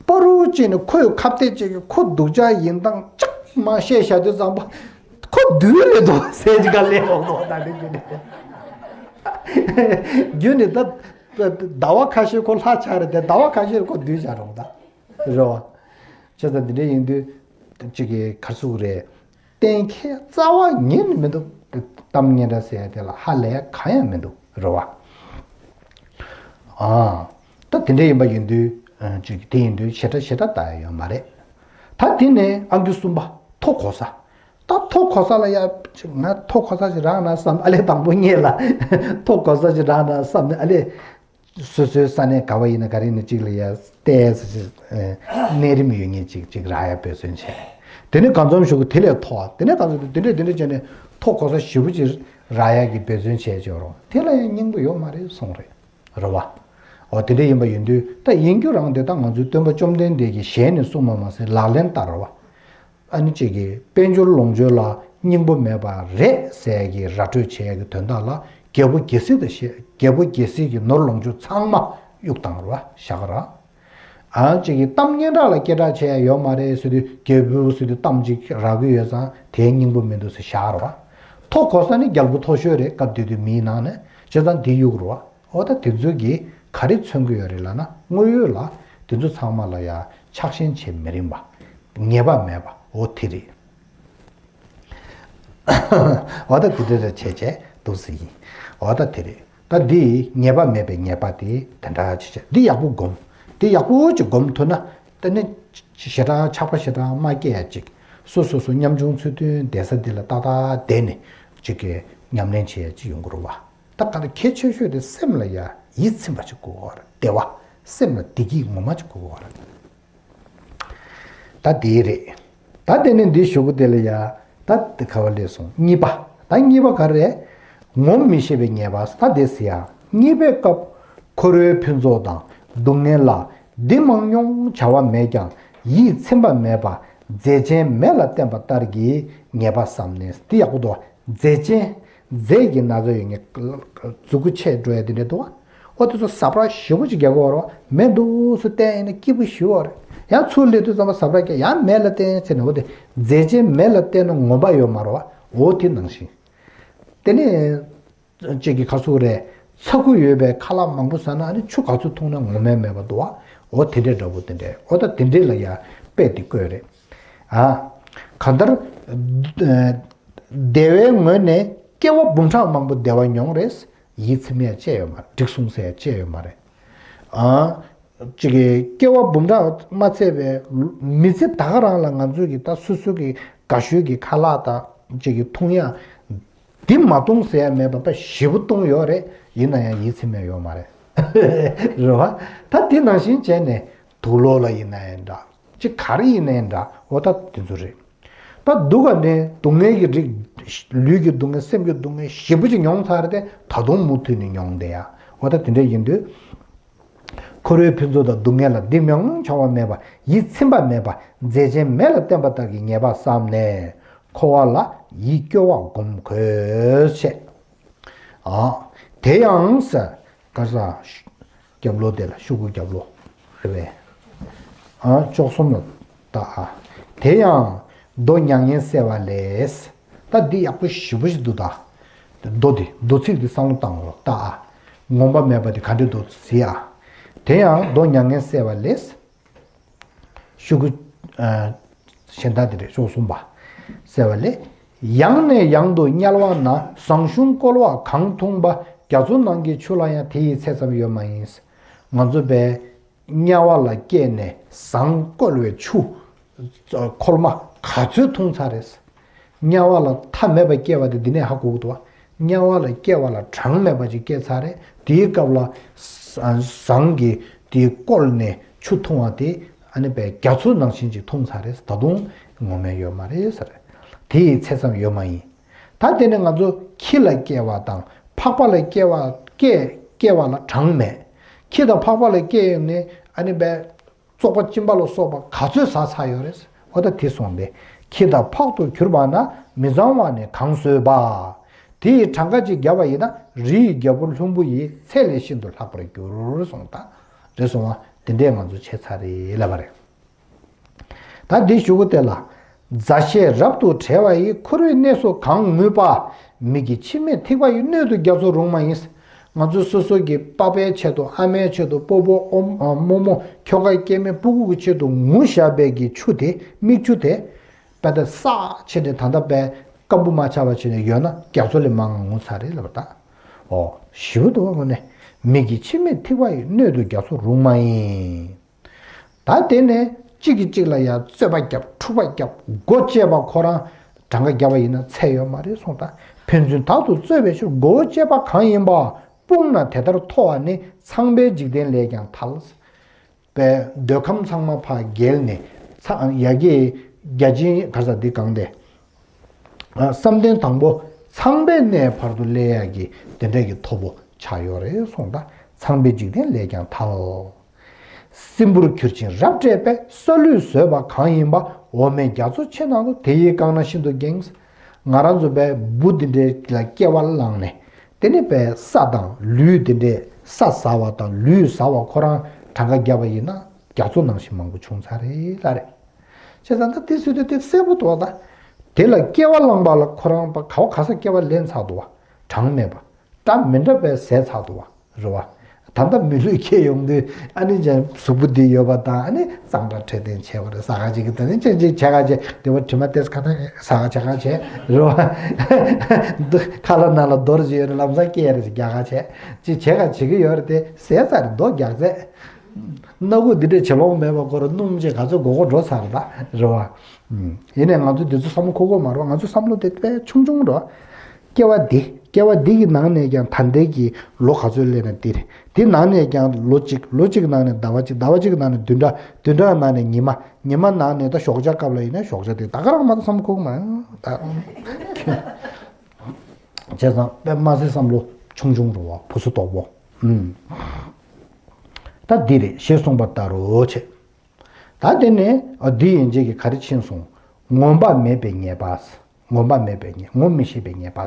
པ་རུ་ཅིག་ནི་ཁོས་ཁ་གཏད་ཅིག་གིས་ཁོ་སྡུག་ཅག་ཡིན་སྟངས་ཅིག་མ་བཤད་བཞག་དུས་ཙམ་པ། ཁོ་བདུད་རེད་འདུག་ཟེར་ཅིག་ག་ལས་འོང་འདུག་ད་དེ་རྒྱུ་ནི། རྒྱུ་ནི་ད་ཟླ་བ་ཁ་ཤས་ཁོ་ལྷ་ཆགས་རེད་དེ། ཟླ་བ་ཁ་ཤས་ཁོ་བདུད་ཆགས་འགྲོ་ད། རེད་བ། བྱས་ཙང་འདི་འདྲ་ཡིན་དུས་གཅིག་གིས་ག་ཟེར་རེད། གཏན་འཁེལ་རྩ་བ་ཉིད་ནས་མི་འདུག་གཏམ་སྙན་གྲགས་ཟེར་ཡ་དེ་ལ་ཧ་ལས་གང་ཡང་མི་འདུག་རེད་བ། ཨ། ད་དེ་འདྲ་ཡིན་པ་ཡིན་དུས། ཨ། གཅིག་དེ་ཡིན་དུས་ཞེ་དྲག་ཞེ་དྲག་ལྟ་ཡ་ཡོད་མ་རེད། ད་དེ་ནས་ཨང་ཀི་གསུམ་པ། མཐོ་གོ་ས། ད་མཐོ་གོ་ས་ལ་ཡ། ང་མཐོ་གོ་ས་ཞིག་རག་ན་བསམ། ཨ་ལས་དང་པོ་ངེད་ལ་མཐོ་གོ་ས་ཞིག་རག་ན་བསམ་ནས། ཨ་ལས། སོ་སོའི་ས་གནས་ག་བ་ཡིན་ན་ག་རེ་ཡིན་ན་གཅིག་ལ་ཡ་བལྟས་ས་ཅིག་གནས་རིམ་ཡོད་མཁན་ཅིག་ཅིག་རག་ཡ་འབད་བརྩོན་བྱས། དེ་ནས་གང་འཚམ་ཞིག་གི་དེ་ལས་མཐོ་བ། དེ་ནས་གང་འཚམ་དེ་འདྲས་དེ་འདྲས་བྱས་ནས་མཐོ་གོ་ས་ཞེ་པོ་ཅིག་རག་ཡ་གི་འབད་བརྩོན་བྱས་བྱས་རུང་། དེ་ལ་ཡང་སྙིང་པོ་ཡོད་མ་རེད་གསུངས་རེད། རེད་བ། འོ། དེ་འདྲས་ཡིན་པ་ཡིན་དུས་ད་ཡིན་རྒྱུ་རང་དེ་ད་ང་ཚོའི་སྟོན་པ་བཅོམ་ལྡན་འདས་ཀྱིས་ཞལ་ནས་གསུངས་པ་མ་ཟད་ལག་ལེན་བསྟར་རེད་བ། ཨ་ནི་གཅིག་གིས་དཔལ་འབྱོར་ལོངས་སྤྱོད་ལ་སྙིང་པོ་མེད་པ་རེད་ཟེར་གྱི་ར་སྤྲོད་བྱེད་ཡ་གི་དོན་དག་ལ། རྒྱལ་པོ་རྒྱལ་སྲིད་དང་བཤད། རྒྱལ་པོ་རྒྱལ་སྲིད་ཀྱི་ནོར་ལོངས་སྤྱོད་ཚང་མ་གཡུག་བཏང་རེད་བ། བཞག་ར། ཨ། གཅིག་གིས་གཏམ་སྙན་གྲགས་ལ་སྐད་གྲགས་བྱེད་ཡ་ཡོད་མ་རེད་ཟེར་དུས། རྒྱལ་པོ་ཟེར་དུས་གཏམ་གཅིག་རག་གི་ཡོད་ཙང་དེའི་སྙིང་པོ་མི་འདུག་ཟེར་བཞག་རེད་བ། མཐོ་གོ་ས་ནི་རྒྱལ་པོ་མཐོ་ཤོས་རེད། སྐབས་དེ་དུས་མིའི་ནང་ནས། བྱས་ཙང་དེ་གཡུག་རེད་བ། འོ། ད་དེ་ཚོ་གིས་ག་རེ་མཚོན་གྱི་ཡོད་རེད་ལབ་ན། དངོས་ཡོད་ལ་དེ་ཚོ་ཚང་མ་ལ་ཡ་ཆགས་ཞེན་བྱེད་མི་རན་པ། ངེས་པ་མེད་པ། འོ་དེ་རེད། འོ། ད་དེ་འདྲ་རེ་བྱས་བྱས་འདུག་སེ་ཡིན། འོ། ད་དེ་རེད། ད་འདི་ངེས་པ་མེད་པའི་ངེས་པ་དེ་དེ་འདྲ་བྱས་བྱས། འདི་ཡག་པོ་སྒོམ། འདི་ཡག་པོ་ཅིག་སྒོམ་ཐུབ་ན། དེ་ནི་ཞེ་དྲག་ཆགས་པ་ཞེ་དྲག་མ་སྐྱེ་ཡ་ཅིག་སོ་སོ་སོ་ཉམ་ཆུང་ཚུལ་མཐུན་བསྡད་ས་འདི་ལ་ཏག་ཏག་བསྡད་ནས་ཅིག་གི་ཉམས་ལེན་བྱེད་ཡ་ཅིག་ཡོང་གི་རེད་བ། ད་ག་ད་གལ་ཆེ་ཤོས་དེ་སེམས་ལ་ཡ་ཡིད་ཚིམ་པ་ཅིག་དགོས་ཀྱི་ཡོད་རེད། བདེ་བ། སེམས་ལ་བདེ་སྐྱིད་ངོ་མ་ཅིག་དགོས་ཀྱི་ཡོད་རེད། ད་དེ་རེད། ད་དེ་ནས་འདི་ཞུ་གི་དེ་ལ་ཡ། ད་དེ་ག་བ་ལས་སོང་། གཉིས་པ། ད་གཉིས་པ་ག་རེ་རེད། ངོམས་མི་ཤེས་པའི་ཉེས་པ། ད་དེ་ཟེར་ཡ། གཉིས་པའི་སྐབས་འཁོར་བའི་ཕུན་ཚོགས་དང་སྡུག་བསྔལ་ལ་འདི་མང་ཉུང་བྱ་བ་མེད་ཀྱང་ཡིད་ཚིམ་པ་མེད་པ། རྫས་ཅན་མེ་ལ་བརྟེན་པ་ལྟར་གྱི་ཉེས་པ་བསམས་ནས། འདི་ཡག་པོ་འདུག་རྫས་ཅན། རྫས་ཀྱི་ན་ཚ་ཡོད་མཁན། མཛུ་གུ་ཆད་འགྲོ་ཡ་དེ་འདྲ་འདུག་བ། ཨོ་དེ་ཚོ་ཟ་འཕྲུག་ཞེ་པོ་ཅིག་རྒྱག་གི་ཡོད་རེད་བ། མེ་འདུག་སེ་བསྟན་ཡིན་ན་སྐྱིད་པོ་ཞེ་པོ་རེད། ཡང་ཚུར་སླེབས་དུས་ཙམ་པ་ཟ་འཕྲུག་རྒྱག་ཡང་མེ་ལ་བརྟེན་བྱས་ནས། འོ་དེ་རྫས་ཅན་མེ་ལ་བརྟེན་ན་ངོམས་པ་ཡོད་མ་རེད་བ། འོ་དེ་ནང་བཞིན། དེ་ནས་ཅིག་གི་ཁ་སུ་རེད། ཚ་ཁུ་ཡོད་པའི་ཁ་ལག་མང་པོ་ཟ་ན་ཨ་ནི་ཆུ་ག་ཚོད་འཐུང་ན་ངོམས་མེད་པ་འདུག་བ། འོ་དེ་འདྲའི་འདྲ་པོ་དེ་འདྲའི། འོ་ད་དེ་འདྲའི་ལ་ཡ་དཔེ་དེ་བཀོད་རེད། ཨ། གང་ལྟར། བདེ་བའི་ངོས་ནས་སྐྱེ་བ་འབུམ་ཕྲག་མང་པོ་བདེ་བ་མྱོང་རེད། ཡིད་ཚིམ་ཡ་ཅི་ཡོད་མ་རེད། འགྲིག་སོང་ཟེར་ཡ་ཅི་ཡོད་མ་རེད། ཨ། ཅིག་གི་སྐྱེ་བ་འབུམ་ཕྲག་མ་ཚད་པའི་མི་ཚེ་ད་ག་རང་ལ་ང་ཚོས་ཀྱི་ད་སོ་སོ་གི་དགའ་ཤོས་ཀྱི་ཁ་ལག་དང་ཅིག་གི་འཐུང་ཡ་འདི་མ་འཐུང་ཟེར་ཡ་མེད་པ་དཔེ་ཞེ་པོ་འཐུང་ཡོད་རེད། ཡིན་ན་ཡང་ཡིད་ཚིམ་ཡ་ཡོད་མ་རེད། རེད་བ། ད་འདི་ནང་བཞིན་བྱས་ནས་དུག་ལོག་ལ་ཡིན་ན་ཡང་འདྲ། ཅིག་ག་རེ་ཡིན་ནའི་འདྲ། འོ་ད་དེ་ཚོ་རེད། ད་སྡུག་ག་ནས་སྡུག་བསྔལ་གྱི་རིགས། ལུས་ཀྱི་སྡུག་བསྔལ། སེམས་ཀྱི་སྡུག་བསྔལ་ཞེ་པོ་ཅིག་མྱོང་ཚར་ཏེ། ད་དུང་མུ་མཐུད་ནས་མྱོང་བསྡད་ཡ། འོ་ད་དེ་འདྲ་ཡིན་དུས། འཁོར་བའི་ཕུན་ཚོགས་དང་སྡུག་བསྔལ་ལ་འདི་མང་ཉུང་བྱ་བ་མེད་པ། ཡིད་ཚིམ་པ་མེད་པ། རྫས་ཅན་མེ་ལ་བརྟེན་པ་ལྟར་གྱི་ཉེས་པ་བསམས་ནས། འཁོར་བ་ལ་ཡིད་སྐྱོ་བ་སྒོམ་དགོས་ཤེས། ཨ། དེ་ཡང་ཟེར། ག་ས། རྒྱབ་ལོགས་དེ་ལ། ཤོག་གུ་རྒྱབ་ལོགས་རེད་པས། ཨ། བཅུ་གསུམ་ལ་ལྟ་ཨ། དེ་ཡང་། མདོ་མྱ་ངན་བསལ་བ་ལས། ད་འདི་ཡག་པོ་ཞེ་པོ་ཞིག་འདུག་ད། མདོ་འདི། མདོ་ཚིག་འདི་བསམ་བློ་བཏང་རོགས། ལྟ་ཨ། ངོམས་པ་མེད་པ་དེ་ག་འདྲ་འདུག་ཟེར་ཨ། དེ་ཡང་མདོ་མྱ་ངན་བསལ་བ་ལས། ཤོག་གུ། ཨ། གཞན་དག་དེ་རེད། བཅུ་གསུམ་པ། བསལ་བ་ལས། ཡང་ནས་ཡང་དུ་དམྱལ་བ་ན། ཟངས་གཞོང་བསྐོལ་བ་གང་འཐུངས་པ། རྒྱ་མཚོ་ནང་གི་ཆུ་ལ་ཡང་དེ་ཡི་ཚད་ཙམ་ཡོད་མ་ཡིན། ང་ཚོ་པས་དམྱལ་བ་ལ་སྐྱེས་ནས་ཟངས་བསྐོལ་བའི་ཆུ་འཁོལ་མ་ག་ཚོད་འཐུང་ཚར་རེད། དམྱལ་བ་ལ་མཐའ་མེད་པ་སྐྱེ་བ་དེ་འདི་ནས་ཧ་གོ་གི་འདུག་བ། དམྱལ་བ་ལ་སྐྱེ་བ་ལ་གྲངས་མེད་པ་ཅིག་སྐྱེ་ཚར་རེད། དེའི་སྐབས་ལ་ཟ་ཟངས་ཀྱི་དེ་བསྐོལ་ནས་ཆུ་འཐུང་བ་དེ་ཨ་ནི་པའི་རྒྱ་མཚོ་ནང་བཞིན་ཅིག་འཐུང་ཚར་རེད། ད་དུང་ངོམས་ཡ་ཡོད་མ་རེད་ཟེར། དེ་ཡི་ཚད་ཙམ་ཡོད་མ་ཡིན། ད་དེ་ནས་ང་ཚོ་ཁྱི་ལ་སྐྱེ་བ་དང་ཕག་པ་ལ་སྐྱེ་བ་སྐྱེ་སྐྱེ་བ་ལ་གྲངས་མེད། ཁྱི་དང་ཕག་པ་ལ་སྐྱེ་ཡོང་ནས་ཨ་ནི་པའི་བཙོག་པ་གཅིན་པ་ལ་སོགས་པ་ག་ཚོད་ཟ་ཚར་ཡོད་རེད། འོ་ད་དེ་སོང་སྟེ། ཁྱི་དང་ཕག་ཏུ་གྱུར་པ་ན། མི་གཙང་བ་ནི་གང་བཟོད་པ། དེ་ཡི་གྲངས་ཀ་ཅིག་བརྒྱབ་པ་ཡིན་ན། རི་ཡི་རྒྱལ་པོ་ལྷུན་པོ་ཡི། ཚད་ལས་ཤིན་ཏུ་ལྷག་པར་འགྱུར་གསུངས། ད་རེད་སོང་བ། དེ་འདྲས་ང་ཚོ་བྱས་ཚར་རེད་ལབ་པ་རེད། ད་འདི་ཞུ་གི་དེ་ལ། མཛའ་བཤེས་རབ་ཏུ་བྲལ་བ་ཡི། འཁོར་བའི་གནས་སུ་གང་ངུས་པ། མིག་གི་མཆི་མས་ཐིགས་པ་ཡི། སྣོད་དུ་རྒྱ་མཚོ་རུང་མ་ཡིན། ང་ཚོ་སོ་སོ་གི་པ་ཕའི་ཆེད་དུ། ཨ་མའི་ཆེད་དུ། སྤོ་བོ་ཨོ་ཨ་རྨོ་མོ་ཁྱོ་ག་སྐྱེ་དམན་སྤུ་གུ་གི་ཆེད་དུ་ངུ་བཞག་པའི་གི་ཆུ་དེ། མིག་ཆུ་དེ། དཔེ་ད་བསགས་བྱས་ནས་ད་ལྟ་དཔེ་སྐམ་པོ་མ་ཆགས་པ་བྱས་ནས་ཡོད་ན་རྒྱ་མཚོ་ལས་མང་ང་ངུ་ཚར་རེད་ལབ་པ་ད། ཨོ། ཞེ་པོ་འདུག་བ། དངོས་གནས། མིག་གི་མཆི་མས་ཐིགས་པ་ཡི། སྣོད་དུ་རྒྱ་མཚོ་རུང་མ་ཡིན། ད་དེ་ནས་གཅིག་གིས་གཅིག་ལ་ཡང་རྩོད་པ་བརྒྱབ། འཁྲུག་པ་བརྒྱབ། མགོ་བཅད་པ་ཁོ་རང་གྲངས་ཀ་བརྒྱབ་པ་ཡིན་ན་ཚད་ཡོད་མ་རེད་གསུངས། ད་ཕན་ཚུན་དག་ཏུ་རྩོད་པའི་ཕྱིར། མགོ་བོ་བཅད་པ་གང་ཡིན་པ། སྤུངས་ན་དེ་ལྟར་མཐོ་བ་ནི། ཚངས་པའི་འཇིག་རྟེན་ལས་ཀྱང་ཐལ། པའི་འདོད་ཁམས་ཚང་མ་ཕར་བརྒལ་ནས། ཚ་ཡ་གི་བརྒྱ་བྱིན་ག་ས་འདི་གང་དེ། ཨ། བསམ་གཏན་དང་པོ་ཚངས་པའི་གནས་བར་དུ་སླེབས་ཡག་གི་དེ་འདྲ་གི་མཐོ་པོ་ཆགས་ཡོད་རེད་གསུངས། ད་ཚངས་པའི་འཇིག་རྟེན་ལས་ཀྱང་ཐལ། སྲིན་བུར་གྱུར་ཅིང་རབ་བཀྲེས་པས། ས་ལུད་ཟོས་པ་གང་ཡིན་པ། འོ་མའི་རྒྱ་མཚོ་ཆུ་ནང་དུ། དེ་ཡིས་བཀང་ན་ཤིན་ཏུ་འགེངས། ང་རང་ཚོ་པའི་འབུ་འདི་འདྲའི་ལ་སྐྱེ་བ་བླངས་ནས། དེ་ནི་པའི་ས་དང་ལུད་འདི་འདྲའི། ས་ཟ་བ་དང་ལུད་ཟ་བ་ཁོ་རང་གྲངས་ཀ་བརྒྱབ་པ་ཡིན་ན་རྒྱ་མཚོ་ནང་བཞིན་མང་པོ་བྱུང་ཚར་རེད་ལབ་རེད། བྱས་ཙང་ད་དེ་སུ་དེ་དེ་གསལ་པོ་འདུག་ད། དེ་ལ་སྐྱེ་བ་བླངས་པ་ལ་ཁོ་རང་པ་ག་བ་ག་ས་སྐྱེ་བ་ལེན་ཚར་འདུག་བ། གྲངས་མེད་པ། འདྲ་མི་འདྲ་བའི་ཟས་ཚར་འདུག་བ། རེད་བ། ད་ལྟ་མི་ལུས་སྐྱེས་ཡོང་དུས་ཨ་ནི་ཅང་གཟུགས་པོ་འདི་ཡོད་པ་དང་། ཨ་ནི་གཙང་སྦྲ་འཕྲོད་བསྟེན་བྱས་པ་རེད། ཟ་ཁང་ཅིག་གི་ད་ནི་ཅང་ཅིག་བྱས་ཁ་བྱས། དེ་བ་དྲི་མ་ཏེས་ཁ་ན་ཟ་ཁང་བྱས་ཁ་བྱས། རེད་བ། ཁ་ལ་ན་ལ་རྡོ་རྗེ་ཡོད་ན་ལམ་སང་སྐྱེས་རེད་ཟེར་རྒྱག་ཁ་བྱས། ཅིག་བྱས་ཁ་བྱེད་ཀྱི་ཡོད་རེད། དེ་ཟས་ཚར་རྡོ་རྒྱག་ཚད། སྣ་ཁུག་འདི་འདྲས་བྱེད་ལོང་མེད་པ་ཁོ་ར་སྣུམ་ཅན་ག་ཚོད་དགོས་མཁོ་འགྲོ་ཚར་ད་རེད་བ། ཡིན་ནའི་ང་ཚོ་འདི་ཚོ་བསམ་བློ་འཁོར་གྱི་མ་རེད་བ། ང་ཚོ་བསམ་བློ་དེ་དཔེ་ཆུང་ཆུང་རེད་བ། སྐྱེ་བ་འདི་སྐྱེ་བ་འདི་གི་ནང་ནས་ཀྱང་ད་ལྟའི་གི་ལོ་ག་ཚོད་སླེབས་ན་འདི་རེད། འདི་ནང་ནས་ཀྱང་ལོ་གཅིག་ལོ་གཅིག་ནང་ནས་ཟླ་བ་གཅིག་ཟླ་བ་གཅིག་ནང་ནས་བདུན་ཕྲག་བདུན་ཕྲག་ནང་ནས་ཉི་མ་ཉི་མ་ནང་ནས་ད་ཞོགས་ཇ་སྐབས་ལ་ཡིན་ན་ཞོགས་ཇ་དེ་ད་ག་རང་མ་གཏོགས་བསམ་བློ་འཁོར་གྱི་མ་རེད་ད། བྱས་ཙང་དཔེ་མ་སྲིད་བསམ་བློ་ཆུང་ཆུང་རེད་བ། བུ་སུ་དོག་པོ། ཨུམ། ད་འདི་རེད་ཞེས་གསུངས་པ་ལྟར་རོ་བྱས། ད་དེ་ནས་འདི་ཡན་ཆད་ཀྱི་ག་རེ་ཕྱིན་སོང་། ངོམས་པ་མེད་པའི་ཉེས་པ། ངོམས་པ་མེད་པའི་ཉེས་ངོམས་མི་ཤེས་པའི་ཉེས་པ།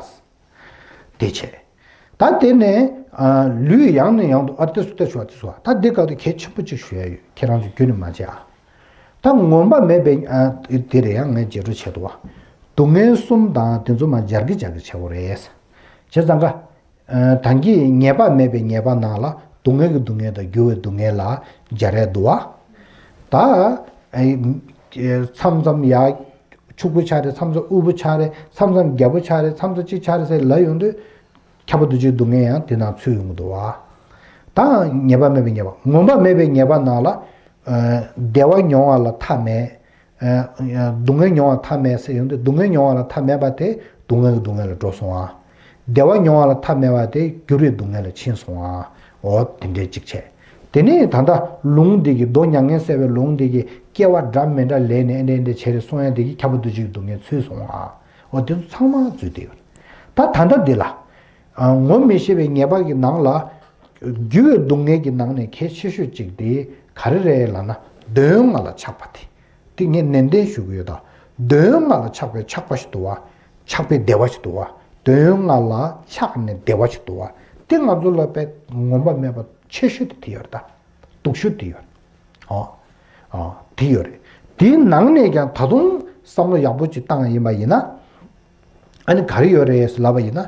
དེ་བྱས། ད་དེ་ནས་ལུས་ཡང་ནས་ཡང་དུ་ཨ་ཏི་སུ་ཏི་ཤུ་ཨ་ཏི་སུ་ཨ་ད་འདི་སྐབས་དུ་གལ་ཆེན་པོ་གཅིག་ཞུ་ཡ་ཡོད། ཁྱེད་རང་ཚོ་རྒྱུན་ནས་མ་བརྗེད་ཨ། ད་ངོམས་པ་མེད་པའི་ཨ་དེ་རེད་ཡང་ངས་བརྗེད་འགྲོ་བྱས་འདུག་བ། སྡུག་བསྔལ་གསུམ་དང་དེ་ཚོ་མ་སྦྱར་གི་སྦྱར་གི་བྱེད་དགོས་རེད། བྱས་ཙང་ཀ་ད་གིན་ཉེས་པ་མེད་པའི་ཉེས་པ་ནང་ལ་སྡུག་བསྔལ་གྱི་སྡུག་བསྔལ་དང་འགྱུར་བའི་སྡུག་བསྔལ་ལ་སྦྱར་ཡ་འདུག་བ། ད་མཚམས་མཚམས་ཡ་ཕྱུག་པོ་ཆགས་རེད། མཚམས་མཚམས་དབུལ་པོ་ཆགས་རེད། མཚམས་མཚམས་རྒྱལ་པོ་ཆགས་རེད། མཚམས་མཚམས་གཅིག་ཆགས་རེད་ཟེར་ལབ་ཡོང་དུས། ཁྱབ་པ་འདུ་བྱེད་སྡུག་བསྔལ་ཡང་དེ་ནང་ཚུད་ཡོང་གི་འདུག་བ། ད་ཉེས་པ་མེད་པའི་ཉེས་པ་ངོམས་པ་མེད་པའི་ཉེས་པ་ནང་ལ། བདེ་བ་མྱོང་བ་ལ་མཐའ་མེད། སྡུག་བསྔལ་མྱོང་བ་མཐའ་མེད་ཟེར་ཡོང་དུས་སྡུག་བསྔལ་མྱོང་བ་ལ་མཐའ་མེད་པ་དེ་སྡུག་བསྔལ་གྱི་སྡུག་བསྔལ་ལ་འགྲོ་སོང་ཨ། བདེ་བ་མྱོང་བ་ལ་མཐའ་མེད་པ་དེ་འགྱུར་བའི་སྡུག་བསྔལ་ལ་ཕྱིན་སོང་ཨ། འོ་དེ་འདྲའི་གཅིག་བྱས། དེ་ནས་ད་ལྟ་ལུང་འདི་གི་མདོ་མྱ་ངན་བསལ་བའི་ལུང་འདི་གི་སྐྱེ་བ་འདྲ་མི་འདྲ་ལེན་ནས་ཨེ་འདྲ་ཨེ་འདྲ་བྱས་རེ་སོང་ཡ་འདི་གི་ཁྱབ་པ་འདུ་བྱེད་ཀྱི་སྡུག་བསྔལ་ཚུད་སོང་ཨ། འོ་དེ་ཚོ་ཚང་མ་འཛུལ་བསྡད་ཡོད། ད་ད་ལྟ་འདི་ལ། ངོམས་མི་ཤེས་པའི་ཉེས་པ་གི་ནང་ལ། འགྱུར་བའི་སྡུག་བསྔལ་གྱི་ནང་ནས་གལ་ཆེ་ཤོས་གཅིག་དེ་ག་རེ་རེད་ལབ་ན་འདོད་ཡོན་ལྔ་ལ་ཆགས་པ་དེ། དེ་ངས་ནན་ཏན་ཞུ་གི་ཡོད་ད། འདོད་ཡོན་ལྔ་ལ་ཆགས་པའི་ཆགས་པ་ཞིག་འདུག་བ། ཆགས་པའི་བདེ་བ་ཞིག་འདུག་བ། འདོད་ཡོན་ལྔ་ལ་ཆགས་ནས་བདེ་བ་ཞིག་འདུག་བ། དེ་ང་ཚོ་ལ་དཔེ་ངོམས་པ་མེད་པ་ཆེ་ཤོས་དེ་དེ་ཡོད་རེད་ད། སྡུག་ཤོས་དེ་ཡོད་རེད། ཨོ། ཨོ། དེ་ཡོད་རེད། དེའི་ནང་ནས་ཀྱང་ད་དུང་བསམ་བློ་ཡག་པོ་ཅིག་བཏང་ཡིན་པ་ཡིན་ན། ཨ་ནི་ག་རེ་ཡོད་རེད་ལབ་པ་ཡིན་ན།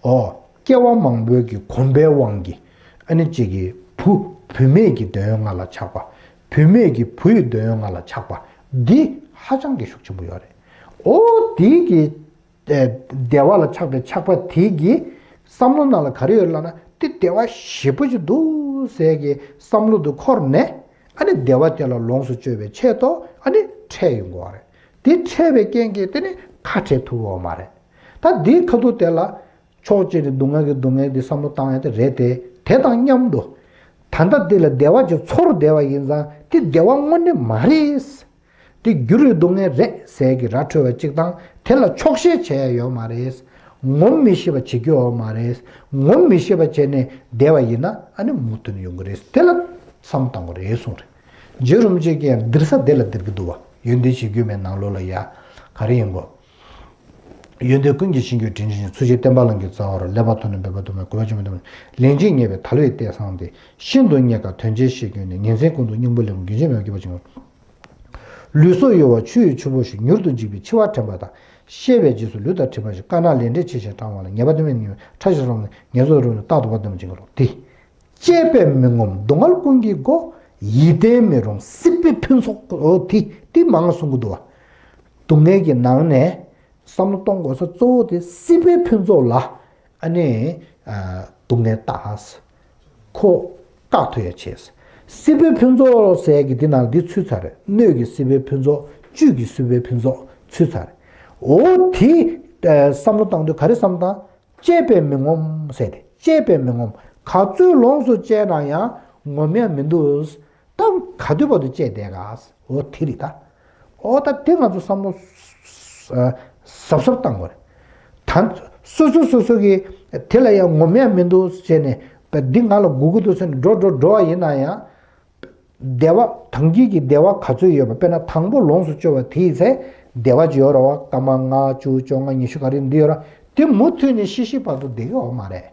ཨོ། སྐྱེ་བ་མང་པོའི་གི་གོམས་པའི་དབང་གིས་ཨ་ནི་གཅིག་གི་བུ་བུད་མེད་ཀྱི་འདོད་ཡོན་ལྔ་ལ་ཆགས་པ། བུད་མེད་ཀྱི་བུ་ཡི་འདོད་ཡོན་ལྔ་ལ་ཆགས་པ་འདི་ཧ་ཅང་གི་ཤུགས་ཆེན་པོ་ཡོད་རེད། ཨོ་དེའི་གི་བདེ་བ་ལ་ཆགས་པའི་ཆགས་པ་དེ་གི་བསམ་བློ་ནང་ལ་ག་རེ་ཡོད་ལབ་ན་དེ་བདེ་བ་ཞེ་པོ་ཅིག་འདུག་ཟེར་གི་བསམ་བློ་དེ་འཁོར་ནས་ཨ་ནི་བདེ་བ་དེ་ལ་ལོངས་སུ་སྤྱོད་པའི་ཆེད་དུ་ཨ་ནི་འཕྲད་ཡོང་དགོས་པ་རེད། དེ་འཕྲད་པའི་རྐྱེན་གྱིས་དེ་ནི་ཁ་བྲལ་ཐུབ་ཀྱི་ཡོད་མ་རེད། ད་དེའི་ཁ་ཐུག་དེ་ལ་ཕྱོགས་གཅིག་ནས་སྡུག་བསྔལ་གྱི་སྡུག་བསྔལ་དེ་བསམ་བློ་བཏང་ཡ་དེ་རེད་དེ། དེ་དང་མཉམ་དུ་ད་ལྟ་འདི་ལ་བདེ་བ་ཅིག་ཚོར་བསྡད་པ་ཡིན་ཙང་དེ་བདེ་བ་དངོས་གནས་མ་རེད། དེ་འགྱུར་བའི་སྡུག་བསྔལ་རེད་ཟེར་གྱི་ར་འཕྲོད་པ་གཅིག་དང་དེ་ལ་ཆོག་ཤེས་བྱས་ཡ་ཡོད་མ་རེད། ངོམས་མི་ཤེས་པ་བྱེད་རྒྱུ་ཡོད་མ་རེད། ངོམས་མི་ཤེས་པ་བྱས་ནས་བསྡད་པ་ཡིན་ན་ཨ་ནི་མུ་མཐུད་ནས་ཡོང་གི་རེད། དེ་ལ་བསམ་བཏང་དགོས་རེད་གསུངས་རེད། རྗེ་རིན་པོ་ཆེ་གིས་ཡང་འདིར་ས་དེ་ལ་འདིར་གི་འདུག་བ། ཡོན་ཏན་གཞིར་གྱུར་མའི་ནང་ལོགས་ལ་ཡ། ག་རེ་ཡིན་གོ། ཡོན་ཏན་ཀུན་གྱི་གཞིར་གྱུར་དྲིན་ཅན་ཞིང་། ཚུལ་ཁྲིམས་བསྟན་པ་ལམ་གྱི་རྩ་བ་རུ། ལེགས་པར་མཐོང་ནས་འབད་པ་དུ་མས་གུས་པ་ཆེན་པོས་འདེམས། ལན་གཅིག་ཉེས་པའི་དལ་བའི་རྟེན་བསྲེངས་ཏེ། ཤིན་ཏུ་རྙེད་དཀའ་དོན་ཆེན་ཤེས་གྱུར་ནས། ཉིན་མཚན་ཀུན་ཏུ་སྙིང་པོ་ལེགས་པར་རྒྱུན་ཆད་མེད་པར་གུས་པ་ཆེན་པོས། ལུས་སྲོག་གཡོ་བ་ཆུ་ཡི་ཆུ་བུར་བཞིན། མྱུར་དུ་འཇིག་པའི་འཆི་བ་དྲན་པ་དང་། ཤེས་པའི་རྗེས་སུ་ལུས་དང་འཕྲད་པ་ཞིག། དཀར་ནག་ལས་འབྲས་ཕྱི་བཞིན་འབྲང་བ་ལ། ཉེས་པ་དུ་མས་ཉེས་པའི་ཁྲག་ཤེད་རོ་མ་ནི། ངལ་འཚོ་རུ་ནི་རྟག་ཏུ་བ་དུ་མ་བྱིན་གྱི་རོ། དེ། བཅད་པས་མི་ངོམས་སྡུག་བསྔལ་ཀུན་གྱི་སྒོ། ཡིད་བརྟན་མི་རུང་སྲིད་པའི་ཕུན་ཚོགས། འོ་དེ་དེ་མང་གསུང་གི་འདུག་བ། སྡུག་བསྔལ་གྱི་ནང་ནས་བསམ་བློ་གཏོང་དགོས་ས་གཙོ་བོ་དེ་སྲིད་པའི་ཕུན་ཚོགས་ལ་ཨ་ནི་སྡུག་བསྔལ་བཏགས། ཁོ་བཀག་ཐུབ་ཡ་བྱས། སྲིད་པའི་ཕུན་ཚོགས་ཟེར་གྱི་འདི་ནང་འདི་ཚུད་ཚར་རེད། སྣོད་ཀྱི་སྲིད་པའི་ཕུན་ཚོགས། བཅུད་ཀྱི་སྲིད་པའི་ཕུན་ཚོགས་ཚུད་ཚར་རེད། འོ་དེ་བསམ་བློ་བཏང་དུས་ག་རེ་བསམ་བཏང་། བཅད་པས་མི་ངོམས་ཟེར་ཏེ། བཅད་པས་མི་ངོམས། ག་ཚོད་ལོངས་སུ་སྤྱད་ན་ཡང་ངོམས་ཡ་མི་འདུག་ད་ག་དུས་བར་དུ་བཅད་བསྡད་ག་འོ་དེ་རེད་ད། འོ་ད་དེ་ང་ཚོ་བསམ་བློ་གཟབ་གཟབ་བཏང་དགོས་རེད། ད་སོ་སོ་སོ་སོ་གི་དེ་ལ་ཡང་ངོམས་ཡ་མི་འདུག་བྱས་ནས་འདི་ང་ལ་དགོས་ཀྱི་འདུག་ཟེར་ནས་འགྲོ་འགྲོ་འགྲོ་བ་ཡིན་ན་ཡང་། བདེ་བ་ད་གིན་གྱི་བདེ་བ་ག་ཚོད་ཡོད་པ། དཔེར་ན་དང་པོ་ལོངས་སུ་སྤྱོད་པ་དེའི་ཚེ་བདེ་བ་ཅིག་ཡོད་རེད་བ། སྐར་མ་ལྔ་བཅུ་བཅོ་ལྔ་ཉི་ཤུ་ག་རེ་འདི་ཡོད་ར། དེ་མུ་མཐུད་ནས་ཤི་ཤི་བར་དུ་བསྡད་ཀྱི་ཡོད་མ་རེད།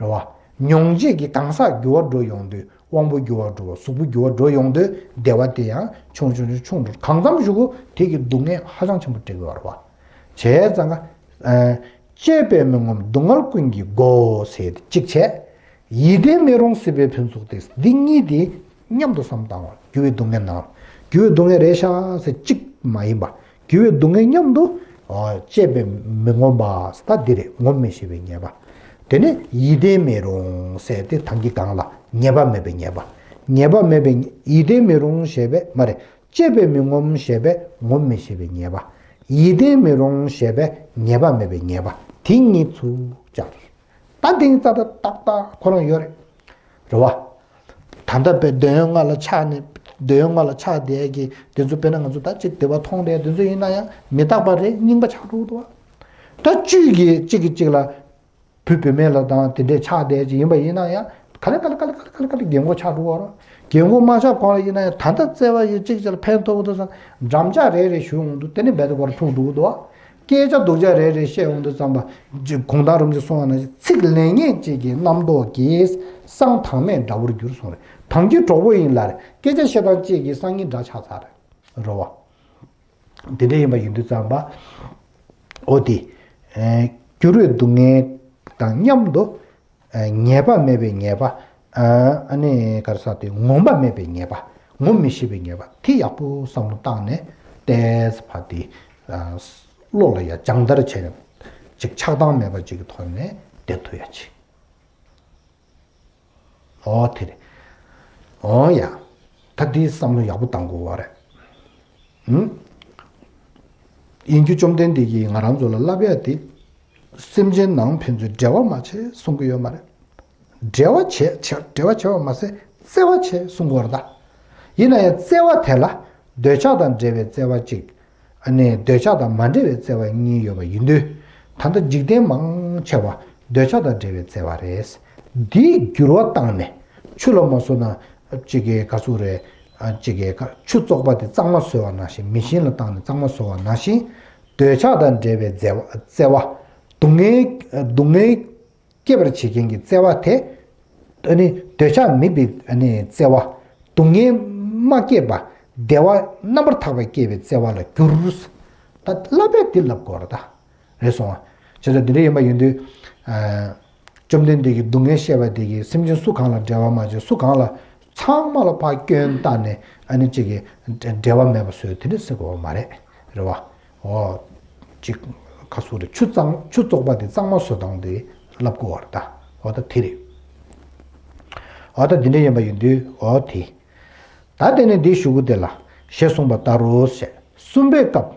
རེད་བ། མྱོང་བྱེད་ཀྱི་གང་ཟག་འགྱུར་བ་འགྲོ་ཡོང་དུས། དབང་པོ་འགྱུར་བ་འགྲོ་བ། གཟུགས་པོ་འགྱུར་བ་འགྲོ་ཡོང་དུས་བདེ་བ་དེ་ཡང་ཆུང་ཆུང་ཆུང་ཆུང་འགྲོ། གང་འཚམ་ཞིག་གོ་དེ་གི་སྡུག་བསྔལ་ཧ་ཅང་ཆེན་པོ་སྤྲད་ཀྱི་ཡོད་རེད་བ། བྱས་ཙང་ཀ་བཅད་པས་མི་ངོམས་སྡུག་བསྔལ་ཀུན་གྱི་སྒོ་ཟེར་ཏེ་གཅིག་བྱས། ཡིད་བརྟན་མི་རུང་སྲིད་པའི་ཕུན་ཚོགས་ཏེ། འདི་གཉིས་དེ་མཉམ་དུ་བསམ་བཏང་བ། འགྱུར་བའི་སྡུག་བསྔལ་ནང་འགྱུར་བའི་སྡུག་བསྔལ་རེད་ཤག་ཟེར་གཅིག་མ་ཡིན་པ། འགྱུར་བའི་སྡུག་བསྔལ་མཉམ་དུ་བཅད་པས་མི་ངོམས་པ་ཟེར་ད་འདི་རེད། ངོམས་མི་ཤེས་པའི་ཉེས་པ། དེ་ནས་ཡིད་བརྟན་མི་རུང་ཟེར་ཏེ་ད་གིན་སྒང་ལ་ཉེས་པ་མེད་པའི་ཉེས་པ། ཉེས་པ་མེད་པའི་ཡིད་བརྟན་མི་རུང་ཞེས་པས་མ་རེད། དཔྱད་པས་མི་ངོམས་ཞེས་པས་ངོམས་མི་ཤེས་པའི་ཉེས་པ། ཡིད་བརྟན་མི་རུང་ཞེས་པས་ཉེས་པ་མེད་པའི་ཉེས་པ་དེ་གཉིས་ཚུར་བཅར། ད་དེ་རྩ་ད་ཏག་ཏག་ཁོ་རང་ཡོད་རེད། རེད་བ། ད་ལྟ་པའི་འདོད་ཡོན་ལྔ་ལ་ཆགས་ནས་འདོད་ཡོན་ལྔ་ལ་ཆགས་བསྡད་ཀྱི་དེ་ཚོ་དཔེར་ན་ང་ཚོ་ད་ཅིག་བདེ་བ་མཐོང་བསྡད་དེ་ཚོ་ཡིན་ན་ཡང་མི་རྟག་པ་རེད། རྙིང་པ་ཆགས་འགྲོ་གི་འདུག་བ། ད་བཅུད་ཀྱི་གཅིག་གིས་གཅིག་ལ་བུ་བུད་མེད་ལ་དང་དེ་འདྲས་ཆགས་བསྡད་ཅིག་ཡིན་པ་ཡིན་ན་ཡང་ག་ལེ་ག་ལེ་ག་ལེ་ག་ལེ་ག་ལེ་རྒན་གོག་ཆགས་འགྲོ་གི་རེད། རྒན་གོག་མ་ཆགས་གོང་ལ་ཡིན་ན་ཡང་ད་ལྟ་བརྩེ་བ་ཡོད་ཅིག་ཅིག་ལ་ཕན་ཐོགས་འདུག་བསམ་འགྲམ་ལྕག་རེ་རེ་གཞུ་འོང་འདུག་དེ་ནི་རྦད་དེ་སྒོར་འཁྲུག་འགྲོ་གི་འདུག་བ། སྐད་ཆ་སྡུག་ཅག་རེ་རེ་བཤད་འོང་དུས་ཙམ་པ། གུང་ཐང་རིན་པོ་ཆེས་གསུངས་པ་ནང་བཞིན་ཚིག་ལེགས་ཉེས་གཅིག་གིས་རྣམ་རྟོག་གིས་བསང་དྭངས་མའི་སྒྲ་བོར་འགྱུར་གསུངས་རེད། དྭངས་སྐྱིད་གྲོགས་པོ་ཡིན་ལ་རེད། སྐད་ཆ་བཤད་སྟངས་གཅིག་གིས་སང་ཉིན་དགྲ་ཆགས་ཚར་རེད། རེད་བ། འདི་འདྲ་ཡིན་པ་ཡིན་དུས་ཙམ་པ། འོ་དེ། འགྱུར་བའི་སྡུག་བསྔལ་དང་མཉམ་དུ། ཉེས་པ་མེད་པའི་ཉེས་པ། ཨ་ནི་ག་རེ་ཟེར་དེ་ངོམས་པ་མེད་པའི་ཉེས་པ། ངོམས་མི་ཤེས་པའི་ཉེས་པ་དེ་ཡག་པོ་བསམ་བློ་བཏང་ནས་ཏོག་ཙམ་ཕར་དེ། བློ་ལ་ཡ་སྦྱང་བརྡར་བྱས་ནས་ཅིག་ཆགས་སྡང་མེད་པ་ཅིག་གི་ཐོག་ནས་བསྡད་ཐུབ་ཡ་ཅིག་འོ་དེ་རེད། འོ་ཡ། ད་དེའི་བསམ་བློ་ཡག་པོ་བཏང་དགོས་པ་རེད། ཧུམ། ཡིན་རྒྱུ་བཅོམ་ལྡན་འདས་ཀྱིས་ང་རང་ཚོ་ལ་བསླབ་ཡ་དེ། སེམས་ཅན་ནང་ཕན་ཚུན་འབྲེལ་བ་མ་བྱེད་གསུང་གི་ཡོད་མ་རེད། འབྲེལ་བ་བྱེད་བྱེད་འབྲེལ་བ་བྱེད་པ་མ་ཟད་བརྩེ་བ་བྱེད་གསུང་གི་ཡོད་རེད་ད། ཡིན་ན་ཡང་བརྩེ་བ་དེ་ལ་འདོད་ཆགས་དང་འབྲེལ་བའི་བརྩེ་བ་གཅིག་ཨ་ནི་འདོད་ཆགས་དང་མ་འབྲེལ་བའི་བརྩེ་བ་གཉིས་ཡོད་པ་ཡིན་དུས། ད་ལྟ་འཇིག་རྟེན་མང་ཆེ་བ་འདོད་ཆགས་དང་འབྲེལ་བའི་བརྩེ་བ་རེད། འདིའི་འགྱུར་བ་བཏང་ནས་ཆུ་ལ་མ་བཟོས་ན་གཅིག་གི་ག་ཚོད་རེད། ཨ་གཅིག་གི་ཆུ་བཙོག་པ་དེ་གཙང་མ་བཟོས་པ་ནང་བཞིན། མེ་ཤིན་ལ་བཏང་ནས་གཙང་མ་བཟོས་པ་ནང་བཞིན། འདོད་ཆགས་དང་འབྲེལ་བའི་བརྩེ་བ་བརྩེ་བ། སྡུག་བསྔལ་སྡུག་བསྔལ་སྐྱེད་པར་བྱེད་མཁན་གྱི་བརྩེ་བ་དེ། ཨ་ནི་འདོད་ཆགས་མེད་པའི་ཨ་ནི་བརྩེ་བ། སྡུག་བསྔལ་མ་སྐྱེས་པ། བདེ་བ་རྣམ་པར་དག་པ་སྐྱེས་པའི་བརྩེ་བ་ལ་བསྒྱུར། ད་བསླབ་པས་འདི་བསླབ་དགོས་རེད་ད། རེད་སོང་ང་། བྱས་ཙང་འདི་འདྲ་ཡིན་པ་ཡིན་དུས། ཨ་བཅོམ་ལྡན་འདས་ཀྱིས་སྡུག་བསྔལ་བཤད་པ་དེ་གིས་སེམས་ཅན་སུ་གང་ལ་འབྲེལ་བ་མ་བྱས། སུ་གང་ལ། ཚང་མ་ལ་ཕར་སྐྱོན་བཏགས་ནས་ཨ་ནི་གཅིག་གི་འབྲེལ་བ་མེད་པ་བཟོས་དེ་འདྲ་ཟེར་དགོས་པ་མ་རེད། རེད་བ། འོ། གཅིག་ཁ་སུ་རེད། ཆུ་གཙང་ཆུ་བཙོག་པ་དེ་གཙང་མ་བཟོ་སྟངས་དེ་བསླབ་དགོས་པ་རེད་ད། འོ་ད་དེ་རེད། འོ་ད་འདི་འདྲ་ཡིན་པ་ཡིན་དུས་འོ་དེ། ད་དེ་ནས་འདི་ཞུ་གི་དེ་ལ་ཞེས་གསུངས་པ་ལྟར་རོ་ཞེས། གསུམ་པའི་སྐབས།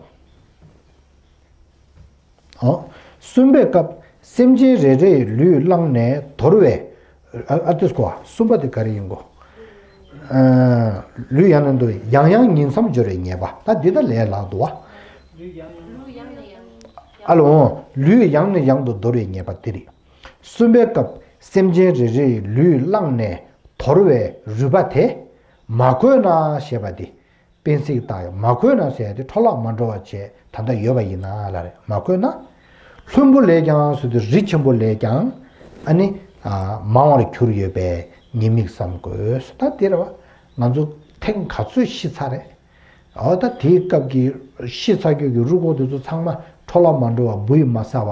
འོ། གསུམ་པའི་སྐབས་སེམས་ཅན་རེ་རེའི་ལུས་བླངས་ནས་དོར་བའི། ཨ་ཨ་ཏིས་གོ་གསུམ་པ་དེ་ག་རེ་ཡིན་གོ་ཨ། ལུས་ཡང་ནས་འདོར་ཡང་ཡང་ཉིང་མཚམས་སྦྱོར་བའི་ཉེས་པ། ད་འདི་ད་ལས་ལྷག་འདུག་བ། ཨ་ལོ། ལུས་ཡང་ནས་ཡང་དུ་འདོར་བའི་ཉེས་པ་དེ་རེད། གསུམ་པའི་སྐབས་སེམས་ཅན་རེ་རེའི་ལུས་བླངས་ནས་དོར་བའི་རུས་པ་དེ་མ་གོས་ན་ཞེས་པ་དེ། སྤེན་སྲེག་བཏང་ཡང་མ་གོས་ན་ཟེར་ཡ་དེ་འཕྲོ་བརླག་མ་འགྲོ་བ་བྱས་ད་ལྟ་ཡོད་པ་ཡིན་ན་ལ་རེད། མ་གོས་ན། ལྷུན་པོ་ལས་ཀྱང་ཟེར་དུས་རི་ཆེན་པོ་ལས་ཀྱང་ཨ་ནི་མང་བར་གྱུར་ཡོད་པའི་ཉེས་དམིགས་བསམ་དགོས། ད་དེ་རེད་བ། ང་ཚོ་ཐེངས་ག་ཚོད་ཤི་ཚར་རེད། འོ་ད་དེའི་སྐབས་ཀྱི་ཤི་ཚར་རྒྱུ་གི་རུས་ཁོག་དེ་ཚོ་ཚང་མ་འཕྲོ་བརླག་མ་འགྲོ་བ་འབུ་ཡིས་མ་ཟ་བ་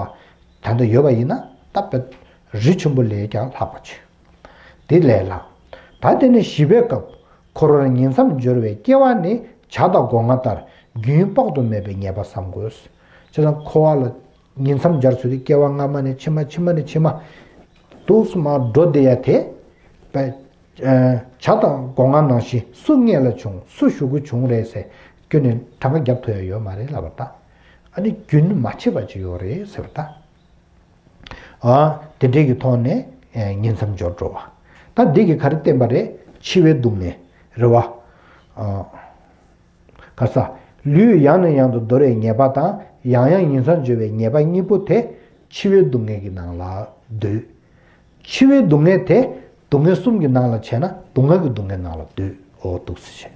ད་ལྟ་ཡོད་པ་ཡིན་ན། ད་དཔེ་རི་ཆེན་པོ་ལས་ཀྱང་ལྷག་པ་བྱོས། དེ་ལས་ལྷག་ད་དེ་ནས་བཞི་པའི་སྐབས་འཁོར་བར་ཉིང་མཚམས་སྦྱོར་བའི་སྐྱེ་བ་ནི་བྱ་དང་སྒོ་ང་ལྟར་རྒྱུན་དཔག་ཏུ་མེད་པའི་ཉེས་པ་བསམ་དགོས། བྱས་ཙང་འཁོར་བ་ལ་ཉིང་མཚམས་སྦྱར་ཚུལ་དེ་སྐྱེ་བ་སྔ་མ་ནས་ཕྱི་མ་ཕྱི་མ་ནས་ཕྱི་མ། འདུག་སེ་མར་འགྲོ་བསྡད་ཡ་དེ། བྱ་དང་སྒོ་ང་ནང་བཞིན་སུ་སྔོན་ལ་བྱུང་སུ་གཞུག་གུ་བྱུང་རེད་ཟེར་སྐྱོན་ནས་གྲངས་ཀ་རྒྱབ་ཐུབ་ཡ་ཡོད་མ་རེད་ལབ་པ་ད། ཨ་ནི་རྒྱུན་མ་ཆད་པ་ཅིག་ཡོད་རེད་ཟེར་བ་ད། ཨ། དེ་འདྲའི་གི་ཐོག་ནས་ཉིང་མཚམས་སྦྱོར་འགྲོ་བ། ད་འདི་གིས་ག་རེ་བསྟན་པ་རེད། འཆི་བའི་སྡུག་བསྔལ་རེད་བ། ཨ། ག་ས། ལུས་ཡང་ནས་ཡང་དུ་འདོར་བའི་ཉེས་པ་དང་ཡང་ཡང་ཉིང་མཚམས་སྦྱོར་བའི་ཉེས་པ་གཉིས་པོ་དེ་འཆི་བའི་སྡུག་བསྔལ་གྱི་ནང་ལ་འདུས། འཆི་བའི་སྡུག་བསྔལ་དེ་སྡུག་བསྔལ་གསུམ་གྱི་ནང་ལ་བྱས་ན་སྡུག་བསྔལ་གྱི་སྡུག་བསྔལ་ནང་ལ་འདུས། འོ་འདུག་སེ་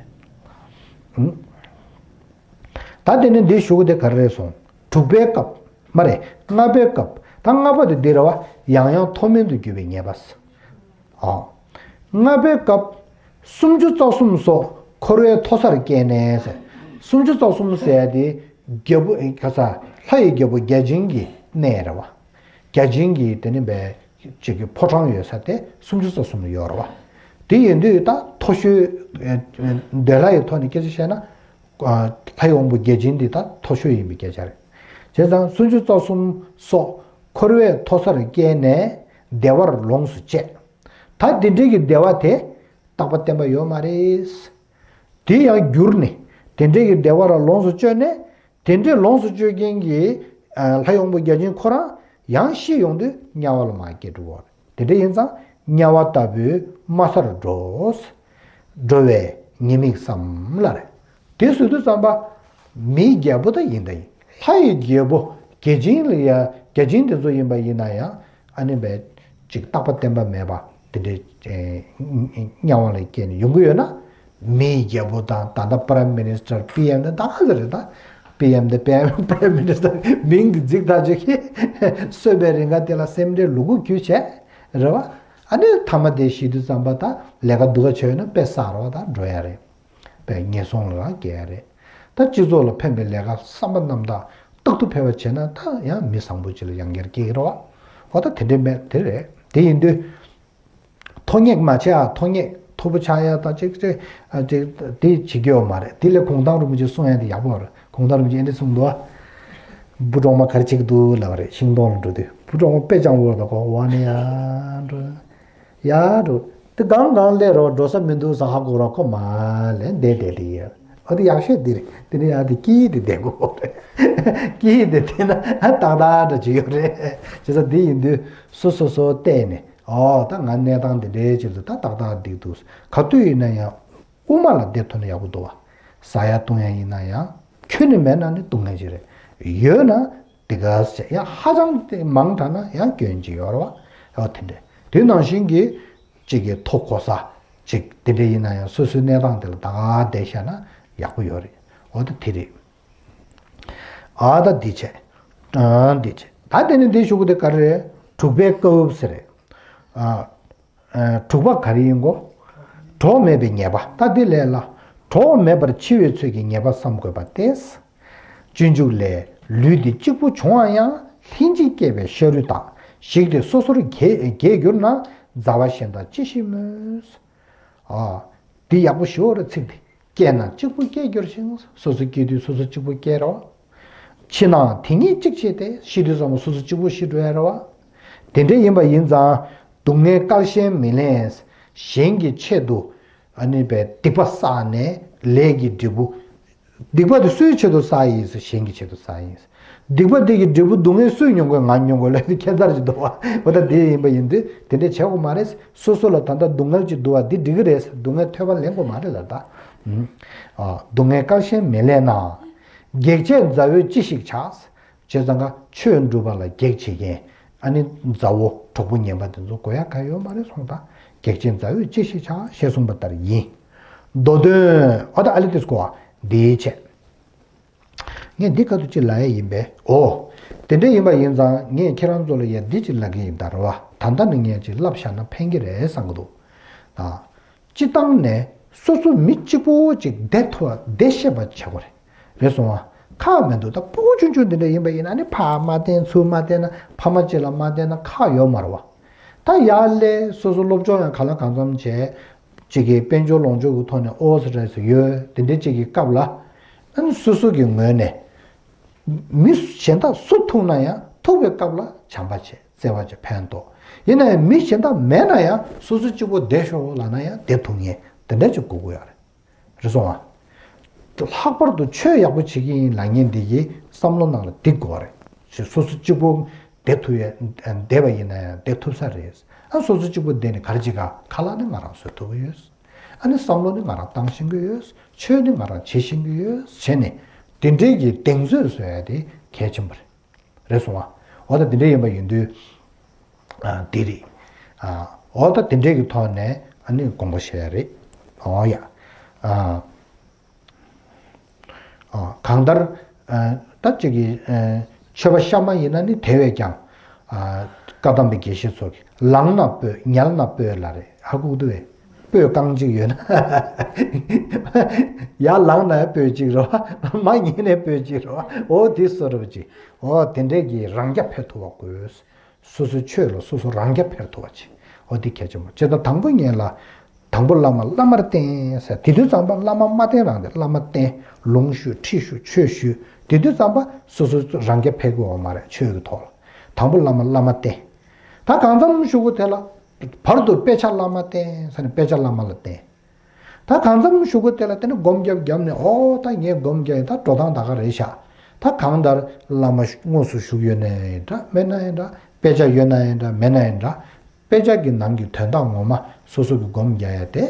བྱས། ད་དེ་ནས་འདི་ཞུ་གི་དེ་ག་རེ་རེད་སོང་། དྲུག་པའི་སྐབས། མ་རེད། ལྔ་པའི་སྐབས། ད་ལྔ་པ་དེ་འདི་རེད་བ། ཡང་ཡང་མཐོ་དམན་དུ་གྱུར་པའི་ཉེས་པ། ཨ། ལྔ་པའི་སྐབས། སུམ་ཅུ་རྩ་གསུམ་སོགས་འཁོར་བའི་མཐོ་སར་སྐྱེས་ནས་ཟེར། སུམ་ཅུ་རྩ་གསུམ་ཟེར་ཡ་དེ་རྒྱལ་པོ་ག་ས་ལྷ་ཡི་རྒྱལ་པོ་བརྒྱ་བྱིན་གྱི་གནས་རེད་བ། བརྒྱ་བྱིན་གྱི་དེ་ནི་བའི་ཅིག་གི་ཕོ་བྲང་ཡོད་ས་དེ་སུམ་ཅུ་རྩ་གསུམ་ཡོད་རེད་བ། དེ་ཡིན་དུས་ད་མཐོ་ཤོས་འདོད་ལྷ་ཡི་ཐོག་ནས་སྐད་ཆ་བཤད་ན། ལྷའི་དབང་པོ་བརྒྱ་བྱིན་འདི་ད་མཐོ་ཤོས་ཡིན་པའི་སྐད་ཆ་རེད། བྱས་ཙང་སུམ་ཅུ་རྩ་གསུམ་སོགས་འཁོར་བའི་མཐོ་སར་སྐྱེས་ནས་བདེ་བར་ལོངས་སུ་སྤྱད། ད་འདི་འདྲའི་གི་བདེ་བ་དེ་ རྟག་པ་བརྟན་པ་ཡོད་མ་རེད། དེ་ཡང་བསྒྱུར་ནས་དེ་འདྲའི་གི་བདེ་བ་ལ་ལོངས་སུ་སྤྱོད་ནས། དེ་འདྲའི་ལོངས་སུ་སྤྱོད་མཁན་གྱི་ལྷ་ཡོངས་པོ་བརྒྱ་བྱིན་ཁོ་རང་ཡང་ཤི་ཡོང་དུས་དམྱལ་བ་ལ་མར་སྐྱེ་འགྲོ་གི་རེད། དེ་འདྲ་ཡིན་ཙང་དམྱལ་བ་ལྟ་བུའི་དམའ་སར་འགྲོ། འགྲོ་བའི་ཉེས་དམིགས་བསམ་ལ་རེད། དེ་བཟོས་དུས་ཙམ་པ། མིའི་རྒྱལ་པོ་ད་ཡིན་ད་ཡིན། ལྷ་ཡི་རྒྱལ་པོ་བརྒྱ་བྱིན་ལ་ཡ་བརྒྱ་བྱིན་དེ་ཚོ་ཡིན་པ་ཡིན་ན་ཡང་། ཨ་ནི་བས་ཅིག་རྟག་པ་བརྟན་པ་མེད་པ་དེ་འདྲའི་དམྱལ་བ་ལ་སྐྱེས་ནས་ཡོང་གི་ཡོད་ན། མིའི་རྒྱལ་པོ་དང་ད་ལྟ་Prime Minister PM དེ་ད་ག་ཟེ་རེད་ད། PM དེ་Prime Minister མིང་དེ་འཛིགས་ཐག་ཆོད་ཀྱི། གསོན་པའི་རིང་ག་དེ་ལ་སེམས་ཁྲལ་ལུ་གུ་ཁྱུ་བྱས། རེད་བ། ཨ་ནི་ཐ་མ་དེ་ཤི་དུས་ཙམ་པ་ད་ལས་ཀ་སྡུག་ག་བྱས་ཡོད་ན་དཔེ་བསགས་རོགས་ད་འགྲོ་ཡ་རེད། པའི་ངན་སོང་ལ་རང་སྐྱེ་ཡ་རེད། ད་སྤྱི་ཚོགས་ལ་ཕན་པའི་ལས་ཀ་བསམ་པ་རྣམ་དག་རྟག་ཏུ་ཕལ་བ་བྱས་ན་ད་ཡང་མི་བཟང་པོ་ཅིག་ལ་ཡང་བསྐྱར་སྐྱེ་གི་རེད་བ། འོ་ད་དེ་འདྲའི་མེད་དེ་རེད། དེ་ཡིན་དུས། ཐོ་རྙེད་མ་བྱེད་ཨ། ཐོ་རྙེད་མཐོ་པོ་ཆགས་ཡ་ད་ཅིག་ཅིག་ཨ་ཅིག་དེ་བྱེད་རྒྱུ་ཡོད་མ་རེད། དེ་ལས་གུང་ཐང་རིན་པོ་ཆེ་གསུང་ཡ་དེ་ཡག་པོ་རེད། གུང་ཐང་རིན་པོ་ཆེ་ཨེ་འདྲ་གསུང་འདུག་ཨ། བུ་གྲོགས་མ་ག་རེ་བྱེད་ཀྱི་འདུག་ལབ་པ་རེད། ཤིང་སྡོང་ལ་འགྲོ་དུས་བུ་གྲོགས་མ་དཔེ་ཅང་བོར་ད་གོ་བ་ནི་ཡ་འགྲོ། ཡ་འགྲོ། དེ་གང་གང་སླེབས་རོགས་འགྲོ་ས་མི་འདུག་ས་ཧ་གོ་རོགས་ཁོ་མ་ལེན་བསྡད་བསྡད་དེ་ཡ། ཨ་དེ་ཡག་ཤོས་འདི་རེད། དེ་ནས་ཡ་དེ་སྐྱིད་དེ་བསྡད་དགོས་རེད། སྐྱིད་དེ་བསྡད་ན་ཨ་ཏག་ཏག་འདྲ་ཅིག་ཡོད་རེད། བྱས་ཙང་དེ་ཡིན་དུས་སོ་སོ་སོ་བལྟས་ནས་ཨོ་ད་ང་གནས་སྟངས་འདི་འདྲའི་ཆེད་དུ་ད་ཏག་ཏག་འགྲིག་འདུག་ག་དུས་ཡིན་ན་ཡང་དབུ་མ་ལ་བསྡད་ཐུབ་ན་ཡག་པོ་འདུག་བ། ཟ་ཡ་བཏུང་ཡ་ཡིན་ན་ཡང་ཁྱོན་ནས་མེད་ན་ནི་སྡུག་བསྔལ་ཅིག་རེད། ཡོད་ན། དེ་ག་ཟེར་ཡང་ཧ་ཅང་དེ་མང་དྲགས་ན་ཡང་སྐྱོན་ཅིག་ཡོད་རེད་བ། ཨོ་དེ་འདྲ། དེ་ནང་བཞིན་གྱི་གཅིག་གི་ཐོ་གོ་ས་གཅིག་དེ་འདྲ་ཡིན་ན་ཡང་སོ་སོའི་གནས་སྟངས་དེ་ལ་ད་ག་བསྡད་བཞག་ན་ཡག་པོ་ཡོད་རེད། ཨོ་ད་དེ་རེད། ཨ་ད་འདི་བྱས། ཨ་འདི་བྱས། ད་དེ་ནི་འདི་ཞུ་གི་དེ་ག་རེ་རེད། དྲུག་པའི་སྐབས་ཟེར་རེད། ཨ། དྲུག་པ་ག་རེ་ཡིན་གོ། གྲོགས་མེད་པའི་ཉེས་པ། ད་འདི་ལས་ལ། གྲོགས་མེད་པར་འཆི་བའི་ཚུལ་གྱི་ཉེས་པ་བསམ་དགོས་པ་སྟེ། སྤྱོད་འཇུག་ལས། ལུས་འདི་གཅིག་པུ་བྱུང་བ་ཡང་། ལྷན་ཅིག་སྐྱེས་པའི་ཤ་རུས་དག། ཞིག་སྟེ་སོ་སོར་གྱེས་གྱེས་གྱུར་ན། མཛའ་བ་གཞན་དག་ཅི་ཞིག་སྨོས། ཨ། འདི་ཡག་པོ་ཞུ་བ་རེད་ཚིག་འདི། སྐྱེས་ན་གཅིག་པུ་སྐྱེས་གྱུར་ཞིང་། སོ་སོ་སྐྱེས་དུས་སོ་སོ་གཅིག་པུ་སྐྱེས་རོ། འཆི་ནའང་དེ་ཉིད་གཅིག་བྱས་ཏེ། ཤི་དུས་ཙམ་པ་སོ་སོ་གཅིག་པུ་ཤི་འགྲོ་ཡ་རེད་བ། དེ་འདྲ་ཡིན་པ་ཡིན་ཙང་། སྡུག་བསྔལ་བསྐལ་བཞིན་མི་ལེན། གཞན་གྱི་ཆེད་དུ། ཨ་ནི་པའི་སྡིག་པ་བསགས་ནས་ལས་ཀྱི་འབྲས་བུ། སྡིག་པ་དེ་སུའི་ཆེད་དུ་བསགས་ཡིན་ཟེར། གཞན་གྱི་ཆེད་དུ་བསགས་ཡིན་ཟེར། སྡིག་པ་དེ་གི་འབྲས་བུ་སྡུག་བསྔལ་སུས་མྱོང་དགོས། ང་མྱོང་དགོས་ལབ་དེ་ཁྱད་མཚར་ཅིག་འདུག་བ། འོ་ད་དེ་ཡིན་པ་ཡིན་དུས་དེ་འདྲས་བྱེད་དགོས་མ་རེད། སོ་སོ་ལ་ད་ལྟ་སྡུག་བསྔལ་ཅིག་འདུག་བ། འདི་འགྲིག་གི་རེད། སྡུག་བསྔལ་ཐོས་པ་ལེན་དགོས་མ་རེད་ལ་ད། ཨ། སྡུག་བསྔལ་བསྐལ་བཞིན་མི་ལེན་ན། གེགས་བྱེད་མཛའ་བོས་ཅི་ཞིག་བྱ། བྱས་ཙང་ཀ་ཆོས་སྒྲུབ་པ་ལ་གེགས་བྱེད་མཁན། ཨ་ནི་མཛའ་བོ་གྲོགས་པོ་ངན་པ་དེ་ཚོ་དགོས་ཡ་ག་ཡོད་མ་རེད་སོང་ད། གེགས་བྱེད་མཛའ་བོས་ཅི་ཞིག་བྱ་ཞེས་གསུངས་པ་ལྟར་ཡིན། མདོ་དོན། ཨོ་ད་ཨ་ལི་ཏིས་གོ་བ་འདིའི་ཆེད། ངས་འདི་ག་དུ་ཅི་ལ་ཡ་ཡིན་པས། ཨོ། དེ་འདྲ་ཡིན་པ་ཡིན་ཙང་ངས་ཁྱེད་རང་ཚོ་ལ་ཡ་འདི་ཅི་ལ་གི་ཡིན་ད་ར་བ། ད་ལྟ་ནི་ངས་ཅི་ལབ་བཞག་ན་ཕན་གི་རེད་བསམ་གི་འདུག་ད། སྤྱི་བཏང་ནས་སོ་སོ་མི་གཅིག་པོ་ཅིག་བདེ་ཐུབ་བདེ་ཤེས་པ་བྱེད་དགོས་རེད། རེད་སོང་བ། ཁག་མི་འདུག་ད་ཕྲུ་གུ་ཆུང་ཆུང་འདི་འདྲ་ཡིན་པ་ཡིན་ན་ནི་ཕར་མ་བསྟན་ཚུར་མ་བསྟན་ན་ཕ་མ་གཅིག་ལ་མ་བསྟན་ན་ཁག་ཡོད་མ་རེད་བ། ད་ཡར་སླེབས་སོ་སོ་སློབ་སྦྱོང་ཡང་ག་ལ་གང་འཚམ་བྱས། གཅིག་གིས་དཔལ་འབྱོར་ལོངས་སྤྱོད་ཀྱི་ཐོག་ནས་ཨོ་སི་རེ་སི་ཡོད་དེ་འདྲ་གཅིག་གི་སྐབས་ལ། ཨ་ནི་སོ་སོ་གི་ངོས་ནས། མི་གཞན་དག་སུ་ཐུག་ན་ཡང་ཐུག་པའི་སྐབས་ལ་བྱམས་པ་བྱེད་བརྩེ་བ་བྱེད་ཕན་ཐོགས། ཡིན་ན་ཡང་མི་གཞན་དག་མེད་ན་ཡང་སོ་སོ་གཅིག་པོ་བསྡད་ཤོག་ལབ་ན་ཡང་བསྡད་ཐུབ་ངེས་དེ་འདྲ་ཅིག་དགོས་ཀྱི་ཡོད་རེད། རེད་སོང་ཨ། ལྷག་པར་དུ་ཆོས་ཡག་པོ་བྱེད་ཀྱི་ཡིན་ལབ་མཁན་འདི་གི་བསམ་བློ་ནང་ལ་འདི་དགོས་རེད། སོ་སོ་གཅིག་པོ་བསྡད་ཐུབ་ཡ། བསྡད་པ་ཡིན་ན་ཡང་བསྡད་ཐུབ་ས་རེད། ཨ་སོ་སོ་གཅིག་པོ་བསྡད་ནས་ག་རེ་བྱེད་ག་ཁ་ལག་ནི་ང་རང་བཟོ་ཐུབ་ཀྱི་ཡོད། ཨ་ནི་བསམ་བློ་ནི་ང་རང་བཏང་ཤེས་ཀྱི་ཡོད། ཆོས་ནི་ང་རང་བྱེད་ཤེས་ཀྱི་ཡོད་བྱས་ནས་དེ་འདྲའི་གི་གདེང་ཚོད་བཟོ་ཡ་དེ་གལ་ཆེན་པོ་རེད། རེད་སོང་བ། འོ་ད་དེ་འདྲ་ཡིན་པ་ཡིན་དུས། ཨ་དེ་རེད། ཨ་འོ་ད་དེ་འདྲའི་གི་ཐོག་ནས་ཨ་ནི་དགོངས་པ་བཞེས་ཡ་རེད། འོ་ཡ། ཨ་ཨ་གང་ལྟར་ཨ་ད་ཅིག་གི་ཨ་ཆོས་པ་གཤའ་མ་ཡིན་ན་ནི་དེ་བས་ཀྱང་ཨ་བཀའ་གདམས་པའི་དགེ་བཤེས་ཚོ་གི་ལངས་ན་སྤོས་ཉལ་ན་སྤོས་ལ་རེད། ཧ་གོ་གི་འདུག་བས། སྤོས་རྐང་གཅིག་ཡོད་ན། ཡར་ལངས་ན་སྤོས་གཅིག་རེད་བ། མར་ཉལ་ན་སྤོས་གཅིག་རེད་བ། འོ་དེ་བཟོ་འདྲ་པོ་ཅིག་འོ་དེ་འདྲས་ཀྱི་རང་རྐྱ་འཕེར་ཐུབ་པ་དགོས། སོ་སོའི་ཆོས་ལ་སོ་སོ་རང་རྐྱ་འཕེར་ཐུབ་པ་བྱེད། འོ་འདི་གལ་ཆེན་པོ། བྱས་ཙང་དང་པོ་ངེད་ལ། དང་པོ་བླ་མ་བླ་མར་བསྟེན་ཟེར། དེ་དུས་ཙམ་པ་བླ་མ་མ་བསྟེན་རང་དེ་བླ་མ་བསྟེན། ལུང་ཞུ་ཁྲིད་ཞུ་ཆོས་ཞུ། དེ་དུས་ཙམ་པ་སོ་སོ་རང་རྐྱ་འཕེར་གི་ཡོད་མ་རེད་ཆོས་ཀྱི་ཐོག་ལ། དང་པོ་བླ་མ་བླ་མ་བསྟེན། ད་གང་འཚམ་ཞུ་གི་དེ་ལ། བར་དུ་དཔེ་ཆ་བླ་མ་བསྟེན་ཟེར་ནས་དཔེ་ཆ་བླ་མ་ལ་བསྟེན། ད་གང་འཚམ་བཞུགས་སྒོ་དེ་ལ་དེ་ནི་སྒོམ་རྒྱབ་རྒྱབ་ནས། ཨོ་ད་ངས་སྒོམ་རྒྱག་ཡིན། ད་འགྲོ་སྟངས་ད་ག་རེད་ཤག་ད་གང་ལྟར་བླ་མ་དངོས་སུ་བཞུགས་ཡོད་ན་ཡིན་འདྲ། མེད་ན་ཡིན་འདྲ། དཔེ་ཆ་ཡོད་ན་ཡིན་འདྲ། མེད་ན་ཡིན་འདྲ། དཔེ་ཆ་གི་ནང་གི་དོན་དག་ངོ་མ་སོ་སོ་གི་སྒོམ་རྒྱག་ཡ་དེ།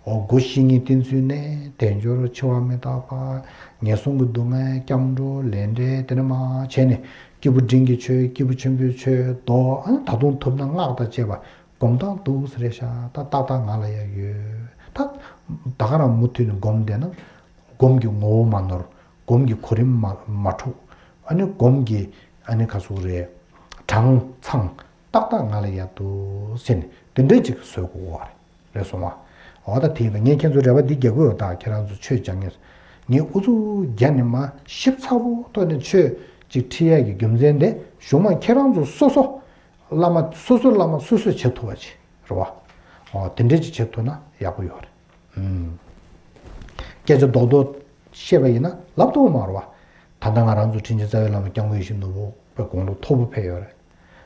འོ་སྒོ་བཤེས་གཉེན་བསྟེན་ཚུལ་ནས་དལ་འབྱོར་འཆི་བ་མི་རྟག་པ། ངན་སོང་གི་སྡུག་བསྔལ་སྐྱབས་འགྲོ་ལས་འབྲས་དེ་ནས་མར་བྱས་ནས། སྐྱེས་བུ་འབྲིང་གི་ཆོས། སྐྱེས་བུ་ཆེན་པོའི་ཆོས་མདོ། ཨ་ནི་ད་དུང་ཐུབ་ན་སྔགས་དང་བཅས་པ་སྒོམ་སྟངས་འདུག་ཟེར་རེད་ཤག་ད་ཏག་ཏག་ང་ལ་ཡ་ཡོད། ད་ད་ག་རང་མུ་མཐུད་ནས་སྒོམ་བསྡད་ན། སྒོམ་གྱི་ངོ་བོ་མ་ནོར། སྒོམ་གྱི་གོ་རིམ་མ་མ་འཁྲུགས། ཨ་ནི་སྒོམ་གྱི་ཨ་ནི་ག་ཟེར་རེད། གྲངས་ཚང་ཏག་ཏག་ང་ལ་ཡ་འདུག་ཟེར་ནས་དེ་འདྲ་ཅིག་བཟོ་དགོས་པ་རེད། རེད་སོང་ང་། འོ་ད་དེ་ཡིན་པ། ངས་ཁྱེད་ཚོ་རེ་བ་འདི་རྒྱག་གི་ཡོད། ད་ཁྱེད་རང་ཚོ་ཆོས་སྦྱང་མཁན། ངས་ཨུ་ཚུགས་རྒྱག་ནས་མར་ཞིབ་ཚགས་པོ་ཐོག་ནས་ཆོས་ཅིག་ཁྲིད་ཡས་ཀྱི་རྒྱུ་མཚན་དེ། གཞུག་མ་ཁྱེད་རང་ཚོ་སོ་སོ་བླ་མ། སོ་སོ་བླ་མ་སོ་སོས་བྱེད་ཐུབ་པ་ཅིག་རེད་བ། འོ་དེ་འདྲ་ཅིག་བྱེད་ཐུབ་ན་ཡག་པོ་ཡོད་རེད། ཨུམ། སྐད་ཆ་རྡོག་རྡོག་བཤད་པ་ཡིན་ན་ལབ་ཐུབ་མ་རེད་བ། ད་ལྟ་ང་རང་ཚོ་དྲིན་ཅན་རྩ་བའི་བླ་མ་སྐྱབས་མགོན་ཡིད་བཞིན་ནོར་བུ་དཔེ་དགུང་ལོ་མཐོ་པོ་ཕེབས་ཡོད་རེད།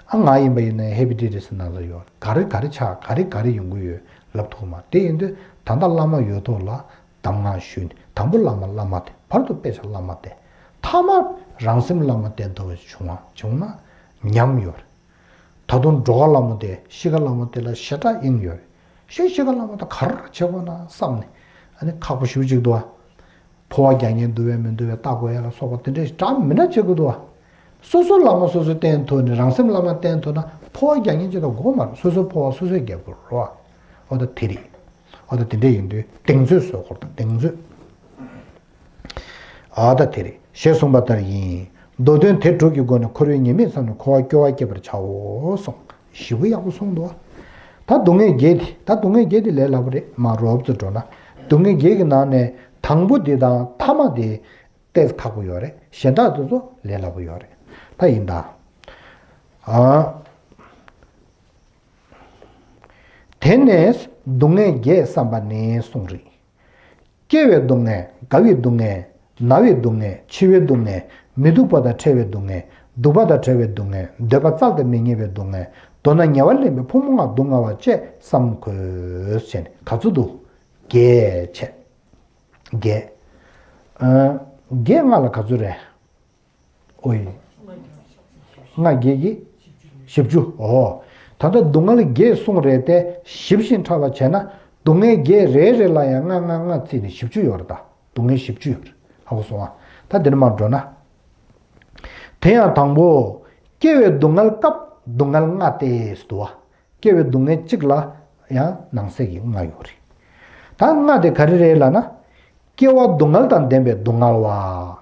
ཨ་ང་ཡིན་པ་ཡིན་ན་ཧེ་པི་ཊི་ཊི་སི་ན་ཚ་ཡོད་རེད། ག་རེ་ག་རེ་ཆགས། ག་རེ་ག་རེ་ཡོང་གི་ཡོད་ལབ་ཐུབ་མ། དེ་ཡིན་དུས་ད་ལྟ་བླ་མ་ཡོད་ཐོག་ལ་གདམས་ངག་ཞུས་ནས། དང་པོ་བླ་མ་བླ་མ་བསྟེན། བར་དུ་དཔེ་ཆ་བླ་མ་བསྟེན། ཐ་མར་རང་སེམས་བླ་མ་བསྟེན་ཐུབ་པ་བྱུང་བ་བྱུང་ན་ཉམས་ཡོད་རེད། ད་དུང་འགྲོ་ཁ་བླ་མ་བསྟེན། ཤི་ཁ་བླ་མ་བསྟེན་ལ་ཞེ་དྲག་དབྱིངས་ཡོད་རེད། ཤི་ཤི་ཁ་བླ་མ་དང་ག་རེ་བྱེད་དགོས་ན་བསམ་ནས། ཨ་ནི་ཁག་པོ་ཞེ་པོ་ཅིག་འདུག་ཨ། འཕོ་བ་རྒྱག་མཁན་འདུག་པས་མི་འདུག་པས་ལྟ་དགོས་ཡ་ལ་སོགས་པ་དེ་འདྲ་འདྲ་མི་འདྲ་བྱེད་དགོས་འདུག་ཨ། སོ་སོ་བླ་མ་སོ་སོས་བསྟེན་ཐུབ་ནས། རང་སེམས་བླ་མ་བསྟེན་ཐུབ་ན་འཕོ་བ་རྒྱག་མཁན་ཅིག་དང་དགོས་མ་རེད། སོ་སོའི་འཕོ་བ་སོ་སོས་རྒྱག་དགོས་རེད་བ། འོ་ད་དེ་རེད། འོ་ད་དེ་འདྲ་ཡིན་དུས་གདེང་ཚོད་བཟོ་དགོས་རེད། གདེང་ཚོད། ཨ་ད་དེ་རེད། ཞེས་གསུངས་པ་ལྟར་ཡིན། མདོ་དོན་དེ་དྲུག་གི་སྒོ་ནས་འཁོར་བའི་ཉེས་དམིགས་བསམས་ནས་འཁོར་བ་སྐྱོ་བ་བསྐྱེད་པར་བྱའོ་གསུངས། ཞེ་པོ་ཡག་པོ་གསུངས་འདུག། ད་སྡུག་བསྔལ་བརྒྱད་དེ། ད་སྡུག་བསྔལ་བརྒྱད་དེ་ལས་སླ་པོ་རེད། མར་རོབ་ཙམ་འགྲོ་ན། སྡུག་བསྔལ་བརྒྱད་ཀྱི་ནང་ནས་དང་པོ་དེ་དང་ཐ་མ་དེ་ཏོག་ཙམ་ཁག་པོ་ཡོད་རེད། གཞན་དག་དེ་ཚོ་ལས་སླ་པོ་ཡོད་རེད། ད་ཡིན་ད། ཨ། དེ་ནས་སྡུག་བསྔལ་བརྒྱད་བསམ་པ་ནི་གསུངས་རིགས། སྐྱེ་བའི་སྡུག་བསྔལ། རྒ་བའི་སྡུག་བསྔལ། ན་བའི་སྡུག་བསྔལ། འཆི་བའི་སྡུག་བསྔལ། མི་སྡུག་པ་དང་ཕྲད་པའི་སྡུག་བསྔལ། སྡུག་པ་དང་བྲལ་བའི་སྡུག་བསྔལ། འདོད་པ་བཙལ་ཏེ་མི་རྙེད་པའི་སྡུག་བསྔལ། མདོར་ན་ཉེ་བར་ལེན་པའི་ཕུང་པོ་ལྔ་སྡུག་བསྔལ་བ་བཅས་བསམ་དགོས་ཟེར་ནས། ག་ཚོད་འདུག། བརྒྱད་བྱས། བརྒྱད། ཨ། བརྒྱད་ལྔ་ལ་ག་ཚོད་རེད། ཨོ་ཡི། ལྔ་བརྒྱད་ཀྱི་བཞི་བཅུ། ཨོ། ད་ལྟ་སྡུག་བསྔལ་བརྒྱད་གསུངས་རེད་དེ། ཞིབ་ཅིང་ཕྲ་བ་བྱས་ན་སྡུག་བསྔལ་བརྒྱད་རེ་རེ་ལ་ཡང་ལྔ་ལྔ་ལྔ་བརྩིས་ནས་བཞི་བཅུ་ཡོད་རེད་ད། སྡུག་བསྔལ་བཞི་བཅུ་ཡོད་རེད། ཧ་གོ་སོང་ང་། ད་འདི་ནས་མར་འགྲོ་ན། དེ་ཡང་དང་པོ། སྐྱེ་བའི་སྡུག་བསྔལ་སྐབས་སྡུག་བསྔལ་ལྔ་སྟེ་ཟེར་འདུག་བ། སྐྱེ་བའི་སྡུག་བསྔལ་གཅིག་ལ་ཡང་ནང་གསེས་ཀྱི་ལྔ་ཡོད་རེད། ད་ལྔ་དེ་ག་རེ་རེད་ལབ་ན། སྐྱེ་བ་སྡུག་བསྔལ་དང་ལྡན་པའི་སྡུག་བསྔལ་བ།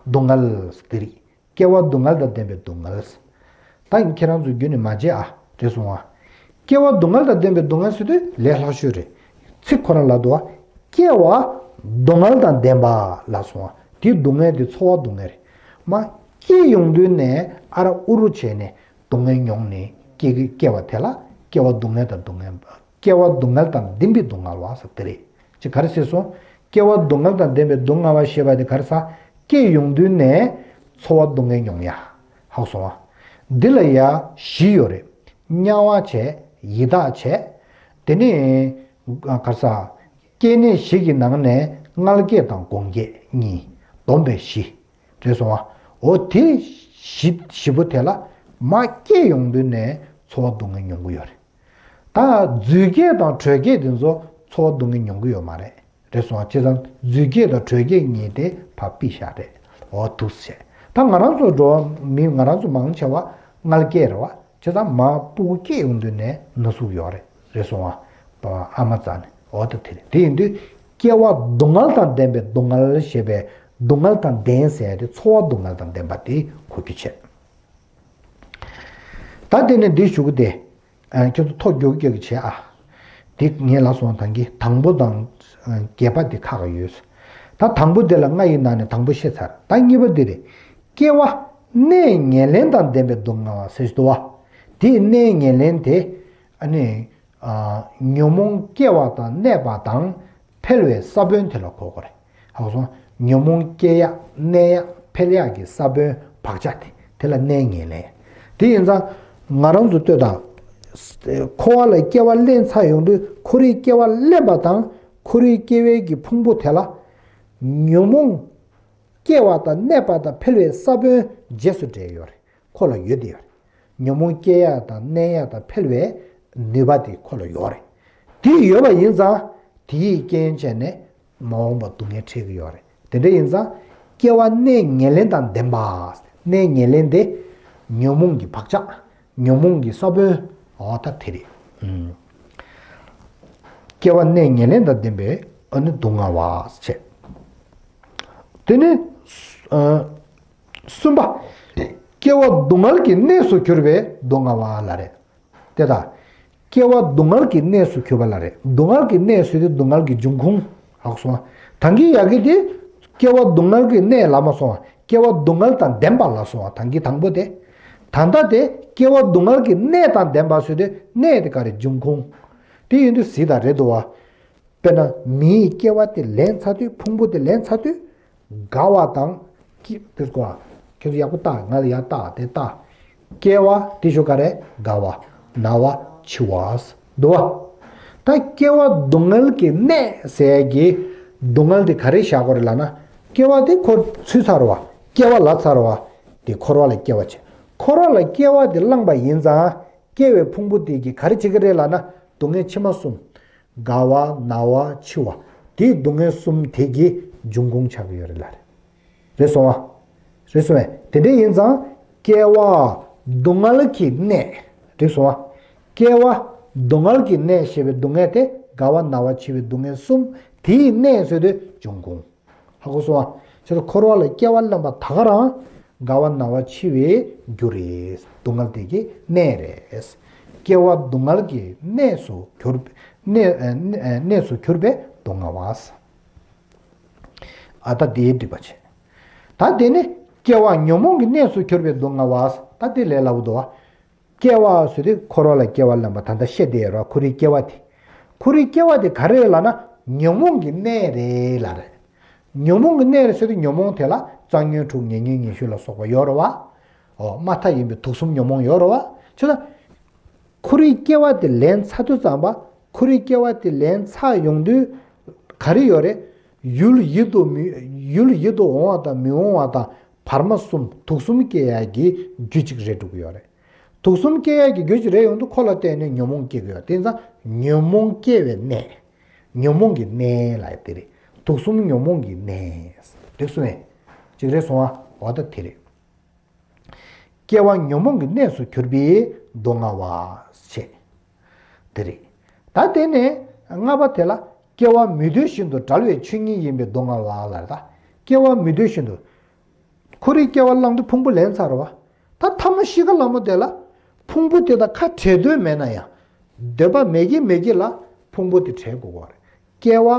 སྡུག་བསྔལ་དེ་རེད། སྐྱེ་བ་སྡུག་བསྔལ་དང་ལྡན་པའི་སྡུག་བསྔལ། ད་ཁྱེད་རང་ཚོ་རྒྱུན་ནས་མ་བརྗེད་ཨ། རེད་སོང་ཨ། སྐྱེ་བ་སྡུག་བསྔལ་དང་ལྡན་པའི་སྡུག་བསྔལ་ཟེར་དུས་ལས་སླ་ཤོས་རེད། ཚིག་ཁོ་ན་ལ་འདུག་ཨ། སྐྱེ་བ་སྡུག་བསྔལ་དང་ལྡན་པ་ལབ་སོང་ཨ། དེའི་སྡུག་བསྔལ་དེ་ཚོར་བ་སྡུག་བསྔལ་རེད། མ་སྐྱེས་ཡོང་དུས་ནས་ཨ་ར་ཨུ་རུ་བྱས་ནས་སྡུག་བསྔལ་མྱོང་ནས་སྐྱེ་གི་སྐྱེ་བ་དེ་ལ་སྐྱེ་བ་སྡུག་བསྔལ་དང་སྡུག་བསྔལ། སྐྱེ་བ་སྡུག་བསྔལ་དང་ལྡན་པའི་སྡུག་བསྔལ་བ་ཟེར་དེ་རེད། ཅེས་ག་རེ་ཟེར་སོང་། སྐྱེ་བ་སྡུག་བསྔལ་དང་ལྡན་པའི་སྡུག་བསྔལ་བ་ཞེས་པ་དེ་ག་རེ་ཟེར། སྐྱེས་ཡོང་དུས་ནས་ཚོར་བ་སྡུག་བསྔལ་མྱོང་ཡ། ཧ་གོ་སོང་ང་། འདི་ལ་ཡ་བཞི་ཡོད་རེད། དམྱལ་བ་བྱས། ཡི་དྭགས་བྱས། དེ་ནས་ག་རེ་ཟེར། སྐྱེ་གནས་བཞི་གི་ནང་ནས་མངལ་སྐྱེས་དང་སྒོང་སྐྱེས་གཉིས། བསྡོམས་པས་བཞི། རེད་སོང་ང་། འོ་དེ་བཞི་བཞི་པོ་དེ་ལ་མ་སྐྱེས་ཡོང་དུས་ནས་ཚོར་བ་སྡུག་བསྔལ་མྱོང་གི་ཡོད་རེད། ད་རྫུས་སྐྱེས་དང་དྲོད་སྐྱེས་དེ་ཚོ་ཚོར་བ་སྡུག་བསྔལ་མྱོང་གི་ཡོད་མ་རེད། རེད་སོང་ང་། བྱས་ཙང་རྫུས་སྐྱེས་དང་དྲོད་སྐྱེས་གཉིས་དེ་ཕར་ཕུད་བཞག་རེད། འོ་འདུག་སེ་བྱས། ད་ང་རང་ཚོ་འགྲོ་བ་མི་ང་རང་ཚོ་མང་ཆེ་བ་མངལ་སྐྱེས་རེད་བ། བྱས་ཙང་མ་སྤུ་གུ་སྐྱེས་ཡོང་དུས་ནས་ན་ཟུག་ཡོད་རེད། རེད་སོང་ང་། ཨ་མ་རྩ་ནས། འོ་ད་དེ་རེད། དེ་ཡིན་དུས་སྐྱེ་བ་སྡུག་བསྔལ་དང་ལྡན་པའི་སྡུག་བསྔལ་ཞེས་པའི་སྡུག་བསྔལ་དང་ལྡན་ཟེར་ཡ་དེ་ཚོར་བ་སྡུག་བསྔལ་དང་ལྡན་པ་དེ་གོ་རྒྱུ་བྱས། ད་དེ་ནས་འདི་ཞུ་གི་དེ། ཨ། ཁྱོད་ཚོ་ཐོ་རྒྱག་རྒྱག་གི་བྱེད་ཨ། དེ་ངས་ལབ་སོང་ཐང་གི་དང་པོ་དང་། ཨ། བརྒྱད་པ་དེ་ཁག་ཡོད། ད་དང་པོ་དེ་ལ་ལྔ་ཡི་ནང་ནས་དང་པོ་བཤད་ཚར། ད་གཉིས་པ་དེ་རེད། སྐྱེ་བ་གནས་ངན་ལེན་དང་ལྡན་པའི་སྡུག་བསྔལ་བ་ཟེར་གྱི་འདུག་བ། དེའི་གནས་ངན་ལེན་དེ། ཨ་ནི། ཨ། ཉོན་མོངས་སྐྱེ་བ་དང་གནས་པ་དང་འཕེལ་བའི་ས་བོན་དེ་ལ་གོ་དགོས་རེད། ཧ་གོ་སོང་། ཉོན་མོངས་སྐྱེ་ཡག་གནས་ཡག་འཕེལ་ཡག་གི་ས་བོན་བག་ཆགས་དེ། དེ་ལ་གནས་ངན་ལེན། དེ་ཡིན་ཙང་ང་རང་ཚོ་ལྟོས་དང་། འཁོར་བ་ལ་སྐྱེ་བ་ལེན་ཚར་ཡོང་དུས་འཁོར་བའི་སྐྱེ་བ་ལེན་པ་དང་འཁོར་བའི་སྐྱེ་བའི་གི་ཕུང་པོ་དེ་ལ་ཉོན་མོངས་སྐྱེ་བ་དང་གནས་པ་དང་འཕེལ་བའི་ས་བོན་རྗེས་སུ་འབྲེལ་ཡོད་རེད། ཁོ་ལ་ཡོད་དེ་ཡོད་རེད། ཉོན་མོངས་སྐྱེ་ཡ་དང་གནས་ཡ་དང་འཕེལ་བའི་ནུས་པ་དེ་ཁོ་ལ་ཡོད་རེད། དེ་ཡོད་པ་ཡིན་ཙང་དེའི་རྐྱེན་བྱས་ནས་མ་འོངས་པ་སྡུག་བསྔལ་འཕྲད་ཀྱི་ཡོད་རེད། དེ་འདྲ་ཡིན་ཙང་སྐྱེ་བ་གནས་ངན་ལེན་དང་ལྡན་པ། གནས་ངན་ལེན་དེ་ཉོན་མོངས་ཀྱི་བག་ཆགས། ཉོན་མོངས་ཀྱི་ས་བོན། འོ་ད་དེ་རེད། ཨུམ། སྐྱེ་བ་གནས་ངན་ལེན་དང་ལྡན་པའི་ཨ་ནི་སྡུག་བསྔལ་བ་བྱས། དེ་ནི། ཨ། གསུམ་པ། སྐྱེ་བ་སྡུག་བསྔལ་གྱི་གནས་སུ་གྱུར་པའི་སྡུག་བསྔལ་བ་ལ་རེད། དེ་དག་སྐྱེ་བ་སྡུག་བསྔལ་གྱི་གནས་སུ་གྱུར་པ་ལ་རེད། སྡུག་བསྔལ་གྱི་གནས་ཟེར་དུས་སྡུག་བསྔལ་གྱི་འབྱུང་ཁུངས་ཧ་གོ་སོང་ང་། ད་གིན་ཡ་གི་དེ་སྐྱེ་བ་སྡུག་བསྔལ་གྱི་གནས་ལ་མ་སོང་ང་། སྐྱེ་བ་སྡུག་བསྔལ་དང་ལྡན་པ་ལ་སོང་ང་། ད་གིན་དང་པོ་དེ། ད་ལྟ་དེ་སྐྱེ་བ་སྡུག་བསྔལ་གྱི་གནས་དང་ལྡན་པ་ཟེར་དུས་གནས་དེ་ག་རེ་འབྱུང་ཁུངས། དེ་ཡིན་དུས་གཟིགས་དང་རེད་འདུག་བ། དཔེར་ན་མིའི་སྐྱེ་བ་དེ་ལེན་ཚར་དུས་ཕུང་པོ་དེ་ལེན་ཚར་དུས། དགའ་བ་དང་སྐྱིད་དེ་གོ། ཁྱེད་ཚོ་ཡག་པོ་ལྟ། ང་ལ་ཡར་ལྟ། དེ་ལྟ། སྐྱེ་བ་དེ་ཞོ་ག་རེ། དགའ་བ། ན་བ། འཆི་བ། འདུ་བ། ད་སྐྱེ་བ་སྡུག་བསྔལ་གྱི་གནས་ཟེར་གྱི་སྡུག་བསྔལ་དེ་ག་རེ་བཞག་དགོས་རེད་ལབ་ན། སྐྱེ་བ་དེ་ཁོ་ཚུད་ཚར་བ། སྐྱེ་བ་ལབ་ཚར་བ། དེ་འཁོར་བ་ལ་སྐྱེ་བ་བྱེད། འཁོར་བ་ལ་སྐྱེ་བ་དེ་བླངས་པ་ཡིན་ཙང་སྐྱེ་བའི་ཕུང་པོ་དེ་གིས་ག་རེ་བྱེད་ཀྱི་རེད་ལབ་ན་སྡུག་བསྔལ་ཕྱི་མ་གསུམ། དགའ་བ། ན་བ། འཆི་བ། དེའི་སྡུག་བསྔལ་གསུམ་དེ་གི་འབྱུང་ཁུངས་ཆགས་ཀྱི་ཡོད་རེད་ལ་རེད། རེད་སོང་བ། རེད་སོང་བས། དེ་འདྲ་ཡིན་ཙང་སྐྱེ་བ་སྡུག་བསྔལ་གྱི་གནས། རེད་སོང་བ། སྐྱེ་བ་སྡུག་བསྔལ་གྱི་གནས་ཞེས་པའི་སྡུག་བསྔལ་དེ་དགའ་བ་ན་བ་འཆི་བའི་སྡུག་བསྔལ་གསུམ་དེའི་གནས་ཟེར་དུས་འབྱུང་ཁུངས། ཧ་གོ་སོང་ང་། ཁྱེད་ཚོ་འཁོར་བ་ལ་སྐྱེ་བ་ལེན་པ་ད་ག་རང་དགའ་བ་ན་བ་འཆི་བའི་རྒྱུ་རེད། སྡུག་བསྔལ་དེ་གི་གནས་རེད། སྐྱེ་བ་སྡུག་བསྔལ་གྱི་གནས་སུ་གྱུར་གནས་གནས་སུ་གྱུར་པའི་སྡུག་བསྔལ་བ། ཨ་ད་དེའི་འགྲིག་པ་བྱེད། ད་དེ་ནི་སྐྱེ་བ་ཉོན་མོངས་ཀྱི་གནས་སུ་གྱུར་པའི་སྡུག་བསྔལ་བ། ད་དེ་ལས་སླ་པོ་འདུག་བ། སྐྱེ་བ་ཟེར་དུས་འཁོར་བ་ལ་སྐྱེ་བ་ལེན་པ་ད་ལྟ་བཤད་བསྡད་ཡོད་རེད་བ། འཁོར་བའི་སྐྱེ་བ་དེ། འཁོར་བའི་སྐྱེ་བ་དེ་ག་རེ་རེད་ལབ་ན་ཉོན་མོངས་ཀྱི་གནས་རེད་ལབ་རེད། ཉོན་མོངས་ཀྱི་གནས་རེད་ཟེར་དུས་ཉོན་མོངས་དེ་ལ་རྩ་ཉོན་དྲུག་ཉེ་ཉོན་ཉི་ཤུ་ལ་སོགས་པ་ཡོད་རེད་བ། འོ་མ་མཐའ་ཡིན་པའི་དུག་གསུམ་ཉོན་མོངས་ཡོད་རེད་བ། བྱས་ཙང་འཁོར་བའི་སྐྱེ་བ་དེ་ལེན་ཚར་དུས་ཙམ་པ། འཁོར་བའི་སྐྱེ་བ་དེ་ལེན་ཚར་ཡོང་དུས་ག་རེ་ཡོད་རེད། ཡུལ་ཡིད་དུ་མི་ཡུལ་ཡིད་དུ་འོང་བ་དང་མི་འོང་བ་དང་བར་མ་གསུམ་དུག་གསུམ་སྐྱེ་ཡག་གི་རྒྱུ་གཅིག་རེད་འགྲོ་གི་ཡོད་རེད། དུག་གསུམ་སྐྱེ་ཡག་གི་རྒྱུ་གཅིག་རེད་ཡོང་དུས་ཁོ་ལ་བརྟེན་ནས་ཉོན་མོངས་སྐྱེ་གི་ཡོད། དེ་ཙང་ཉོན་མོངས་སྐྱེ་བའི་གནས། ཉོན་མོངས་ཀྱི་གནས་ལ་དེ་རེད། དུག་གསུམ་ཉོན་མོངས་ཀྱི་གནས། རེད་སོང་ངས། གཅིག་རེད་སོང་ཨ། འོ་ད་དེ་རེད། སྐྱེ་བ་ཉོན་མོངས་ཀྱི་གནས་སུ་གྱུར་པའི་སྡུག་བསྔལ་བ་ཞེས། དེ་རེད། ད་དེ་ནས་ལྔ་པ་དེ་ལ་སྐྱེ་བ་མི་འདོད་བཞིན་དུ་བྲལ་བའི་ཆོས་ཉིད་ཡིན་པའི་སྡུག་བསྔལ་བ་ལ་རེད་ད། སྐྱེ་བ་མི་འདོད་བཞིན་དུ། འཁོར་བའི་སྐྱེ་བ་བླངས་ཏེ་ཕུང་པོ་ལེན་ཚར་བ། ད་ཐ་མ་ཤི་ཁ་ལ་མོ་དེ་ལ་ཕུང་པོ་དེ་དང་ཁ་བྲལ་འདོད་མེད་ན་ཡང་། འདོད་པ་མེད་ཀྱི་མེད་ཀྱི་ལ་ཕུང་པོ་དེ་བྲལ་དགོས་པ་རེད། སྐྱེ་བ་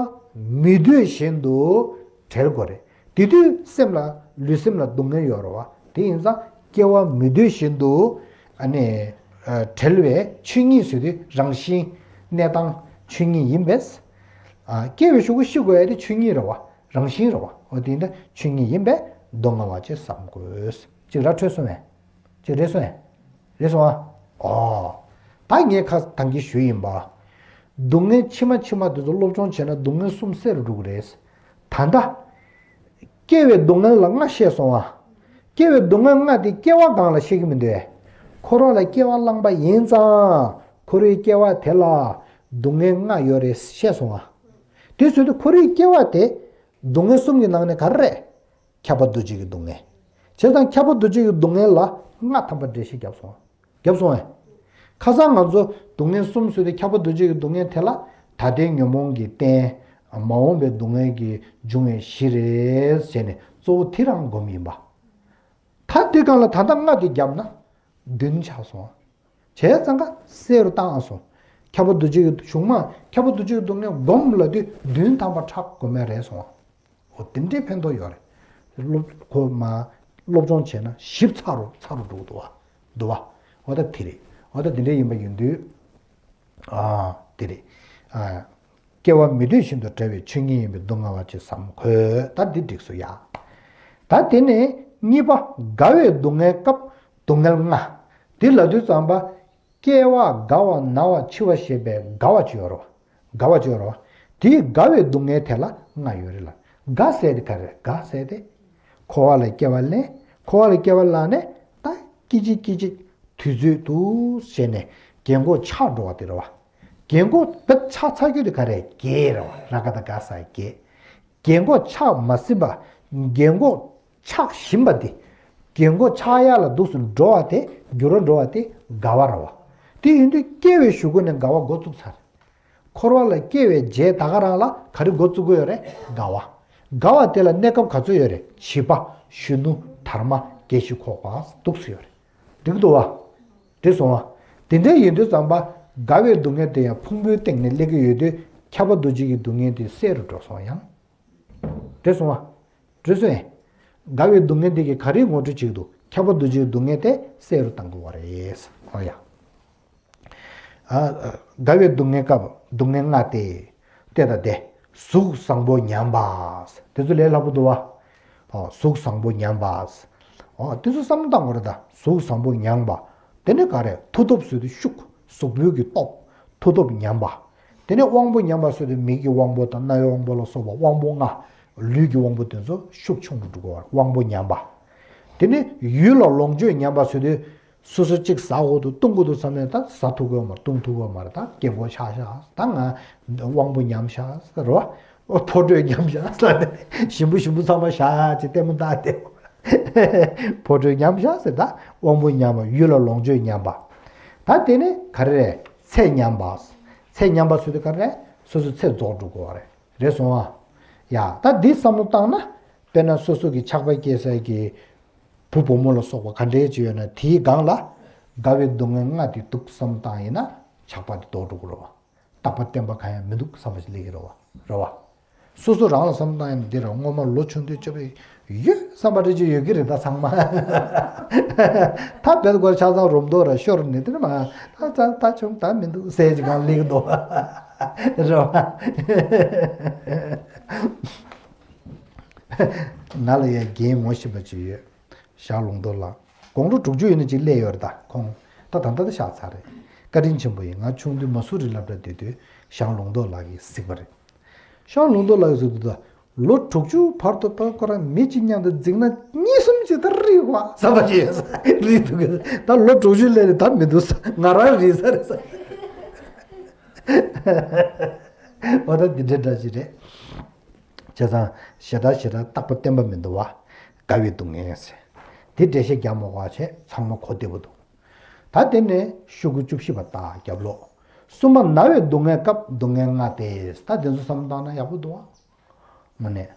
མི་འདོད་བཞིན་དུ་བྲལ་དགོས་རེད། དེ་དུས་སེམས་ལ་ལུས་སེམས་ལ་སྡུག་བསྔལ་ཡོད་རེད་བ། དེ་ཡིན་ཙང་སྐྱེ་བ་མི་འདོད་བཞིན་དུ་ཨ་ནི་བྲལ་བའི་ཆོས་ཉིད་ཟེར་དུས་རང་བཞིན་གནས་སྟངས་ཆོས་ཉིད་ཡིན་པས། སྐྱེ་བའི་གཞུག་གུ་ཤི་དགོས་ཡ་དེ་ཆོས་ཉིད་རེད་བ། རང་བཞིན་རེད་བ། འོ་དེ་འདྲ་ཆོས་ཉིད་ཡིན་པས་སྡུག་བསྔལ་བ་ཅེས་བསམ་དགོས། ཅིག་ར་འཕྲོད་སོང་ངས། ཅིག་རེད་སོང་ངས། རེད་སོང་ཨ། ཨོ། ད་ངས་ཁ་ཐང་གི་ཞུས་ཡིན་པ། སྡུག་བསྔལ་ཕྱི་མ་ཕྱི་མ་དེ་ཚོ་སློབ་སྦྱོང་བྱས་ན་སྡུག་བསྔལ་གསུམ་སེལ་རུ་འགྲོ་གི་རེད། ད་ལྟ། སྐྱེ་བའི་སྡུག་བསྔལ་ལ་ལྔ་བཤད་སོང་ཨ། སྐྱེ་བའི་སྡུག་བསྔལ་ལྔ་དེ་སྐྱེ་བ་སྒང་ལ་བཤད་ཀྱི་མི་འདུག་འཁོར་བ་ལ་སྐྱེ་བ་བླངས་པ་ཡིན་ཙང་འཁོར་བའི་སྐྱེ་བ་དེ་ལ་སྡུག་བསྔལ་ལྔ་ཡོད་རེད་བཤད་སོང་ཨ། དེ་བཟོས་དུས་འཁོར་བའི་སྐྱེ་བ་དེ་སྡུག་བསྔལ་གསུམ་གྱི་ནང་ནས་ག་རེ་རེད། ཁྱབ་པ་འདུ་བྱེད་ཀྱི་སྡུག་བསྔལ། བྱས་ཙང་ཁྱབ་པ་འདུ་བྱེད་ཀྱི་སྡུག་བསྔལ་ལ་ལྔ་ཐམ་པ་འགྲེལ་བཤད་བརྒྱབ་སོང་། བརྒྱབ་སོང་ངས། ཁ་སང་ང་ཚོ་སྡུག་བསྔལ་གསུམ་ཟེར་དུས་ཁྱབ་པ་འདུ་བྱེད་ཀྱི་སྡུག་བསྔལ་དེ་ལ་ད་ལྟའི་ཉོན་མོངས་ཀྱི་རྟེན། མ་འོངས་པའི་སྡུག་བསྔལ་གྱི་འབྱུང་བའི་གཞི་རེད་ཟེར་ནས་གཙོ་བོ་དེ་རང་སྒོམ་ཡིན་པ། ད་དེ་སྒང་ལ་ད་ལྟ་ལྔ་དེ་བརྒྱབ་ན་བདུན་ཆགས་སོང་། བྱས་ཙང་ཀ་གསལ་རུ་བཏང་སོང་། ཁྱབ་པ་འདུ་བྱེད་ཀྱི་གཞུང་མ་ཁྱབ་པ་འདུ་བྱེད་ཀྱི་སྡུག་བསྔལ་སྒོམ་ལ་དུས་བདུན་ཐམ་པ་ཁྲག་དགོས་མེད་རེད་སོང་། འོ་དེ་འདྲའི་ཕན་ཐོགས་ཡོད་རེད། སློབ་ཁོ་མ་སློབ་སྦྱོང་བྱས་ན་ཞིབ་ཚགས་རུ་ཚགས་རུ་འགྲོ་གི་འདུག་བ། འདུག་བ། འོ་ད་དེ་རེད། འོ་ད་དེ་འདྲ་ཡིན་པ་ཡིན་དུས། ཨ་དེ་རེད། ཨ་སྐྱེ་བ་མི་འདོད་བཞིན་དུ་བྲལ་བའི་ཆོས་ཉིད་ཡིན་པའི་སྡུག་བསྔལ་བ་ཅེས་བསམ་དགོས། ད་འདི་འགྲིགས་སོ་ཡ། ད་དེ་ནས་གཉིས་པ་དགའ་བའི་སྡུག་བསྔལ་སྐབས་སྡུག་བསྔལ་ལྔ། འདི་ལབ་དུས་ཙམ་པ། སྐྱེ་བ་རྒ་བ་ན་བ་འཆི་བ་ཞེས་པའི་རྒ་བ་ཅིག་ཡོད་རེད་བ། རྒ་བ་ཅིག་ཡོད་རེད་བ། དེའི་རྒ་བའི་སྡུག་བསྔལ་དེ་ལ་ལྔ་ཡོད་རེད་ལ། རྒ་ཟེར་དེ་ག་རེ་རེད། རྒ་ཟེར་དེ། འཁོར་བ་ལ་སྐྱེ་བ་ལེན། འཁོར་བ་ལ་སྐྱེ་བ་ལེན་ནས་ད་སྐད་ཅིག་སྐད་ཅིག་དུས་ཚོད་དུ་བྱས་ནས་རྒན་གོག་ཆགས་འགྲོ་བ་དེ་རེད་བ། རྒན་གོག་བེད་ཆགས་ཚར་རྒྱུ་དེ་ག་རེ་རྒས་རེད་བ། ར་ག་ད་རྒ་ས་རྒས། རྒན་གོག་ཆགས་མ་ཟིན་པ། རྒན་གོག་ཆགས་བཞིན་པ་དེ། རྒན་གོག་ཆགས་ཡ་ལ་འདུག་སེ་འགྲོ་བ་དེ། འགྱུར་བ་འགྲོ་བ་དེ་རྒ་བ་རེད་བ། དེ་ཡིན་དུས་སྐྱེ་བའི་གཞུག་གུ་ནས་རྒ་བ་འགོ་བཙུགས་ཚར། འཁོར་བ་ལ་སྐྱེ་བའི་རྗེས་ད་ག་རང་ལ་ག་རེ་འགོ་བཙུགས་ཀྱི་ཡོད་རེད། རྒ་བ། རྒ་བ་དེ་ལ་གནས་སྐབས་ག་ཚོད་ཡོད་རེད། བྱིས་པ། གཞོན་ནུ། དར་མ། རྒས་ཤིང་འཁོགས་པ། འདུག་སེ་ཡོད་རེད། འགྲིག་གི་འདུག་བ། འགྲིག་སོང་བ། དེ་འདྲ་ཡིན་དུས་ཙམ་པ། རྒ་བའི་སྡུག་བསྔལ་དེ་ཡང་ཕུང་པོའི་སྟེང་ནས་སླེབས་ཀྱི་ཡོད་དུས། ཁྱབ་པ་འདུ་བྱེད་ཀྱི་སྡུག་བསྔལ་དེ་སེལ་རུ་འགྲོ་སོང་ཡང་། འགྲིག་སོང་བ། འགྲིག་སོང་ངས། རྒ་བའི་སྡུག་བསྔལ་འདི་གིས་ག་རེ་ངོ་སྤྲོད་བྱེད་ཀྱི་འདུག་ཁྱབ་པ་འདུ་བྱེད་ཀྱི་སྡུག་བསྔལ་དེ་སེལ་རུ་གཏང་དགོས་པ་རེད། ཨོ་ཡ། ཨ། རྒ་བའི་སྡུག་བསྔལ་སྐབས་སྡུག་བསྔལ་ལྔ་སྟེ། སྟེ་དང་སྟེ། གཟུགས་བཟང་པོ་ཉམས་པ། དེ་ཚོ་ལས་སླ་པོ་འདུག་བ། ཨོ། གཟུགས་བཟང་པོ་ཉམས་པ། ཨོ། དེ་ཚོ་བསམ་བློ་བཏང་དགོས་རེད་ད། གཟུགས་བཟང་པོ་ཉམས་པ། དེ་ནས་ག་རེ། མཐུ་སྟོབས་ཟེར་དུས་ཤུགས། གཟུགས་པོའི་གི་སྟོབས། མཐུ་སྟོབས་ཉམས་པ། དེ་ནས་དབང་པོ་ཉམས་པ་ཟེར་དུས་མིག་གི་དབང་པོ་དང་རྣ་བའི་དབང་པོ་ལ་སོགས་པ་དབང་པོ་ལྔ། ལུས་ཀྱི་དབང་པོ་དེ་ཚོ་ཤུགས་ཆུང་རུ་འགྲོ་གི་རེད། དབང་པོ་ཉམས་པ། དེ་ནས་ཡུལ་ལ་ལོངས་སྤྱོད་ཉམས་པ་ཟེར་དུས། སོ་སོ་གཅིག་ཟ་དགོས་འདུག་འཐུང་དགོས་འདུག་བསམ་ནས་ད་ཟ་ཐུབ་ཀྱི་ཡོད་མ་རེད། འཐུང་ཐུབ་ཀྱི་ཡོད་མ་རེད། ད་སྐྱིད་པོ་ཆགས་ཤག་ད་ང་དབང་པོ་ཉམས་ཤག་ཟེར་རོ། ཨོ། ཕོ་དྲོད་ཉམས་ཤག་ཟེར་ནས་ཞིམ་པོ་ཞིམ་པོ་ཚང་མ་བཞག་ཅིག་ལྟད་མོ་ལྟ་བསྡད། ཕོ་དྲོད་ཉམས་ཤག་ཟེར། ད་དབང་པོ་ཉམས་པ། ཡུལ་ལ་ལོངས་སྤྱོད་ཉམས་པ། ད་དེ་ནས་ག་རེ་རེད། ཚེ་ཉམས་པ། ཚེ་ཉམས་པ་ཟེར་དུས་ག་རེ་རེད། སོ་སོའི་ཚེ་རྫོགས་འགྲོ་གི་ཡོད་རེད། རེད་སོང་ཨ། ཡ། ད་འདི་བསམ་བློ་བཏང་ན། དཔེར་ན་སོ་སོ་གི་ཆགས་པ་སྐྱེ་ས་གི་བུ་བུ་མོ་ལ་སོགས་པ་ག་འདྲའི་ཅིག་ཡོད་ན། དེའི་སྒང་ལ་རྒ་བའི་སྡུག་བསྔལ་ལྔ་དེ་འདུག་བསམ་བཏང་ཡིན་ན། ཆགས་པ་དེ་ལྡོག་འགྲོ་གི་རེད་བ། རྟག་པ་བརྟན་པ་གང་ཡང་མི་འདུག་བསམ་པ་ཞིག་སླེབས་ཀྱི་རེད་བ། རེད་བ། སོ་སོ་རང་ལ་བསམ་བཏང་ཡིན་ན། འདི་རང་སྔོན་མ་ལོ་ཆུང་དུས་སྐྱེས་པ་ཡོད་བསམ་པ་འདྲ་ཅིག་ཡོད་ཀྱི་རེད། ད་ཚང་མ་ད་བེད་སྐོར་ཆ་ཚང་རུམ་མདོ་ར་ཤོར་ནས། དེ་ནས་མ་ད་ད་ད་ཆུང་ད་མི་འདུག་ཟེར་གྱི་སྒང་སླེབས་ཀྱི་འདུག་བ། རེད་བ། ང་ལ་ཡང་རྒན་ངོ་ཤེས་པ་ཅིག་ཡོད། ཞང་ལུང་རྟོགས་ལགས། དགུང་ལོ་དྲུག་ཅུ་ཡིན་ན་ཅིག་སླེབས་ཡོད་རེད། ད་ཁོང་ད་ད་ལྟ་ད་གཤགས་ཚར་རེད། བཀའ་དྲིན་ཆེན་པོ་ཡིན། ང་ཆུང་དུས་མ་སུ་རི་སློབ་གྲྭ་སྡོད་དུས་ཞང་ལུང་རྟོགས་ལགས་ཀྱིས་གཟིགས་པ་རེད། ཞང་ལུང་རྟོགས་ལགས་ཀྱིས་གཟིགས་དུས། ད་ལོ་དྲུག་ཅུ་བར་དུ་ཕར་ཁོ་རང་མི་གཅིག་མཉམ་དུ་འཛིང་ན་གཉིས་གསུམ་ཅིག་ད་རིག་པ་བསམ་པ་ཅིག་ཡོད་ས་རེད། འདུག་གི། ད་ལོ་དྲུག་ཅུ་སླེབས་ནས་ད་མི་འདུག་ས། ང་རང་རིག་ས་རེད་ས། འོ། ད་འདི་འདྲའི་འདྲ་ཅིག་རེད། བྱས་ཙང་ཞེ་དྲག་ཞེ་དྲག་རྟག་པ་བརྟན་པ་མི་འདུག་བ། རྒ་བའི་སྡུག་བསྔལ་ཟེར། དེ་འགྲེལ་བཤད་རྒྱག་མ་དགོས་པ་བྱས། ཚང་མ་གོ་བདེ་པོ་འདུག་ད་དེ་ནས་ཤོག་གུ་བཅུ་བཞི་པ་ལྟ། རྒྱབ་ལོགས། གསུམ་པ་ན་བའི་སྡུག་བསྔལ་སྐབས་སྡུག་བསྔལ་ལྔ་སྟེ། ད་དེ་ཚོ་བསམ་བློ་བཏང་ན་ཡག་པོ་འདུག་བ། དངོས་གནས།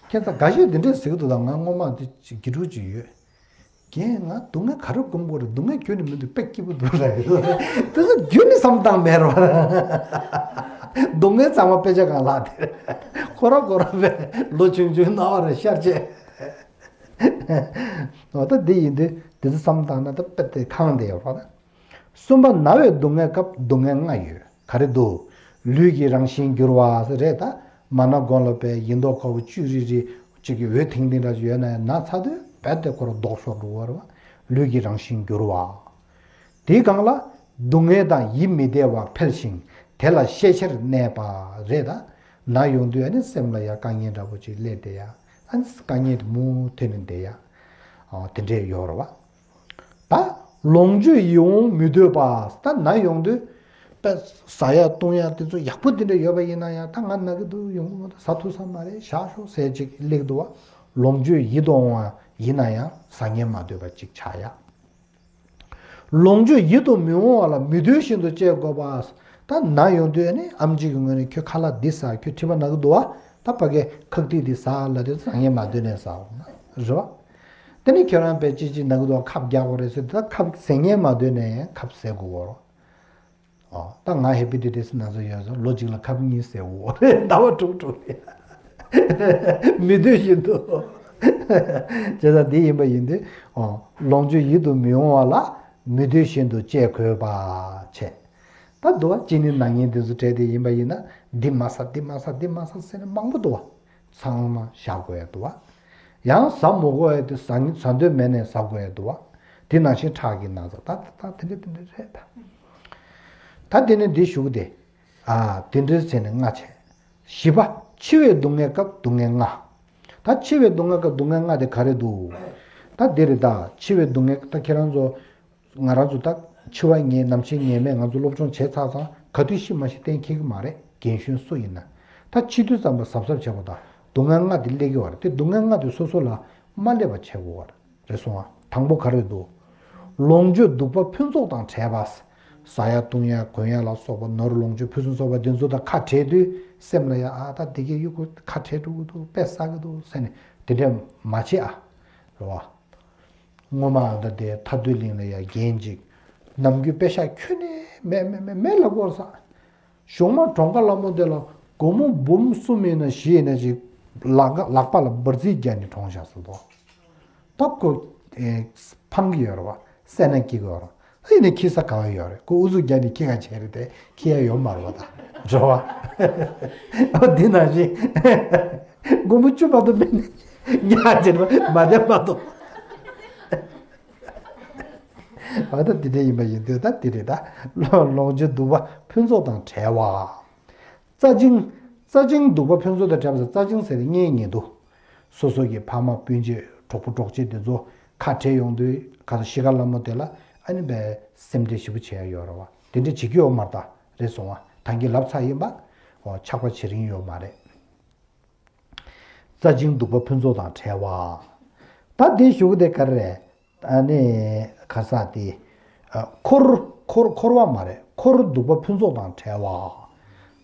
ཁྱེད་ཚོ་འགའ་ཤས་འདི་འདྲས་ཟེར་གྱི་འདུག་ད་ང་སྔོན་མ་འདི་ཅིག་དགེ་ཕྲུག་ཅིག་ཡོད། རྒན། ང་སྡུག་བསྔལ་ག་རེ་སྒོམ་དགོས་རེད། སྡུག་བསྔལ་ཁྱོན་ནས་མི་འདུག་དཔེ་སྐྱིད་པོ་འདུག་ལབ་ཡོད། དེ་ཚོ་རྒྱུན་ནས་བསམ་བཏང་མེད་རོགས། སྡུག་བསྔལ་ཚང་མ་དཔེ་ཆ་སྒང་ལྷག་དེ་རེད། ཁོ་རང་ཁོ་རང་དཔེ་ལོ་ཆུང་ཆུང་རྣ་བ་རེ་ཤར་བྱས། འོ། ད་འདི་ཡིན་དུས་འདི་ཚོ་བསམ་བཏང་ན་ད་དཔེ་དེ་ཁེངས་བསྡད་ཡོད་རོགས། གསུམ་པ་ན་བའི་སྡུག་བསྔལ་སྐབས་སྡུག་བསྔལ་ལྔ་ཡོད། ག་རེ་འདུག་ལུས་ཀྱི་རང་བཞིན་འགྱུར་བ་ཟེར་རེད། ད་མ་ན་གོང་ལ་དཔེ་ཡིན་མདོག་ཁ་པོ་བཅུད་རིལ་རིལ་ཅིག་གི་འོད་ཐིང་ཐིང་འདྲ་ཅིག་ཡོད་ན་ཡང་། ན་ཚར་དུས་རྦད་དེ་ཁོ་རང་ལྡོག་ཤོར་འགྲོ་བ་རེད་བ། ལུས་ཀྱི་རང་བཞིན་འགྱུར་བ། དེའི་སྒང་ལ་སྡུག་བསྔལ་དང་ཡིད་མི་བདེ་བ་འཕེལ་ཞིང་དེ་ལ་ཤས་ཆེར་གནས་པ་རེད། ད་ན་ཡོང་དུས་ཨ་ནི་སེམས་ལ་ཡ་དཀའ་ངལ་འདྲ་པོ་ཅིག་སླེབས་བསྡད་ཡ། ཨ་ནི་དཀའ་ངལ་དེ་མུ་མཐུད་ནས་བསྡད་ཡ། ཨ། དེ་འདྲས་ཡོད་རེད་བ། ད་ལོངས་སྤྱོད་ཡིད་འོང་མི་འདོད་པ། ད་ན་ཡོང་དུས་དཔེ་ཟ་ཡ་བཏུང་ཡ་དེ་ཚོ་ཡག་པོ་དེ་འདྲ་ཡོད་པ་ཡིན་ན་ཡང་། ད་ང་ན་གི་འདུག་ཡོང་གི་མ་འདུག་ཟ་ཐུབ་ས་མ་རེད། བཞག་ཤོག་ཟེར་ཅིག་སླེབས་འདུག་བ། ལོངས་སྤྱོད་ཡིད་དུ་འོང་བ་ཡིན་ན་ཡང་ཟ་སྙིང་མ་འདོད་པ་ཅིག་ཆགས་ཡ། ལོངས་སྤྱོད་ཡིད་དུ་མི་འོང་བ་ལ་མི་འདོད་བཞིན་དུ་སྤྱད་དགོས་པ། ད་ན་ཡོང་དུས་ནི་ཨེམ་ཆི་གི་ངོས་ནས་ཁྱོད་ཁ་ལག་འདི་ཟ། ཁྱོད་མཁྲིས་པ་ན་གི་འདུག་བ། ད་ཕ་གིའི་ཁག་ཐིག་འདི་ཟ་ལབ་དུས་ཟ་སྙིང་མ་འདོད་ནས་ཟ་འོང་ན་རེད་བ། དེ་ནས་ཁྱོད་རང་དཔེ་ཅི་ཅི་ན་གི་འདུག་བ། ཁབ་རྒྱག་དགོས་རེད་ཟེར་དུས། ད་ཁབ་ཟ་སྙིང་མ་འདོད་ནས་ཡང་ཁབ་ཟ་དགོས་ཀྱི་རེད། ཨོ། ད་ང་ཧེ་པེ་ཏི་ཏི་སི་ན་ཚ་ཡོད་ཙང་ལོ་གཅིག་ལ་ཁབ་གཉིས་ཟ་འོ། ཟླ་བ་དྲུག་དྲུག་ལ། མི་འདོད་བཞིན་དུ། བྱས་ཙང་འདི་ཡིན་པ་ཡིན་དུས། ཨོ། ལོངས་སྤྱོད་ཡིད་དུ་མི་འོང་བ་ལ་མི་འདོད་བཞིན་དུ་སྤྱད་དགོས་པ་བྱས། ད་འདུག་བ། གཅིན་སྙི་ན་མཁན་འདི་ཚོ་གྲས་དེ་ཡིན་པ་ཡིན་ན། འདི་མ་ཟ་འདི་མ་ཟ་འདི་མ་ཟ་ཟེར་ནས་མང་པོ་འདུག་བ། ཚང་མ་བཞག་དགོས་ཡ་འདུག་བ། ཡང་ཟ་མི་དགོས་ཡ་དེ་ཟ་ཟ་འདོད་མེད་ནས་ཟ་དགོས་ཡ་འདུག་བ། དེ་ནང་བཞིན་ཁྲག་གི་ན་ཚ། ད་ད་ད་དེ་འདྲ་དེ་འདྲ་རེད་ད། ད་དེ་ནས་འདི་ཞུ་གི་དེ། ཨ་དེ་འདྲའི་བྱས་ནས་ལྔ་བྱས། བཞི་པ། འཆི་བའི་སྡུག་བསྔལ་སྐབས་སྡུག་བསྔལ་ལྔ། ད་འཆི་བའི་སྡུག་བསྔལ་སྐབས་སྡུག་བསྔལ་ལྔ་དེ་ག་རེ་འདུག་ད་འདི་རེད། ད་འཆི་བའི་སྡུག་བསྔལ། ད་ཁྱེད་རང་ཚོ། ང་རང་ཚོ་ད་འཆི་བ་ངེས། ནམ་འཆི་ངེས་མེད་ང་ཚོ་སློབ་སྦྱོང་བྱས་ཚར་ཙང་ག་དུས་ཤི་མ་ཤི་གཏན་འཁེལ་གི་མ་རེད། རྒན་གཞོན་སུ་ཡིན་ན། ད་འཆི་དུས་ཙམ་པ་གཟབ་གཟབ་བྱེད་པ་དང་སྡུག་བསྔལ་ལྔ་དེ་སླེབས་ཀྱི་ཡོད་རེད། དེ་སྡུག་བསྔལ་ལྔ་དེ་སོ་སོ་ལ་མ་སླེབས་པ་བྱེད་དགོས་པ་རེད། རེད་སོང་ང་། དང་པོ་ག་རེ་འདུག་ལོངས་སྤྱོད་སྡུག་པ་ཕུན་ཚོགས་དང་བྲལ་བ། ཟ་ཡ་བཏུང་ཡ་གོན་ཡ་ལ་སོགས་པ། ནོར་ལོངས་སྤྱོད་ཕུན་སུམ་ཚོགས་པ་དེ་ཚོ་དང་ཁ་བྲལ་དུས་སེམས་ལ་ཡ། ཨ་ད་དེ་གས་གཡུག་གུ་ཁ་བྲལ་འགྲོ་གི་འདུག་དཔེ་བསགས་ཀྱི་འདུག་ཟེར་ནས་དེ་འདྲས་མ་བྱེད་ཨ། རེད་བ། སྔོན་མ་ཨ་ད་དེ་མཐའ་སྟོད་གླིང་ལ་ཡ་རྒན་ཅིག་ནམ་རྒྱུན་པེ་ཤག་ཁྱོན་ནས་མེད་མེད་མེད་མེད་ལབ་ཀྱི་ཡོད་རེད་ས། གཞུག་མ་གྲོངས་ཁ་སླ་མོ་དེ་ལ་སྒོར་མོ་འབུམ་གསུམ་ཡིན་ན་བཞི་ཡིན་ན་ཅིག་ལག་ལག་པ་ལ་འབར་རྫས་བརྒྱབ་ནས་གྲོངས་བཞག་ཟེར་འདུག་ད་ཁོ་ཨེ་ཕངས་ཀྱི་ཡོད་རེད་བ། སེར་སྣ་སྐྱེ་གི་ཡོད་རེད། ཨེ་ནས་ཁྱི་ས་ག་བ་ཡོད་རེད། ཁོ་ཨུ་ཚུགས་བརྒྱབ་ནས་ཁྱི་ག་བྱས་རེད་དེ་ཁྱི་ཡ་ཡོད་མ་རེད་བ། ད་འགྲོ་བ། ཨོ་འདི་ནང་བཞིན་སྒོར་མོ་བཅུ་མ་གཏོགས་མེད་ནས་ཉག་ཅེར་མ་བསྡད་མ་གཏོགས། ཨ་ད་དེ་འདྲ་ཡིན་པ་ཡིན་དུས་ད་དེ་རེད། ད་ལོངས་སྤྱོད་སྡུག་པ་ཕུན་ཚོགས་དང་བྲལ་བ། རྩ་ཆེན། རྩ་ཆེན་སྡུག་པ་ཕུན་ཚོགས་དང་བྲལ་བ་ཟེར། རྩ་ཆེན་ཟེར་ཏེ་གཉེན་ཉེ་དུ། སོ་སོ་གི་ཕ་མ་སྤུན་མཆེད་གྲོགས་པོ་གྲོགས་མཆེད་དེ་ཚོ་ཁ་བྲལ་ཡོང་དུས་ག་ས་ཤི་ཁ་སླ་མོ་དེ་ལ་ཨ་ནི་བས་སེམས་ཁྲལ་ཞེ་པོ་བྱེད་ཡ་ཡོད་རེད་བ། དེ་འདྲ་བྱེད་ཀྱི་ཡོད་མ་རེད། ད་རེད་སོང་བ། ད་གིན་ལབ་ཚར་ཡིན་པ། འོ་ཆགས་པ་བྱེད་རིན་ཡོད་མ་རེད། རྩ་ཆེན་སྡུག་པ་ཕུན་ཚོགས་དང་བྲལ་བ། ད་དེ་ཞུ་གི་དེ་ག་རེ་རེད། ཨ་ནི་ག་ས་དེ། ཨ་འཁོར་འཁོར་འཁོར་བ་མ་རེད། འཁོར་སྡུག་པ་ཕུན་ཚོགས་དང་བྲལ་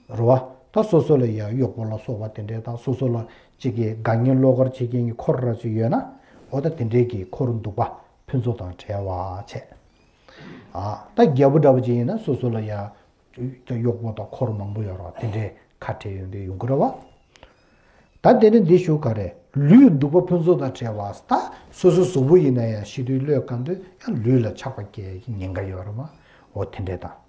བ། རེད་བ། ད་སོ་སོ་ལ་ཡ་གཡོག་པོ་ལ་སོགས་པ་དེ་འདྲའི་དང་སོ་སོ་ལ་གཅིག་གི་དགའ་ཉེ་བློ་དཀར་བྱེད་མཁན་གྱི་འཁོར་ར་ཅིག་ཡོད་ན། འོ་ད་དེ་འདྲའི་གི་འཁོར་སྡུག་པ་ཕུན་ཚོགས་དང་བྲལ་བ་བྱས། ཨ་ད་རྒྱལ་པོ་འདྲ་པོ་ཅིག་ཡིན་ན་སོ་སོ་ལ་ཡ། གཡོག་པོ་དང་འཁོར་མང་པོ་ཡོད་རེད་བ། དེ་འདྲའི་ཁ་བྲལ་ཡོང་དུས་ཡོང་གི་རེད་བ། ད་དེ་ནས་འདི་ཞུ་ག་རེ། ལུས་སྡུག་པ་ཕུན་ཚོགས་དང་བྲལ་བ། ད་སོ་སོ་གཟུགས་པོ་ཡིན་ན་ཡང་ཤི་དུས་བློས་བཀལ་དུས་ཡང་ལུས་ལ་ཆགས་པ་སྐྱེ་ཡག་གི་ཉེན་ཁ་ཡོད་རེད་བ། འོ་དེ་འདྲས་དང་།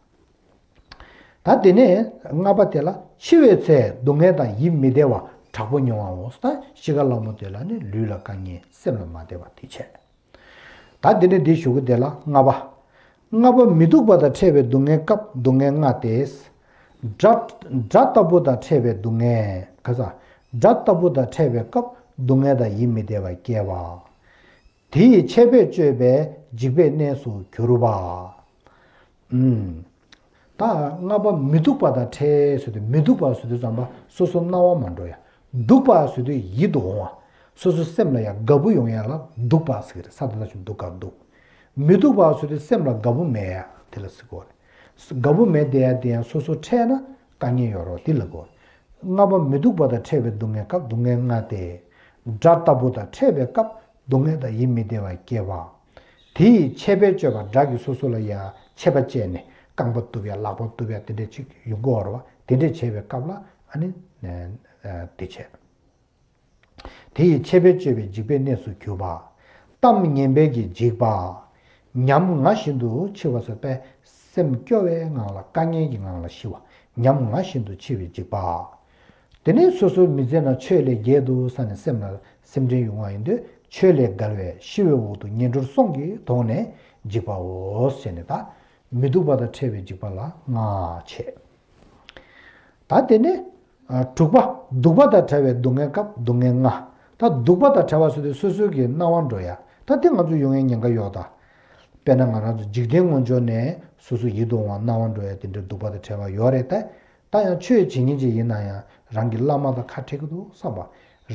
ད་དེ་ནས་ལྔ་པ་དེ་ལ་འཆི་བའི་ཚེ་སྡུག་བསྔལ་དང་ཡིད་མི་བདེ་བ་དྲག་པོ་མྱོང་བའོ། ད་ཤི་ཁ་སླ་མོ་དེ་ལ་ནི་ལུས་ལ་དཀའ་ངལ་སེམས་ལ་མ་བདེ་བ་དེ་བྱས། ད་འདི་ནས་འདི་ཞུ་གི་དེ་ལ་ལྔ་པ། ལྔ་པ་མི་སྡུག་པ་དང་ཕྲད་པའི་སྡུག་བསྔལ་སྐབས་སྡུག་བསྔལ་ལྔ་སྟེ། དགྲ་དགྲ་ལྟ་བུ་དང་ཕྲད་པའི་སྡུག་བསྔལ། ག་ས། དགྲ་ལྟ་བུ་དང་ཕྲད་པའི་སྐབས་སྡུག་བསྔལ་དང་ཡིད་མི་བདེ་བ་སྐྱེ་བ། དེ་ཡི་ཆད་པས་གཅོད་པའི་འཇིགས་པའི་གནས་སུ་གྱུར་པ། ཨུམ། ད་ལྔ་པ་མི་སྡུག་པ་དང་ཕྲད་ཟེར་དུས་མི་སྡུག་པ་ཟེར་དུས་ཙམ་པ་སོ་སོ་སྣང་བ་མ་འགྲོ་ཡ། སྡུག་པ་ཟེར་དུས་ཡིད་དུ་འོང་བ། སོ་སོ་སེམས་ལ་ཡ་དགའ་པོ་ཡོང་ཡ་ལ་སྡུག་པ་ཟེར་གི་རེད། ས་དེ་ལ་ཞིག་སྡུག་དགའ་སྡུག་མི་སྡུག་པ་ཟེར་དུས་སེམས་ལ་དགའ་པོ་མེད་ཡ་དེ་ལ་ཟེར་གོ་རེད། དགའ་པོ་མེད་དེ་ཡ་དེ་ཡང་སོ་སོ་ཕྲད་ན་དཀའ་ངལ་ཡོད་རེད་བ། དེ་ལ་གོ་ལྔ་པ་མི་སྡུག་པ་དང་ཕྲད་པའི་སྡུག་བསྔལ་སྐབས་སྡུག་བསྔལ་ལྔ་སྟེ། དགྲ་ལྟ་བུ་དང་ཕྲད་པའི་སྐབས་སྡུག་བསྔལ་དང་ཡིད་མི་བདེ་བ་སྐྱེ་བ། དེ་ཡི་ཆད་པས་གཅོད་པ། དགྲ་གིས་སོ་སོ་ལ་ཡ་ཆད་པ་བཅད་ནས་རྐང་པ་གཏུབ་ཡ་ལག་པ་གཏུབ་ཡ་དེ་འདྲས་ཅིག་ཡོང་གི་ཡོད་རེད་བ། དེ་འདྲས་བྱས་པའི་སྐབས་ལ་ཨ་ནི་དེ་བྱས། དེ་ཡི་ཆད་པས་གཅོད་པའི་འཇིགས་པའི་གནས་སུ་གྱུར་པ། གཏམ་ངན་པའི་གི་འཇིགས་པ། ཉམ་ང་བཞིན་དུ་འཆི་བ་ཟེར་བས་སེམས་སྐྱོ་བའི་ངང་ལ་དཀའ་ངལ་གྱི་ངང་ལ་ཤི་བ། ཉམ་ང་བཞིན་དུ་འཆི་བའི་འཇིགས་པ། དེ་ནས་སོ་སོའི་མི་ཚེ་ནང་ཆོས་ལས་བརྒལ་འདུག་བསམ་ནས་སེམས་ལ་སེམས་ཁྲལ་ཡོང་བ་ཡིན་དུས་ཆོས་ལས་འགལ་བའི་ཤི་བའི་འོག་ཏུ་ངན་འགྲོར་སོང་གི་དོགས་ནས་འཇིགས་པའོ་ཞེས་ནས། ད་མི་སྡུག་པ་དང་ཕྲད་པའི་འཇིགས་པ་ལ་ལྔ་བྱས། ད་དེ་ནས་ཨ་དྲུག་པ། སྡུག་པ་དང་བྲལ་བའི་སྡུག་བསྔལ་སྐབས་སྡུག་བསྔལ་ལྔ། ད་སྡུག་པ་དང་བྲལ་བ་ཟེར་དུས་སོ་སོའི་གི་སྣང་བ་འགྲོ་ཡ། ད་དེ་ང་ཚོ་ཡོང་ཡའི་ཉེན་ཁ་ཡོད་ད། དཔེར་ན་ང་རང་ཚོ་འཇིག་རྟེན་ངོ་འཕྲོད་ནས་སོ་སོ་ཡིད་དུ་འོང་བ་སྣང་བ་འགྲོ་ཡ་དེ་འདྲའི་སྡུག་པ་དང་བྲལ་བ་ཡོད་རེད་དེ། ད་ཡང་ཆོས་བྱེད་མཁན་ཅིག་ཡིན་ན་ཡང་རང་གི་བླ་མ་དང་ཁ་བྲལ་གི་འདུག་བསམ་པ།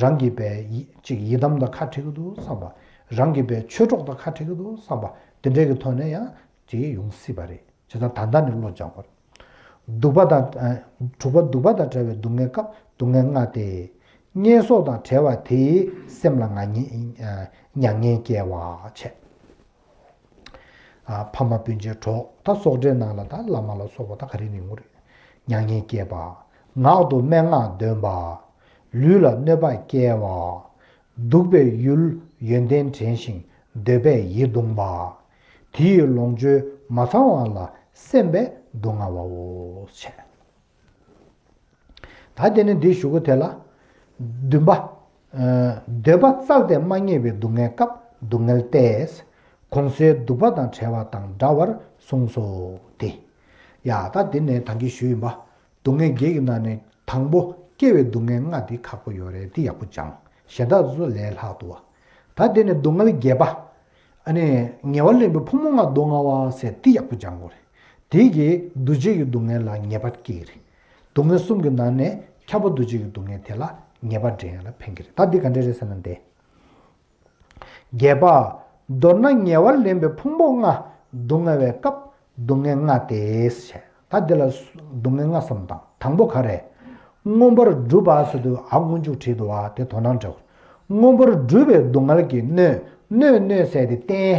རང་གི་བའི་ཡི་ཅིག་ཡི་དམ་དང་ཁ་བྲལ་གི་འདུག་བསམ་པ། རང་གི་བའི་ཆོས་གྲོགས་དང་ཁ་བྲལ་གི་འདུག་བསམ་པ། དེ་འདྲའི་གི་ཐོག་ནས་ཡང་དེ་ཡོང་སྲིད་པ་རེད། བྱས་ཙང་ད་ལྟ་ནས་བློ་སྦྱང་དགོས། སྡུག་པ་དང་། ཨ་དྲུག་པ། སྡུག་པ་དང་བྲལ་བའི་སྡུག་བསྔལ་སྐབས་སྡུག་བསྔལ་ལྔ་སྟེ། དམྱལ་སོགས་དང་བྲལ་བ་དེས་སེམས་ལ་ང་ཉེ་ཨ་མྱ་ངན་སྐྱེ་བ་བྱས། ཨ་ཕ་མ་སྤུན་མཆེད་གྲོགས་ད་སོགས་སྒྲའི་ནང་ལ་ད་བླ་མ་ལ་སོགས་པ་ད་ག་རེ་ནི་ངུ་རེད། མྱ་ངན་སྐྱེ་བ། ངག་ཏུ་སྨྲེ་སྔགས་འདོན་པ། ལུས་ལ་གནོད་པ་སྐྱེལ་བ། སྡུག་པའི་ཡུལ་ཡོན་ཏན་དྲན་ཞིང་འདོད་པས་ཡིད་གདུང་བ། དེ་ཡི་ལོངས་སྤྱོད་མ་ཚང་བ་ལ་སེམས་པས་སྡུག་བསྔལ་བའོ་ཞེས། ད་དེ་ནས་འདི་ཞུ་གི་དེ་ལ། བདུན་པ། ཨ་འདོད་པ་བཙལ་ཏེ་མ་རྙེད་པའི་སྡུག་བསྔལ་སྐབས་སྡུག་བསྔལ་ཏེ། གོང་གསལ་སྡུག་པ་དང་བྲལ་བ་དང་འདྲ་བར་གསུངས་སོ་སྟེ། ཡ་ད་དེ་ནས་ད་གིན་ཞུས་ཡིན་པ། སྡུག་བསྔལ་བརྒྱད་ཀྱི་ནང་ནས་དང་པོ་སྐྱེ་བའི་སྡུག་བསྔལ་ལྔ་དེ་ཁག་པོ་ཡོད་རེད། དེ་ཡག་པོ་སྦྱངས། གཞན་དག་ཚོ་ལས་ལྷག་འདུག་བ། ད་དེ་ནས་སྡུག་བསྔལ་བརྒྱད་པ། ཨ་ནི་ཉེ་བར་ལེན་པའི་ཕུང་པོ་ལྔ་སྡུག་བསྔལ་བ་ཟེར་དེ་ཡག་པོ་སྦྱང་དགོས་རེད། དེ་གིས་འདུ་བྱེད་ཀྱི་སྡུག་བསྔལ་ལ་ངེས་པ་སྐྱེ་གི་རེད། སྡུག་བསྔལ་གསུམ་གྱི་ནང་ནས་ཁྱབ་པ་འདུ་བྱེད་ཀྱི་སྡུག་བསྔལ་དེ་ལ་ངེས་པ་འདྲེན་ཡ་ལ་ཕན་གྱི་རེད། ད་འདི་ག་འདྲ་རེད་ཟེར་ན་འདི། བརྒྱད་པ། མདོར་ན་ཉེ་བར་ལེན་པའི་ཕུང་པོ་ལྔ་སྡུག་བསྔལ་བའི་སྐབས་སྡུག་བསྔལ་ལྔ་སྟེ་ཞེས། ད་འདི་ལ་སྡུག་བསྔལ་ལྔ་གསུམ་དང་དང་པོ་ག་རེ། མངོན་པར་སྒྲུབ་པ་ཟེར་དུས་ཨ་སྔོན་འཇུག་བྲིས་འདུག་བ། དེ་དོ་སྣང་འདྲ། མངོན་པར་སྒྲུབ་པའི་སྡུག་བསྔལ་གྱི་སྣོད། སྣོད་སྣོད་ཟེར་དེ་རྟེན།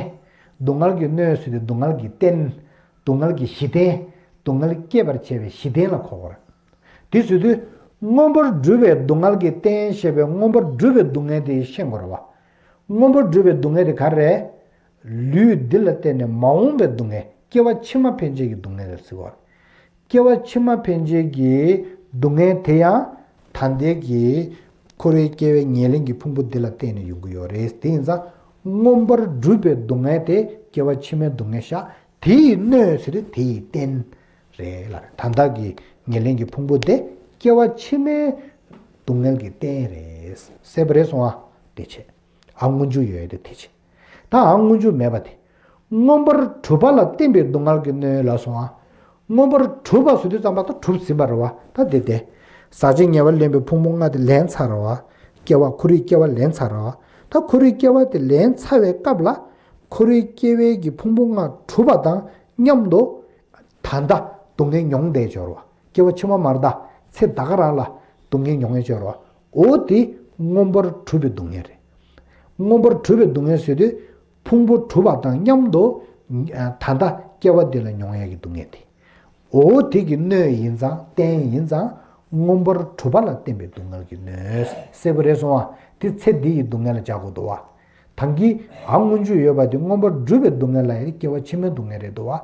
སྡུག་བསྔལ་གྱི་སྣོད་ཟེར་དེ་སྡུག་བསྔལ་གྱི་རྟེན། སྡུག་བསྔལ་གྱི་གཞི་རྟེན། སྡུག་བསྔལ་སྐྱེད་པར་བྱེད་པའི་གཞི་རྟེན་ལ་གོ་དགོས་རེད། དེ་ཟེར་དུས། མངོན་པར་སྒྲུབ་པའི་སྡུག་བསྔལ་གྱི་རྟེན་ཞེས་པའི་མངོན་པར་སྒྲུབ་པའི་སྡུག་བསྔལ་དེ་ཤེས་དགོས་རེད་བ། མངོན་པར་སྒྲུབ་པའི་སྡུག་བསྔལ་དེ་ག་རེ་རེད། ལུས་འདི་ལ་བརྟེན་ནས་མ་འོངས་པའི་སྡུག་བསྔལ། སྐྱེ་བ་ཕྱི་མ་ཕན་ཆད་ཀྱི་སྡུག་བསྔལ་རེད་ཟེར་བ། སྐྱེ་བ་ཕྱི་མ་ཕན་ཆད་ཀྱི་སྡུག་བསྔལ་དེ་ཡང་ད་ལྟའི་གི་འཁོར་བའི་སྐྱེ་བའི་ཉེར་ལེན་གྱི་ཕུང་པོ་འདི་ལ་བརྟེན་ནས་ཡོང་གི་ཡོད་རེད། དེ་ཡིན་ཙང་མངོན་པར་སྒྲུབ་པའི་སྡུག་བསྔལ་དེ་སྐྱེ་བ་ཕྱི་མའི་སྡུག་བསྔལ་ཤག་དེ་ཡི་སྣོད་ཟེར་དུས་དེ་ཡི་རྟེན་རེད་ལ། ད་ལྟ་གི་ཉེར་ལེན་གྱི་ཕུང་པོ་དེ་སྐྱེ་བ་ཕྱི་མའི་སྡུག་བསྔལ་གྱི་རྟེན་རེད། གསལ་པོ་རེད་སོང་ཨ། དེ་བྱས། ཨ་སྔོན་འཇུག་ཡོད་དེ་དེ་བྱས། ད་ཨ་སྔོན་འཇུག་མེད་པ་དེ། མངོན་པར་གྲུབ་པ་ལ་བརྟེན་པའི་སྡུག་བསྔལ་གྱི་སྣོད་ལ་སོང་ཨ། མངོན་པར་གྲུབ་པ་ཟེར་དུས་ཙམ་པ་ད་གྲུབ་ཟིན་པ་རེད་བ། ད་དེ་དེ། ཟག་བཅས་ཉེ་བར་ལེན་པའི་ཕུང་པོ་ལྔ་དེ་ལེན་ཚར་བ། སྐྱེ་བ་འཁོར་བའི་སྐྱེ་བ་ལེན་ཚར་བ། ད་འཁོར་བའི་སྐྱེ་བ་དེ་ལེན་ཚར་བའི་སྐབས་ལ། འཁོར་བའི་སྐྱེ་བའི་གི་ཕུང་པོ་ལྔ་གྲུབ་པ་དང་མཉམ་དུ། ད་ལྟ་སྡུག་བསྔལ་མྱོང་བསྡད་ཡོད་རེད་བ། སྐྱེ་བ་ཕྱི་མ་མ་རེད་ད། ཚེ་ད་ག་རང་ལ་སྡུག་བསྔལ་མྱོང་ཡས་ཡོད་རེད་བ། འོ་དེ་མངོན་པར་གྲུབ་པའི་སྡུག་བསྔལ་རེད། མངོན་པར་གྲུབ་པའི་སྡུག་བསྔལ་ཟེར་དུས། ཕུང་པོ་གྲུབ་པ་དང་མཉམ་དུ། ད་ལྟ་སྐྱེ་བ་འདི་ལ་མྱོང་ཡས་ཀྱི་སྡུག་བསྔལ་དེ། འོ་དེ་གི་སྣོད་ཡིན་ཙང་རྟེན་ཡིན་ཙང་། མངོན་པར་གྲུབ་པ་ལ་བརྟེན་པའི་སྡུག་བསྔལ་གྱི་སྣོད། གསལ་པོ་རེད་སོང་ཨ། དེ་ཚེ་འདི་ཡི་སྡུག་བསྔལ་ལ་སྦྱར་དགོས་འདུག་བ། ད་གིན་ཨ་སྔོན་འཇུག་ཡོད་པ་དེ་མངོན་པར་སྒྲུབ་པའི་སྡུག་བསྔལ་ལ་ཡང་སྐྱེ་བ་ཕྱི་མའི་སྡུག་བསྔལ་རེད་འདུག་བ།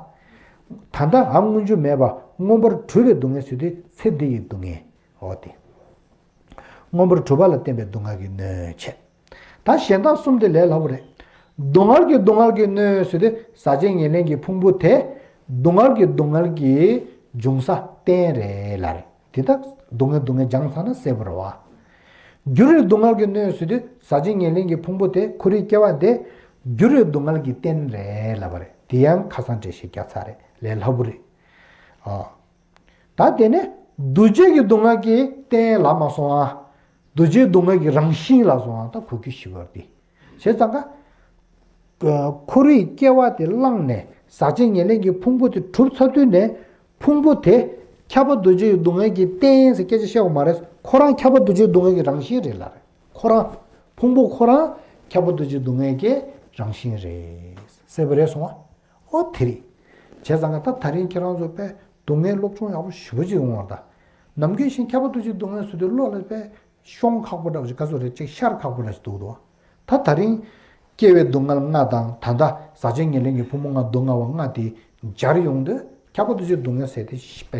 ད་ལྟ་ཨ་སྔོན་འཇུག་མེད་པ་མངོན་པར་གྲུབ་པའི་སྡུག་བསྔལ་ཟེར་དུས་ཚེ་འདི་ཡི་སྡུག་བསྔལ། འོ་དེ། མངོན་པར་གྲུབ་པ་ལ་བརྟེན་པའི་སྡུག་བསྔལ་གྱི་སྣོད་བྱས། ད་གཞན་དག་གསུམ་དེ་ལས་སླ་པོ་རེད། སྡུག་བསྔལ་གྱི་སྡུག་བསྔལ་གྱི་སྣོད་ཟེར་དུས་ཟག་བཅས་ཉེར་ལེན་གྱི་ཕུང་པོ་དེ། སྡུག་བསྔལ་གྱི་སྡུག་བསྔལ་གྱི་འབྱུང་ས་རྟེན་རེད་ལ་རེད། དེ་དག་སྡུག་བསྔལ་སྡུག་བསྔལ་སྦྱངས་ཚར་ན་གསལ་པོ་རེད་བ། འགྱུར་བའི་སྡུག་བསྔལ་གྱི་སྣོད་ཟེར་དུས་ཟག་བཅས་ཉེར་ལེན་གྱི་ཕུང་པོ་དེ་འཁོར་བའི་སྐྱེ་བ་དེ། འགྱུར་བའི་སྡུག་བསྔལ་གྱི་རྟེན་རེད་ལབ་པ་རེད། དེ་ཡང་ཁ་སང་འགྲེལ་བཤད་བརྒྱབ་ཚར་རེད། ལས་སླ་པོ་རེད། ཨ། ད་དེ་ནས་འདུ་བྱེད་ཀྱི་སྡུག་བསྔལ་གྱི་རྟེན་ལབ་མ་སོང་ཨ། འདུ་བྱེད་སྡུག་བསྔལ་གྱི་རང་བཞིན་ལ་སོང་ཨ། ད་གོ་རྒྱུ་ཞིག་ཡོད་དེ། བྱས་ཙང་ཀ། འཁོར་བའི་སྐྱེ་བ་དེ་བླངས་ནས་ཟག་བཅས་ཉེར་ལེན་གྱི་ཕུང་པོ་དེ་གྲུབ་ཚར་དུས་ནས་ཕུང་པོ་དེ་ཁྱབ་པ་འདུ་བྱེད་ཀྱི་སྡུག་བསྔལ་གྱི་རྟེན་ཟེར་སྐད་ཆ་བཤད་དགོས་མ་རེད། ཁོ་རང་ཁྱབ་པ་འདུ་བྱེད་སྡུག་བསྔལ་གྱི་རང་བཞིན་རེད་ལ་རེད། ཁོ་རང་། ཕུང་པོ་ཁོ་རང་ཁྱབ་པ་འདུ་བྱེད་སྡུག་བསྔལ་གྱི་རང་བཞིན་རེད། གསལ་པོ་རེད་སོང་ཨ། ཨོ་དེ་རེད། བྱས་ཙང་ཀ་ད་ད་རིང་ཁྱེད་རང་ཚོ་དཔེ་སྡུག་བསྔལ་སློབ་སྦྱོང་ཡག་པོ་ཞེ་པོ་ཅིག་ཡོང་བ་ད། ནམ་རྒྱུན་བཞིན་ཁྱབ་པ་འདུ་བྱེད་སྡུག་བསྔལ་ཟེར་དུས་བློ་ལ་དཔེ་ཤོང་ཁག་པོ་འདྲ་བོ་ཅིག་ག་ཚོད་རེད་ཅིག་ཤར་ཁག་པོ་འདྲ་ཞིག་འདུག་དོ། ད་ད་རིང་སྐྱེ་བའི་སྡུག་བསྔལ་ལྔ་དང་ད་ལྟ་ཟག་བཅས་ཉེར་ལེན་གྱི་ཕུང་པོ་ལྔ་སྡུག་བསྔལ་བ་ལྔ་དེ་སྦྱར་ཡོང་དུས་ཁྱབ་པ་འདུ་བྱེད་སྡུག་བསྔལ་ཟེར་དེ་དཔེ་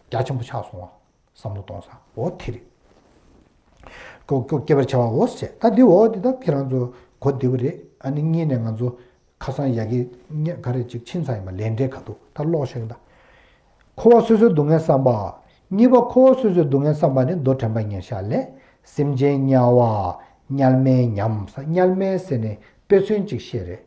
རྒྱ་ཆེན་པོ་ཆགས་སོང་བ། བསམ་བློ་གཏོང་ས་འོ་དེ་རེད། ཀོ་ཀོ་སྐྱེ་བར་བྱ་བའོ་ཞེས། ད་འདི་འོ་འདི་ད་ཁྱེད་རང་ཚོ་གོ་བདེ་པོ་རེད། ཨ་ནི་གཉིས་ནས་ང་ཚོ་ཁ་སང་ཡ་གི་ག་རེ་ཅིག་ཕྱིན་ཚར་ཡིན་པ་ལས་འབྲས་ག་འདུག་ད་ཀློག་ཤོག་ད། འཁོར་བ་སོ་སོའི་སྡུག་བསྔལ་བསམ་པ། གཉིས་པ་འཁོར་བ་སོ་སོའི་སྡུག་བསྔལ་བསམ་པ་ནི་མདོ་དྲན་པ་ཉེར་བཞག་ལས། སེམས་ཅན་དམྱལ་བ། དམྱལ་མེ་ཉམས། དམྱལ་མེ་ཟེར་ནས་དཔེ་མཚོན་ཅིག་བཤད་རེད།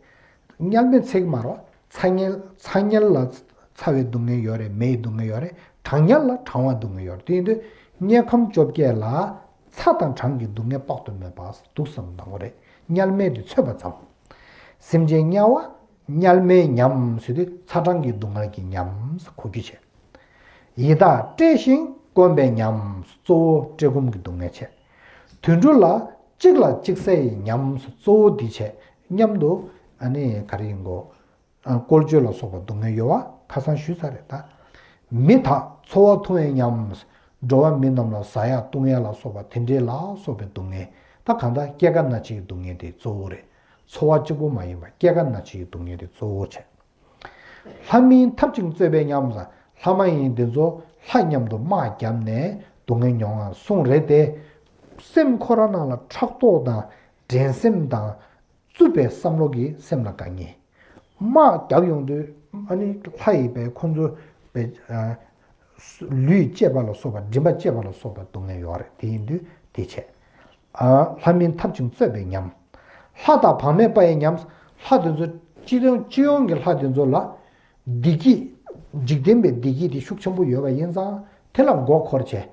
དམྱལ་མེ་ཚིག་མ་རོ། ཚ་དམྱལ་ཚ་དམྱལ་ལ་ཚ་བའི་སྡུག་བསྔལ་ཡོད་རེད། མེའི་སྡུག་བསྔལ་ཡོད་རེད། གྲང་དམྱལ་ལ་གྲང་བའི་སྡུག་བསྔལ་ཡོད་རེད། དེ་ཡིན་དུས་དམྱལ་ཁམས་བཅོ་བརྒྱད་ལ་ཚ་དང་གྲང་གི་སྡུག་བསྔལ་དཔག་ཏུ་མེད་པ་འདུག་བསམ་གནང་དགོས་རེད། དམྱལ་མེ་དེ་ཚོད་པ་ཙམ། སེམས་ཅན་དམྱལ་བ་དམྱལ་མེ་ཉམས་ཟེར་དུས་ཚ་གྲང་གི་སྡུག་བསྔལ་གྱི་ཉམས་གོ་རྒྱུ་བྱས། ཡི་དྭགས་བཀྲེས་ཤིང་སྐོམ་པའི་ཉམས། གཙོ་བོ་བཀྲེས་སྐོམ་གྱི་སྡུག་བསྔལ་བྱས། དུད་འགྲོ་ལ་གཅིག་ལ་གཅིག་བསད་ཡི་ཉམས། གཙོ་བོ་འདི་བྱས་མཉམ་དུ་ཨ་ནི་ག་རེ་ཡིན་གོ། ཨ་བཀོལ་སྤྱོད་ལ་སོགས་པ་སྡུག་བསྔལ་ཡོད་བ་ཁ་སང་ཞུས་ཚར་རེད་ད། མི་དག་འཚོ་བ་འཐུང་བའི་ཉམས། འགྲོ་བ་མི་རྣམས་ལ་ཟ་ཡག་བཏུང་ཡག་ལ་སོགས་པ་དེ་འདྲས་ལ་སོགས་པའི་སྡུག་བསྔལ། ད་གང་ལྟར་སྐྱེ་རྒ་ན་འཆིའི་སྡུག་བསྔལ་དེ་གཙོ་བོ་རེད། འཚོ་བ་གཅིག་པུ་མ་ཡིན་པར་སྐྱེ་རྒ་ན་འཆིའི་སྡུག་བསྔལ་དེ་གཙོ་བོ་བྱས། ལྷ་མིན་འཐབ་ཅིང་རྩོད་པའི་ཉམས། ལྷ་མ་ཡིན་འདི་ཚོ་ལྷ་མཉམ་དུ་དམག་བརྒྱབ་ནས་སྡུག་བསྔལ་མྱོང་བ་གསུངས་རེད་དེ། སེམས་ཁོ་རང་ནང་ལ་ཕྲག་དོག་དང་འགྲན་སེམས་དང་རྩུབ་པའི་བསམ་བློ་གིས་སེམས་ལ་དཀའ་ངལ། དམག་བརྒྱབ་ཡོང་དུས་ཨ་ནི་ལྷ་ཡིས་པས་ཁོ་ཚོ་ པའི་ལུས་བཅད་པ་ལ་སོགས་པ། མགྲིན་པ་བཅད་པ་ལ་སོགས་པའི་སྡུག་བསྔལ་ཡོད་རེད། དེ་ཡིན་དུས་དེ་བྱས། ལྷ་མིན་འཐབ་ཅིང་རྩོད་པའི་ཉམས། ལྷ་དང་བག་མེད་པ་ཡི་ཉམས། ལྷ་དེ་ཚོ་སྤྱི་ཡོངས་སྤྱི་ཡོངས་ཀྱི་ལྷ་དེ་ཚོ་ལ་བདེ་སྐྱིད། འཇིག་རྟེན་པའི་བདེ་སྐྱིད་དེ་ཤུགས་ཆེན་པོ་ཡོད་པ་ཡིན་ཙང་། དེ་ལ་མགོ་འཁོར་བྱས།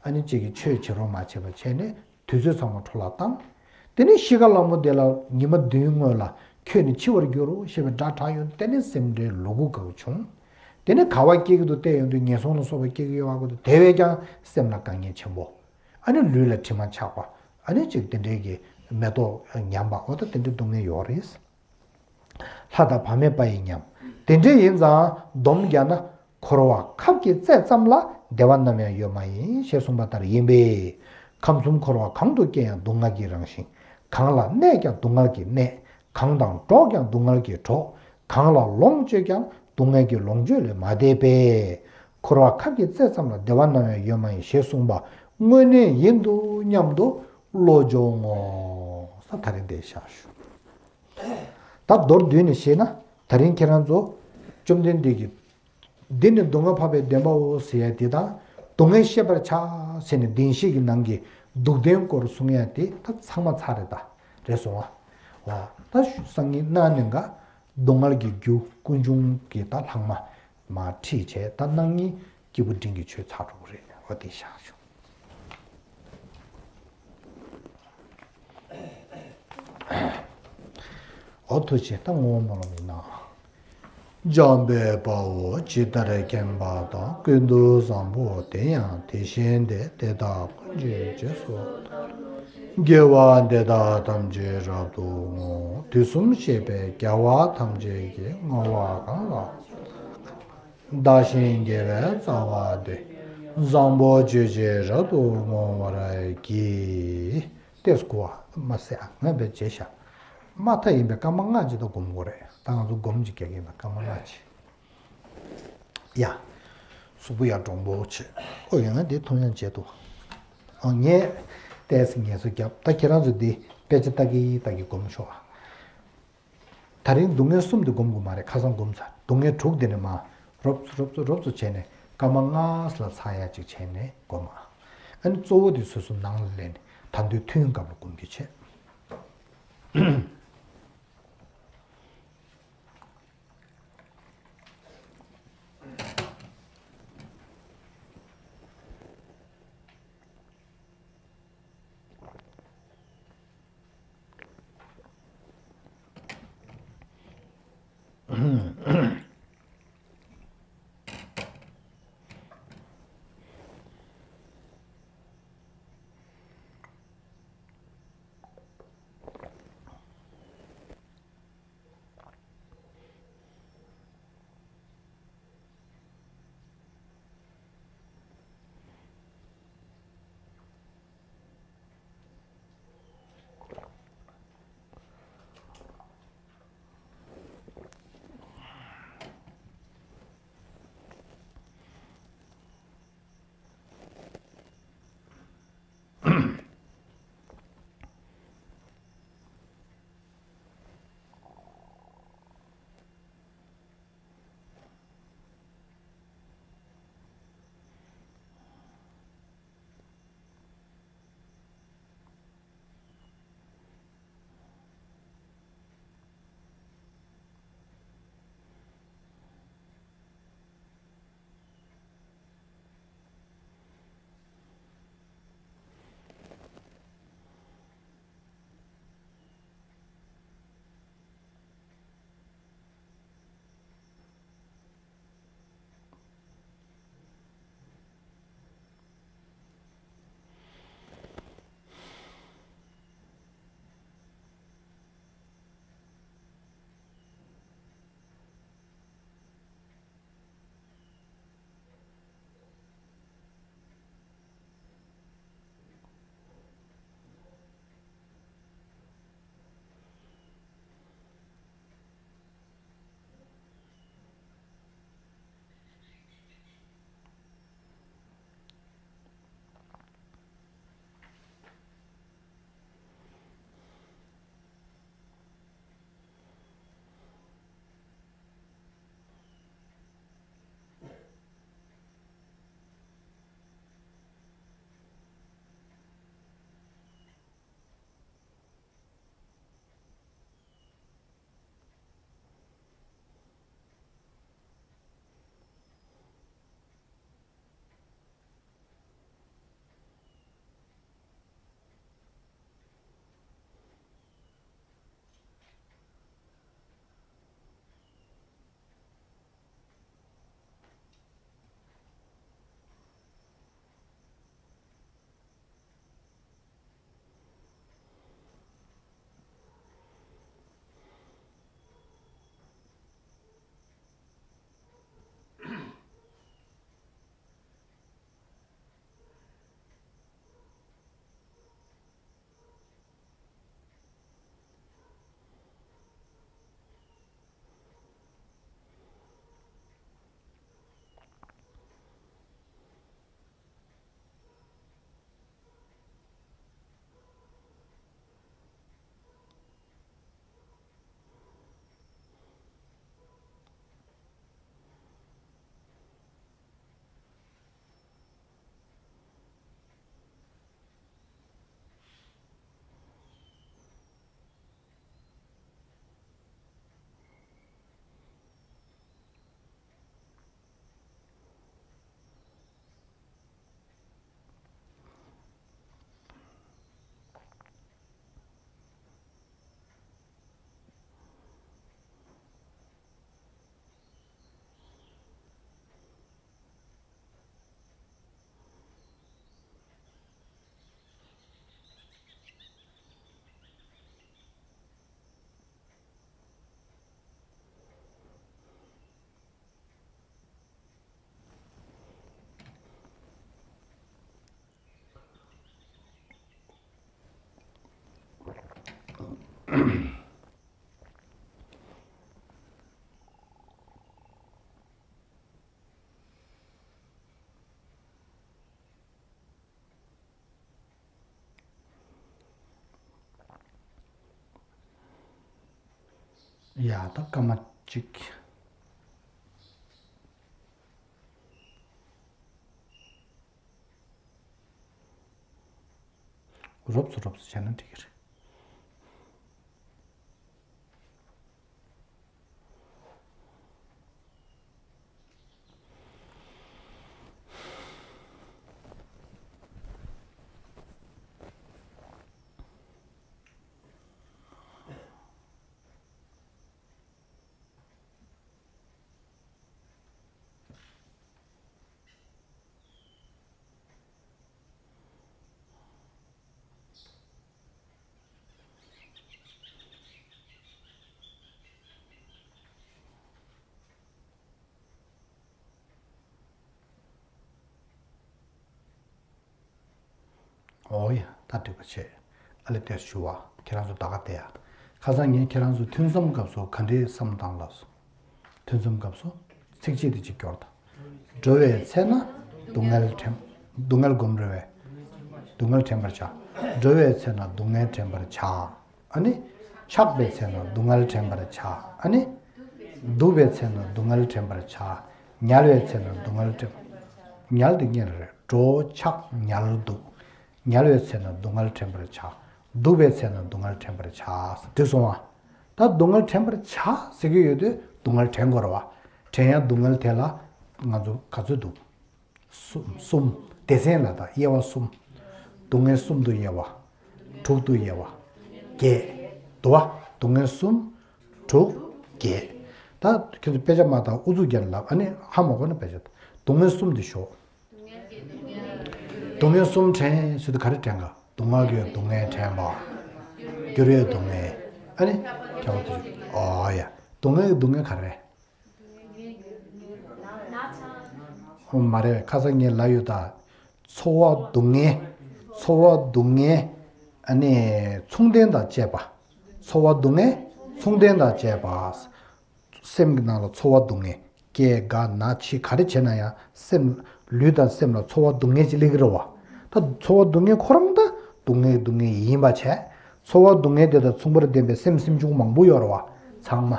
ཨ་ནི་གཅིག་གིས་ཆོས་བྱེད་རོགས་མ་བྱས་པ་བྱས་ནས། དུས་ཚོད་ཚང་མ་འཕྲོ་བརླག་བཏང་། དེ་ནས་ཤི་ཁ་ལ་མོ་དེ་ལ་ཉི་མ་བདུན་སྔོན་ལ་ཁྱོད་ནི་འཆི་བར་འགྱུར་རོ་ཞེས་པའི་སྒྲ་གྲགས་ཡོང་། དེ་ནས་སེམས་ཁྲལ་ལུ་གུ་དགའ་བོ་བྱུང་། དེ་ནས་ག་བ་སྐྱེ་གི་འདུག་བལྟས་ཡོང་དུས་ངན་སོང་ལ་སོགས་པ་སྐྱེ་གི་ཡོད་པ་གོ་དུས། དེ་བས་ཀྱང་སེམས་ལ་དཀའ་ངལ་ཆེན་པོ། ཨ་ནི་ལུས་ལ་དྲི་མ་ཆགས་པ། ཨ་ནི་ཅིག་དེ་འདྲའི་གི་མེ་ཏོག་ཉམས་པ། འོ་ད་དེ་འདྲའི་སྡུག་བསྔལ་ཡོད་རེད། ལྷ་དང་བག་མེད་པ་ཡི་ཉམས། དེ་འདྲ་ཡིན་ཙང་སྡོམ་རྒྱག་ན། འཁོར་བ་ཁབ་ཀྱི་རྩེ་ཙམ་ལ། བདེ་བ་ནམ་ཡང་ཡོད་མ་ཡིན། ཞེས་གསུངས་པ་ལྟར་ཡིན་པས། ཁམས་གསུམ་འཁོར་བ་གང་དུ་སྐྱེ་ཡང་སྡུག་བསྔལ་གྱི་རང་བཞིན། གང་ལ་གནས་ཀྱང་སྡུག་བསྔལ་གྱི་གནས། གང་དང་འགྲོགས་ཀྱང་སྡུག་བསྔལ་གྱི་གྲོགས། གང་ལ་ལོངས་སྤྱོད་ཀྱང་སྡུག་བསྔལ་གྱི་ལོངས་སྤྱོད་ལས་མ་འདས་པས། འཁོར་བ་ཁབ་ཀྱི་རྩེ་ཙམ་ལ། བདེ་བ་ནམ་ཡང་ཡོད་མ་ཡིན། ཞེས་གསུངས་པ་དངོས་གནས་ཡིན་འདུག་སྙམ་དུ་བློ་སྦྱོང་ངོ་། ས་ད་རིང་འདིར་བཞག་ཞུ། ད་མདོར་བསྡུས་ནས་བཤད་ན། ད་རིང་ཁྱེད་རང་ཚོ་བཅོམ་ལྡན་འདས་ཀྱིས། འདི་ནི་སྡུག་བསྔལ་འཕགས་པའི་བདེན་པའོ་ཟེར་ཡ་དེ་དང་། སྡུག་བསྔལ་ཤེས་པར་བྱ་ཟེར་ནས། བདེན་བཞི་གི་ནང་གི་སྡུག་བདེན་སྐོར་གསུང་ཡ་དེ་ད་ཚང་མ་ཚར་རེད། ད་རེད་སོང་བ། འོ་ད་སང་ཉིན་གནངས་ཉིན་ཀ་སྡུག་བསྔལ་གྱི་རྒྱུ་ཀུན་འབྱུང་གི་ད་ལྷག་མ་མར་ཁྲིད་བྱས། ད་གནངས་ཉིན་སྐྱེས་བུ་འབྲིང་གི་ཆོས་ཚར་འགྲོ་གི་རེད། འོ་དེ་བཞག་ཆོག་འོ་ཐུགས་རྗེ་ཆེ། ད་ངོ་བོ་སྨོན་ལམ་ཡིན་ན། འཇམ་དཔལ་དཔའ་བོས་ཇི་ལྟར་མཁྱེན་པ་དང་། ཀུན་ཏུ་བཟང་པོ་དེ་ཡང་དེ་བཞིན་ཏེ། དེ་དག་ཀུན་གྱི་རྗེས་སུ་བདག་སློབ་ཅིང་། དགེ་བ་འདི་དག་ཐམས་ཅད་རབ་ཏུ་བསྔོ། དུས་གསུམ་གཤེགས་པའི་རྒྱལ་བ་ཐམས་ཅད་ཀྱིས། བསྔོ་བ་གང་ལ་བདག་གཞན་དགེ་བའི་རྩ་བ་སྟེ། བཟང་པོ་སྤྱོད་ཕྱིར་རབ་ཏུ་བསྔོ་བར་བགྱི། ཏེས་གོ་བ་མ་ཟད། ཨ་ང་བས་བྱས་ཤག་མ་མཐའ་ཡིན་པའི་སྐར་མ་ལྔ་ཅིག་ད་སྒོམ་དགོས་རེད། ད་ང་ཚོ་སྒོམ་ཅིག་རྒྱག་གི་ཡིན་པ། སྐར་མ་ལྔ་ཅིག་ཡ། གཟུགས་པོ་ཡར་འདྲོང་པོ་བྱེད། ཨོ་ཡང་ན་འདི་མཐོང་ཡང་བྱེད་དོ། ཨོ་ངས་ཏོག་ཙམ་ངལ་གསོ་བརྒྱབ། ད་ཁྱེད་རང་ཚོ་འདི་དཔེ་ཆ་ལྟ་གི་ལྟ་གི་སྒོམ་ཤོག་ཨ། ད་རིང་སྡུག་བསྔལ་གསུམ་དེ་སྒོམ་དགོས་མ་རེད། ཁ་སང་སྒོམ་ཚར། སྡུག་བསྔལ་དྲུག་དེ་ནས་མར་རོབ་ཙམ་རོབ་ཙམ་རོབ་ཙམ་བྱས་ནས་སྐར་མ་ལྔ་ཙམ་ལ་ཚར་ཡ་ཅིག་བྱས་ནས་སྒོམ་ཨ། ཨ་ནི་གཙོ་བོ་དེ་སོ་སོ་ནང་ལ་ལེན། ད་དུང་ཐུན་སྐབས་ལ་སྒོམ་རྒྱུ་བྱས། ཡ་ད་སྐར་མ་གཅིག་རོབ་ཙམ་རོབ་ཙམ་བྱས་ན་འགྲིག་གི་རེད། ཨོ་ཡ། ད་འགྲིག་པ་བྱས། ཨ་ལེ་དེར་ཞུ་བ། ཁྱེད་རང་ཚོ་ད་ག་བསྡད་ཡ། ཁ་སང་ངས་ཁྱེད་རང་ཚོ་ཐུན་མཚམས་སྐབས་སུ་ག་འདྲའི་བསམ་བློ་བཏང་ལབ་སོང་། ཐུན་མཚམས་སྐབས་སུ་ཚིགས་བཅད་དེ་གཅིག་སྐྱོར་དང་། འགྲོ་བའི་ཚེ་ན་སྡུག་བསྔལ་དྲན། སྡུག་བསྔལ་སྒོམ་རེ་བས། སྡུག་བསྔལ་དྲན་པར་བྱ། འགྲོ་བའི་ཚེ་ན་སྡུག་བསྔལ་དྲན་པར་བྱ། ཨ་ནི། ཆགས་པའི་ཚེ་ན་སྡུག་བསྔལ་དྲན་པར་བྱ། ཨ་ནི། སྡུག་པའི་ཚེ་ན་སྡུག་བསྔལ་དྲན་པར་བྱ། ཉལ་བའི་ཚེ་ན་སྡུག་བསྔལ་དྲན། ཉལ་དེ་གཉེར་རེད། འགྲོ་ཆགས་ཉལ་སྡུག་ཉལ་བའི་ཚེ་ན་སྡུག་བསྔལ་དྲན་པར་བྱ། སྡུག་པའི་ཚེ་ན་སྡུག་བསྔལ་དྲན་པར་བྱ། འགྲིག་སོང་ང་། ད་སྡུག་བསྔལ་དྲན་པར་བྱ་ཟེར་གྱི་ཡོད་དུས་སྡུག་བསྔལ་དྲན་དགོས་རེད་བ། དྲན་ཡང་སྡུག་བསྔལ་དེ་ལ་ང་ཚོ་ག་ཚོད་འདུག་གསུམ། གསུམ། སྡེ་ཚན་ལ་ད་དབྱེ་བ་གསུམ། སྡུག་བསྔལ་གསུམ་དུ་དབྱེ་བ། དྲུག་ཏུ་དབྱེ་བ། བརྒྱད། འདུག་བ། སྡུག་བསྔལ་གསུམ། དྲུག་བརྒྱད། ད་ཁྱོད་ཚོ་དཔེ་ཆ་མ་བལྟས་ཨུ་ཚུགས་རྒྱབ་ལབ། ཨ་ནི་ཧ་མ་གོ་ན་དཔེ་ཆ་ལྟ། སྡུག་བསྔལ་གསུམ་དེ་ཞོག་སྡུག་བསྔལ་གསུམ་དྲན་ཟེར་དུས་ག་རེ་དྲན་ག་སྡུག་བསྔལ་གྱི་སྡུག་བསྔལ་དྲན་པ། འགྱུར་བའི་སྡུག་བསྔལ། ཨ་ནི། ཁྱད་པར་དུ། ཨོ་ཡ། སྡུག་བསྔལ་གྱི་སྡུག་བསྔལ་ག་རེ། ཨོ་མ་རེད། ཁ་སང་ངས་ལབ་ཡོད་ད། ཚོར་བ་སྡུག་བསྔལ། ཚོར་བ་སྡུག་བསྔལ། ཨ་ནི། མཚུངས་ལྡན་དང་བཅས་པ། ཚོར་བ་སྡུག་བསྔལ། མཚུངས་ལྡན་དང་བཅས་པ། སེམས་ཀྱི་ནང་ལ་ཚོར་བ་སྡུག་བསྔལ། སྐྱེ་རྒ་ན་འཆི་ག་རེ་བྱས་ན་ཡང་སེམས། ལུས་དང་སེམས་ལ་ཚོར་བ་སྡུག་བསྔལ་ཅིག་སླེབས་ཀྱི་རེད་བ། ད་ཚོར་བ་སྡུག་བསྔལ་ཁོ་རང་ད་སྡུག་བསྔལ་སྡུག་བསྔལ་ཡིན་པ་བྱས། ཚོར་བ་སྡུག་བསྔལ་དེ་དང་མཚུངས་པར་ལྡན་པའི་སེམས་སེམས་བྱུང་མང་པོ་ཡོད་རེད་བ། ཚང་མ།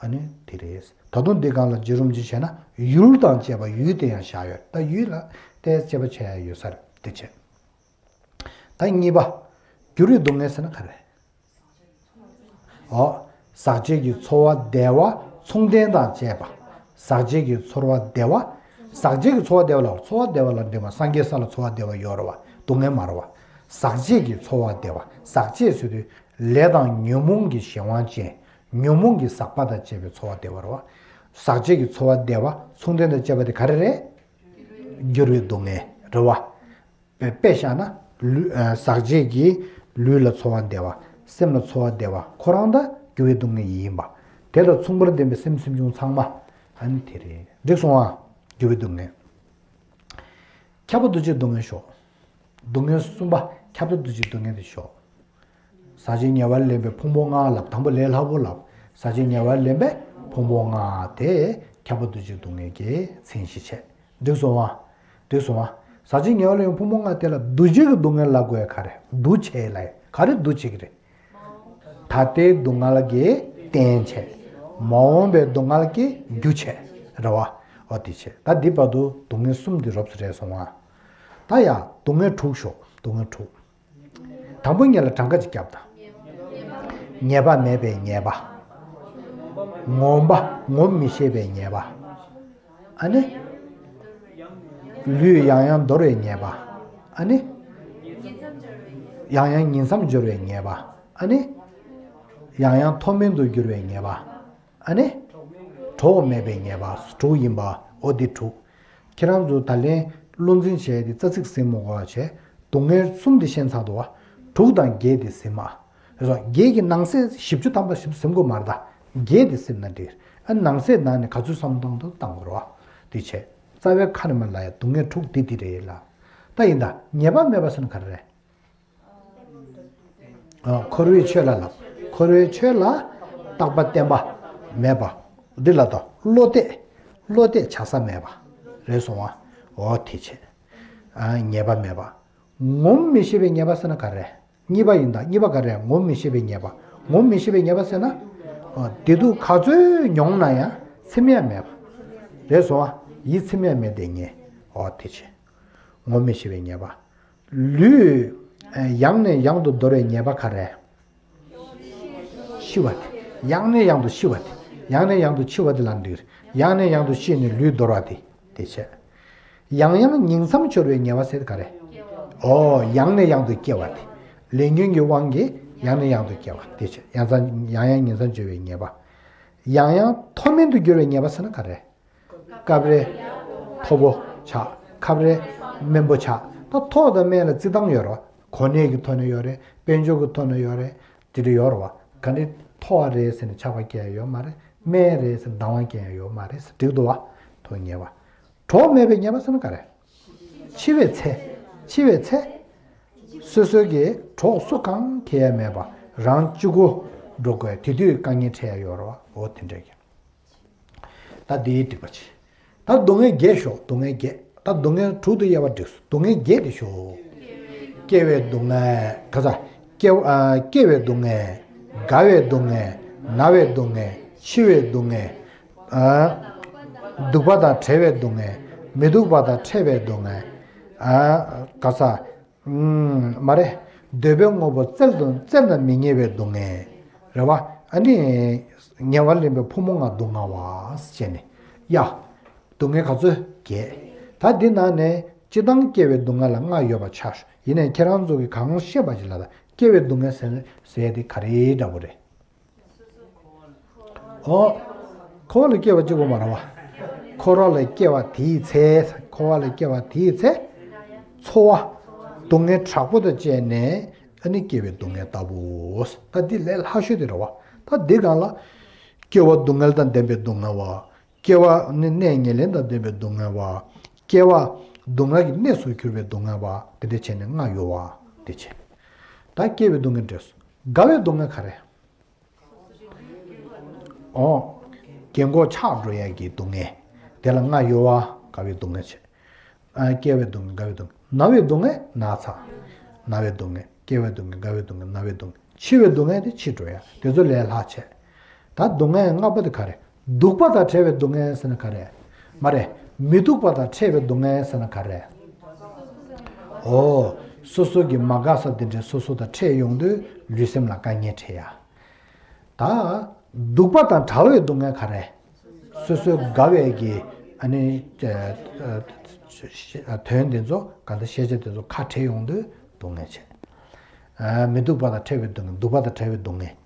ཨ་ནི་དེ་རེད། ད་དུང་འདི་སྒང་ལ་རྗེ་རིན་པོ་ཆེས་བྱས་ན་ཡུལ་དང་བཅས་པ་ཡུལ་དེ་ཡང་བཞག་ཡོད། ད་ཡུལ་ལ་ཏོག་ཙམ་དཔྱད་པ་བྱེད་ཡ་ཡོད་ས་རེད། དེ་བྱས། ད་གཉིས་པ། འགྱུར་བའི་སྡུག་བསྔལ་ཟེར་ན་ག་རེ། ཨོ། ཟག་བཅས་ཀྱི་ཚོར་བ་བདེ་བ་མཚུངས་ལྡན་དང་བཅས་པ། ཟག་བཅས་ཀྱི་ཚོར་བ་བདེ་བ། ཟག་བཅས་ཀྱི་ཚོར་བ་བདེ་བ་ལ་ཚོར་བ་བདེ་བ་ལ་འདྲེས་མ་སངས་རྒྱས་ས་ལ་ཚོར་བ་བདེ་བ་ཡོད་རེད་བ། སྡུག་བསྔལ་མ་རེད་བ། ཟག་བཅས་ཀྱི་ཚོར་བ་བདེ་བ། ཟག་བཅས་ཟེར་དུས་ལས་དང་ཉོན་མོངས་ཀྱི་གཞན་དབང་ཅན། ཉོན་མོངས་ཀྱི་ཟག་པ་དང་བཅས་པའི་ཚོར་བ་བདེ་བ་རེད་བ། ཟག་བཅས་ཀྱི་ཚོར་བ་བདེ་བ་མཚུངས་ལྡན་དང་བཅས་པ་དེ་ག་རེ་རེད། འགྱུར་བའི་སྡུག་བསྔལ་རེད་བ། དཔེ་དཔེ་བཞག་ན་ལུས། ཨ། ཟག་བཅས་ཀྱི་ལུས་ལ་ཚོར་བ་བདེ་བ། སེམས་ལ་ཚོར་བ་བདེ་བ་ཁོ་རང་ད་འགྱུར་བའི་སྡུག་བསྔལ་ཡིན་པ། དེ་དང་མཚུངས་པར་ལྡན་པའི་སེམས་སེམས་བྱུང་ཚང་མ། ཨ་ནི་དེ་རེད། འགྲིག་སོང་ཨ། འགྱུར་བའི་སྡུག་བསྔལ། ཁྱབ་པ་འདུ་བྱེད་སྡུག་བསྔལ་ཞོག་སྡུག་བསྔལ་གསུམ་པ་ཁྱབ་པ་འདུ་བྱེད་སྡུག་བསྔལ་དེ་ཞོག་ཟག་བཅས་ཉེ་བར་ལེན་པའི་ཕུང་པོ་ལྔ་ལབ། དང་པོ་ལས་སླ་པོ་ལབ། ཟག་བཅས་ཉེ་བར་ལེན་པའི་ཕུང་པོ་ལྔ་དེ་ཁྱབ་པ་འདུ་བྱེད་སྡུག་བསྔལ་གྱི་མཚན་གཞི་བྱས། འགྲིག་སོང་ཨ། འགྲིག་སོང་ཨ། ཟག་བཅས་ཉེ་བར་ལེན་པའི་ཕུང་པོ་ལྔ་དེ་ལ་འདུ་བྱེད་ཀྱི་སྡུག་བསྔལ་ལབ་དགོས་ཡ་ག་རེ། འདུ་བྱེད་ལབ་ཡ་ག་རེ་འདུ་བྱེད་ཀྱི་རེད། ད་ལྟའི་སྡུག་བསྔལ་གྱི་རྟེན་བྱས། མ་འོངས་པའི་སྡུག་བསྔལ་གྱི་རྒྱུ་བྱས། རེད་བ། འོ་དེ་བྱས། ད་འདི་བར་དུ་སྡུག་བསྔལ་གསུམ་འདི་རོབ་ཙམ་རེད་སོང་ཨ། ད་ཡ་སྡུག་བསྔལ་དྲུག་ཞོག་སྡུག་བསྔལ་དྲུག་དང་པོ་ཉིད་ལ་གྲངས་ཀ་ཅིག་བརྒྱབ་དང་། ཉེས་པ་མེད་པའི་ཉེས་པ། ངོམས་པ། ངོམས་མི་ཤེས་པའི་ཉེས་པ། ཨ་ནི། ལུས་ཡང་ཡང་འདོར་བའི་ཉེས་པ། ཨ་ནི། ཡང་ཡང་ཉིང་མཚམས་སྦྱོར་བའི་ཉེས་པ། ཨ་ནི། ཡང་ཡང་མཐོ་དམན་དུ་འགྱུར་བའི་ཉེས་པ། ཨ་ནི། གྲོགས་མེད་པའི་ཉེས་པ་དྲུག་ཡིན་པ། འོ་འདི་དྲུག་ཁྱེད་རང་ཚོ་ད་ལན་བློ་འཛིན་བྱས་ཏེ་རྩ་ཚིག་ཟིན་མ་དགོས་པ་བྱས། སྡུག་བསྔལ་གསུམ་དེ་ཤེས་ཚར་འདུག་བ། དྲུག་དང་བརྒྱད་དེ་ཟིན་མ། རེད་སོ། བརྒྱད་ཀྱི་ནང་གསེས་བཞི་བཅུ་ཐམ་པ་ཞིག་ཟིན་དགོས་མ་རེད་ད། བརྒྱད་དེ་ཟིན་ན་འགྲིག་ཨ་ནང་གསེས་ནང་ནས་ག་ཚོད་བསམ་བཏང་འདུག་བཏང་དགོས་རེད་བ། དེ་བྱས། རྩ་བའི་ཁ་ནས་མར་ལབ་ཡ་སྡུག་བསྔལ་དྲུག་དེ་འདི་རེད་ལ། ད་ཡིན་ད་ཉེས་པ་མེད་པ་ཟེར་ན་ག་རེ་རེད། ཨ། འཁོར་བའི་ཆོས་ལ་ལབ། འཁོར་བའི་ཆོས་ལ་རྟག་པ་བརྟན་པ་མེད་པ། འདི་ལ་ད་བློ་གཏད། བློ་གཏད་བྱ་ས་མེད་པ། རེད་སོང་བ། འོ་དེ་བྱས། ཨ། ཉེས་པ་མེད་པ། ངོམས་མི་ཤེས་པའི་ཉེས་པ་ཟེར་ན་ག་རེ། གཉིས་པ་ཡིན་ད། གཉིས་པ་ག་རེ། ངོམས་མི་ཤེས་པའི་ཉེས་པ། ངོམས་མི་ཤེས་པའི་ཉེས་པ་ཟེར་ན། བདེ་སྡུག་ག་ཚོད་མྱོང་ན་ཡང་ཚིམ་ཡ་མེད་པ། རེད་སོང་བ། ཡིད་ཚིམ་ཡ་མེད་དེ་ཉེས། ཨོ་དེ་བྱས། ངོ་མི་ཤེས་པའི་ཉེས་པ། ལུས་ཡང་ནས་ཡང་དུ་འདོར་བའི་ཉེས་པ་ག་རེ། ཤི་བ་དེ། ཡང་ནས་ཡང་དུ་ཤི་བ་དེ། ཡང་ནས་ཡང་དུ་འཆི་བ་དེ་ལ་འདུས། ཡང་ནས་ཡང་དུ་ཤི་ནས་ལུས་འདོར་བ་དེ། དེ་བྱས། ཡང་ཡང་ཉིང་མཚམས་སྦྱོར་བའི་ཉེས་པ་ཟེར་ག་རེ། ཨོ་ཡང་ནས་ཡང་དུ་སྐྱེ་བ་དེ། ལས་ཉོན་གྱི་དབང་གིས་ཡང་ནས་ཡང་དུ་སྐྱེ་བ་དེ་བྱས། ཡང་ཚ་ཡང་ཡང་ཉིང་མཚམས་སྦྱོར་བའི་ཉེས་པ། ཡང་ཡང་མཐོ་དམན་དུ་འགྱུར་བའི་ཉེས་པ་ཟེར་ན་ག་རེ། སྐབས་རེ་མཐོ་པོ་ཆགས། སྐབས་རེ་དམན་པོ་ཆགས། ད་མཐོ་དང་དམན་ལ་བརྩི་སྟངས་ཡོད་རེད་བ། གོ་གནས་ཀྱི་ཐོག་ནས་ཡོད་རེད། དཔལ་འབྱོར་གྱི་ཐོག་ནས་ཡོད་རེད། དེ་འདྲ་ཡོད་རེད་བ། ག་འདྲ་མཐོ་བ་རེད་ཟེར་ནས་ཆགས་པ་སྐྱེ་ཡ་ཡོད་མ་རེད། དམན་རེད་ཟེར་ནས་སྡང་བ་སྐྱེ་ཡ་ཡོད་མ་རེད། འགྲིག་འདུག་བ། མཐོ་ཉེས་པ། གྲོགས་མེད་པའི་ཉེས་པ་ཟེར་ན་ག་རེ། འཆི་བའི་ཚེ། འཆི་བའི་ཚེ། སོ་སོ་གི་གྲོགས་སུ་གང་འཁེལ་ཡ་མེད་པ། རང་གཅིག་པུ་འགྲོ་དགོས། དེ་དུས་དཀའ་ངལ་འཕྲད་ཡ་ཡོད་རེད་བ། འོ་དེ་འདྲ་གི། ད་འདིའི་སྡིག་པ་ཆེ། ད་སྡུག་བསྔལ་བརྒྱད་ཤོག་སྡུག་བསྔལ་བརྒྱད། ད་སྡུག་བསྔལ་དྲུག་ཏུ་དབྱེ་བ་བསྒྲིགས་སོ། སྡུག་བསྔལ་བརྒྱད་དེ་ཤོག་སྐྱེ་བའི་སྡུག་བསྔལ། ག་ས། སྐྱེ་བ། ཨ། སྐྱེ་བའི་སྡུག་བསྔལ། རྒ་བའི་སྡུག་བསྔལ། ན་བའི་སྡུག་བསྔལ། འཆི་བའི་སྡུག་བསྔལ། ཨ། སྡུག་པ་དང་བྲལ་བའི་སྡུག་བསྔལ། མི་སྡུག་པ་དང་ཕྲད་པའི་སྡུག་བསྔལ། ཨ། ག་ས། ཨུམ། མ་རེད། འདོད་པའི་དངོས་པོ་བཙལ་དུ་བཙལ་ན་མི་རྙེད་པའི་སྡུག་བསྔལ། རེད་བ། ཨ་ནི། ཉེ་བར་ལེན་པའི་ཕོ་མོ་ལྔ་སྡུག་བསྔལ་བ། ཟེར་ནས། ཡ། སྡུག་བསྔལ་ག་ཚོད། བརྒྱད། ད་འདི་ནང་ནས་སྤྱིར་བཏང་སྐྱེ་བའི་སྡུག་བསྔལ་ལ་ལྔ་ཡོད་པ་ཆགས། ཡིན་ནའི་ཁྱེད་རང་ཚོ་གིས་གང་ཤེས་པ་ཅིག་ལ་ད་སྐྱེ་བའི་སྡུག་བསྔལ་ཟེར་ཟེར་དེ་ག་རེ་འདྲ་པོ་རེད། ཨོ། འཁོར་བ་ལ་སྐྱེ་བ་གཅིག་པོ་མ་རེད་བ། འཁོར་བ་ལ་སྐྱེ་བ་དེའི་ཚེ། འཁོར་བ་ལ་སྐྱེ་བ་དེའི་ཚེ། འཚོ་བ། སྡུག་བསྔལ་དྲག་པོ་དང་བཅས་ནས་ཨ་ནི་སྐྱེ་བའི་སྡུག་བསྔལ་ལྟ་བུ། ད་འདི་ལས་སླ་ཤོས་དེ་རེད་བ། ད་འདི་སྒང་ལ། སྐྱེ་བ་སྡུག་བསྔལ་དང་ལྡན་པའི་སྡུག་བསྔལ་བ། སྐྱེ་བ་ནི་གནས་ངན་ལེན་དང་ལྡན་པའི་སྡུག་བསྔལ་བ། སྐྱེ་བ་སྡུག་བསྔལ་གྱི་གནས་སུ་གྱུར་པའི་སྡུག་བསྔལ་བ། དེ་འདྲ་བྱས་ནས་ལྔ་ཡོད་བ། དེ་བྱས། ད་སྐྱེ་བའི་སྡུག་བསྔལ་འགྲོས་སོ། རྒ་བའི་སྡུག་བསྔལ་ག་རེ། ཨོ། རྒན་གོག་ཆགས་འགྲོ་ཡ་གི་སྡུག་བསྔལ། དེ་ལ་ལྔ་ཡོད་བ། རྒ་བའི་སྡུག་བསྔལ་བྱས། ཨ། སྐྱེ་བའི་སྡུག་བསྔལ། རྒ་བའི་སྡུག་བསྔལ། ན་བའི་སྡུག་བསྔལ། ན་ཚ། ན་བའི་སྡུག་བསྔལ། སྐྱེ་བའི་སྡུག་བསྔལ། རྒ་བའི་སྡུག་བསྔལ། ན་བའི་སྡུག་བསྔལ། འཆི་བའི་སྡུག་བསྔལ་དེ་འཆི་འགྲོ་ཡ། དེ་ཚོ་ལས་སླ་བྱས། ད་སྡུག་བསྔལ་ལྔ་པོ་དེ་ག་རེ། སྡུག་པ་དང་བྲལ་བའི་སྡུག་བསྔལ་ཟེར་ན་ག་རེ། མ་རེད། མི་སྡུག་པ་དང་ཕྲད་པའི་སྡུག་བསྔལ་ཟེར་ན་ག་རེ། ཨོ། སོ་སོ་གི་མ་དགའ་ས་དེ་འདྲའི་སོ་སོ་དང་ཕྲད་ཡོང་དུས་ལུས་སེམས་ལ་དཀའ་ངལ་འཕྲད་ཡ། ད། སྡུག་པ་དང་བྲལ་བའི་སྡུག་བསྔལ་ག་རེ། སོ་སོའི་དགའ་བའི་གི། ཨ་ནི། ཨ། དོན་དེ་ཚོ་ག་འདྲ་ཤེས་བྱ་དེ་ཚོ་ཁ་བྲལ་ཡོང་དུས་སྡུག་བསྔལ་བྱས། ཨ། མི་སྡུག་པ་དང་ཕྲད་པའི་སྡུག་བསྔལ། སྡུག་པ་དང་བྲལ་བའི་སྡུག་བསྔལ།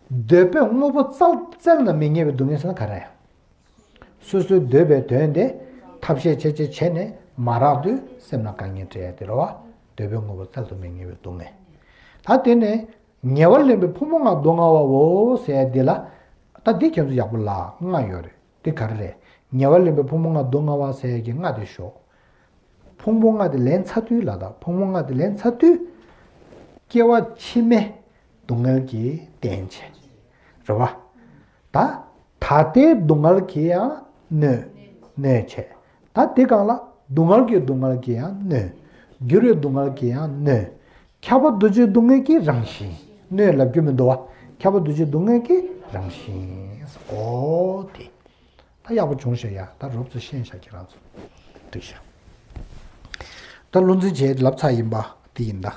འདོད་པའི་དངོས་པོ་བཙལ་བཙལ་ན་མི་རྙེད་པའི་སྡུག་བསྔལ་ཟེར་ན་ག་རེ། སོ་སོའི་འདོད་པའི་དོན་དེ་ཐབས་ཤེས་བྱས་བྱས་བྱས་ནས་མ་རག་དུས་སེམས་ལ་དཀའ་ངལ་འཕྲད་ཡ་དེ་རེད་བ། འདོད་པའི་དངོས་པོ་བཙལ་དུ་མི་རྙེད་པའི་སྡུག་བསྔལ། ད་དེ་ནས། ཉེ་བར་ལེན་པའི་ཕོ་མོ་ལྔ་སྡུག་བསྔལ་བའོ་ཟེར་ཡ་འདི་ལ། ད་འདི་ཁྱེད་ཚོ་ཡག་པོ་ལ་ལྔ་ཡོད་རེད། འདི་ག་རེ་རེད། ཉེ་བར་ལེན་པའི་ཕོ་མོ་ལྔ་སྡུག་བསྔལ་བ་ཟེར་ཡ་གི་ལྔ་དེ་ཤོག་ཕོ་མོ་ལྔ་དེ་ལེན་ཚར་དུས་ལ། ད་ཕོ་མོ་ལྔ་དེ་ལེན་ཚར་དུས། སྐྱེ་བ་ཕྱི་མའི་སྡུག་བསྔལ་གྱི་རྟེན་བྱེད། རེད་བ། ད། ད་ལྟའི་སྡུག་བསྔལ་གྱིས་ཡང་གནོད། གནོད་བྱེད། ད་དེ་སྒང་ལ་སྡུག་བསྔལ་གྱི་སྡུག་བསྔལ་གྱིས་ཡང་གནོད། འགྱུར་བའི་སྡུག་བསྔལ་གྱིས་ཡང་གནོད། ཁྱབ་པ་འདུ་བྱེད་སྡུག་བསྔལ་གྱི་རང་བཞིན། གནོད་ལབ་རྒྱུ་མི་འདུག་བ། ཁྱབ་པ་འདུ་བྱེད་སྡུག་བསྔལ་གྱི་རང་བཞིན། ཨོ་དེ། ད་ཡག་པོ་བྱུང་ཤག་ཡ། ད་རོབ་ཙམ་ཤེས་ཤག་ཁྱེད་རང་ཚོ། འགྲིག་ཤག་ད་བློ་འཛིན་བྱས་ལབ་ཚར་ཡིན་པ་དེ་ཡིན་ད།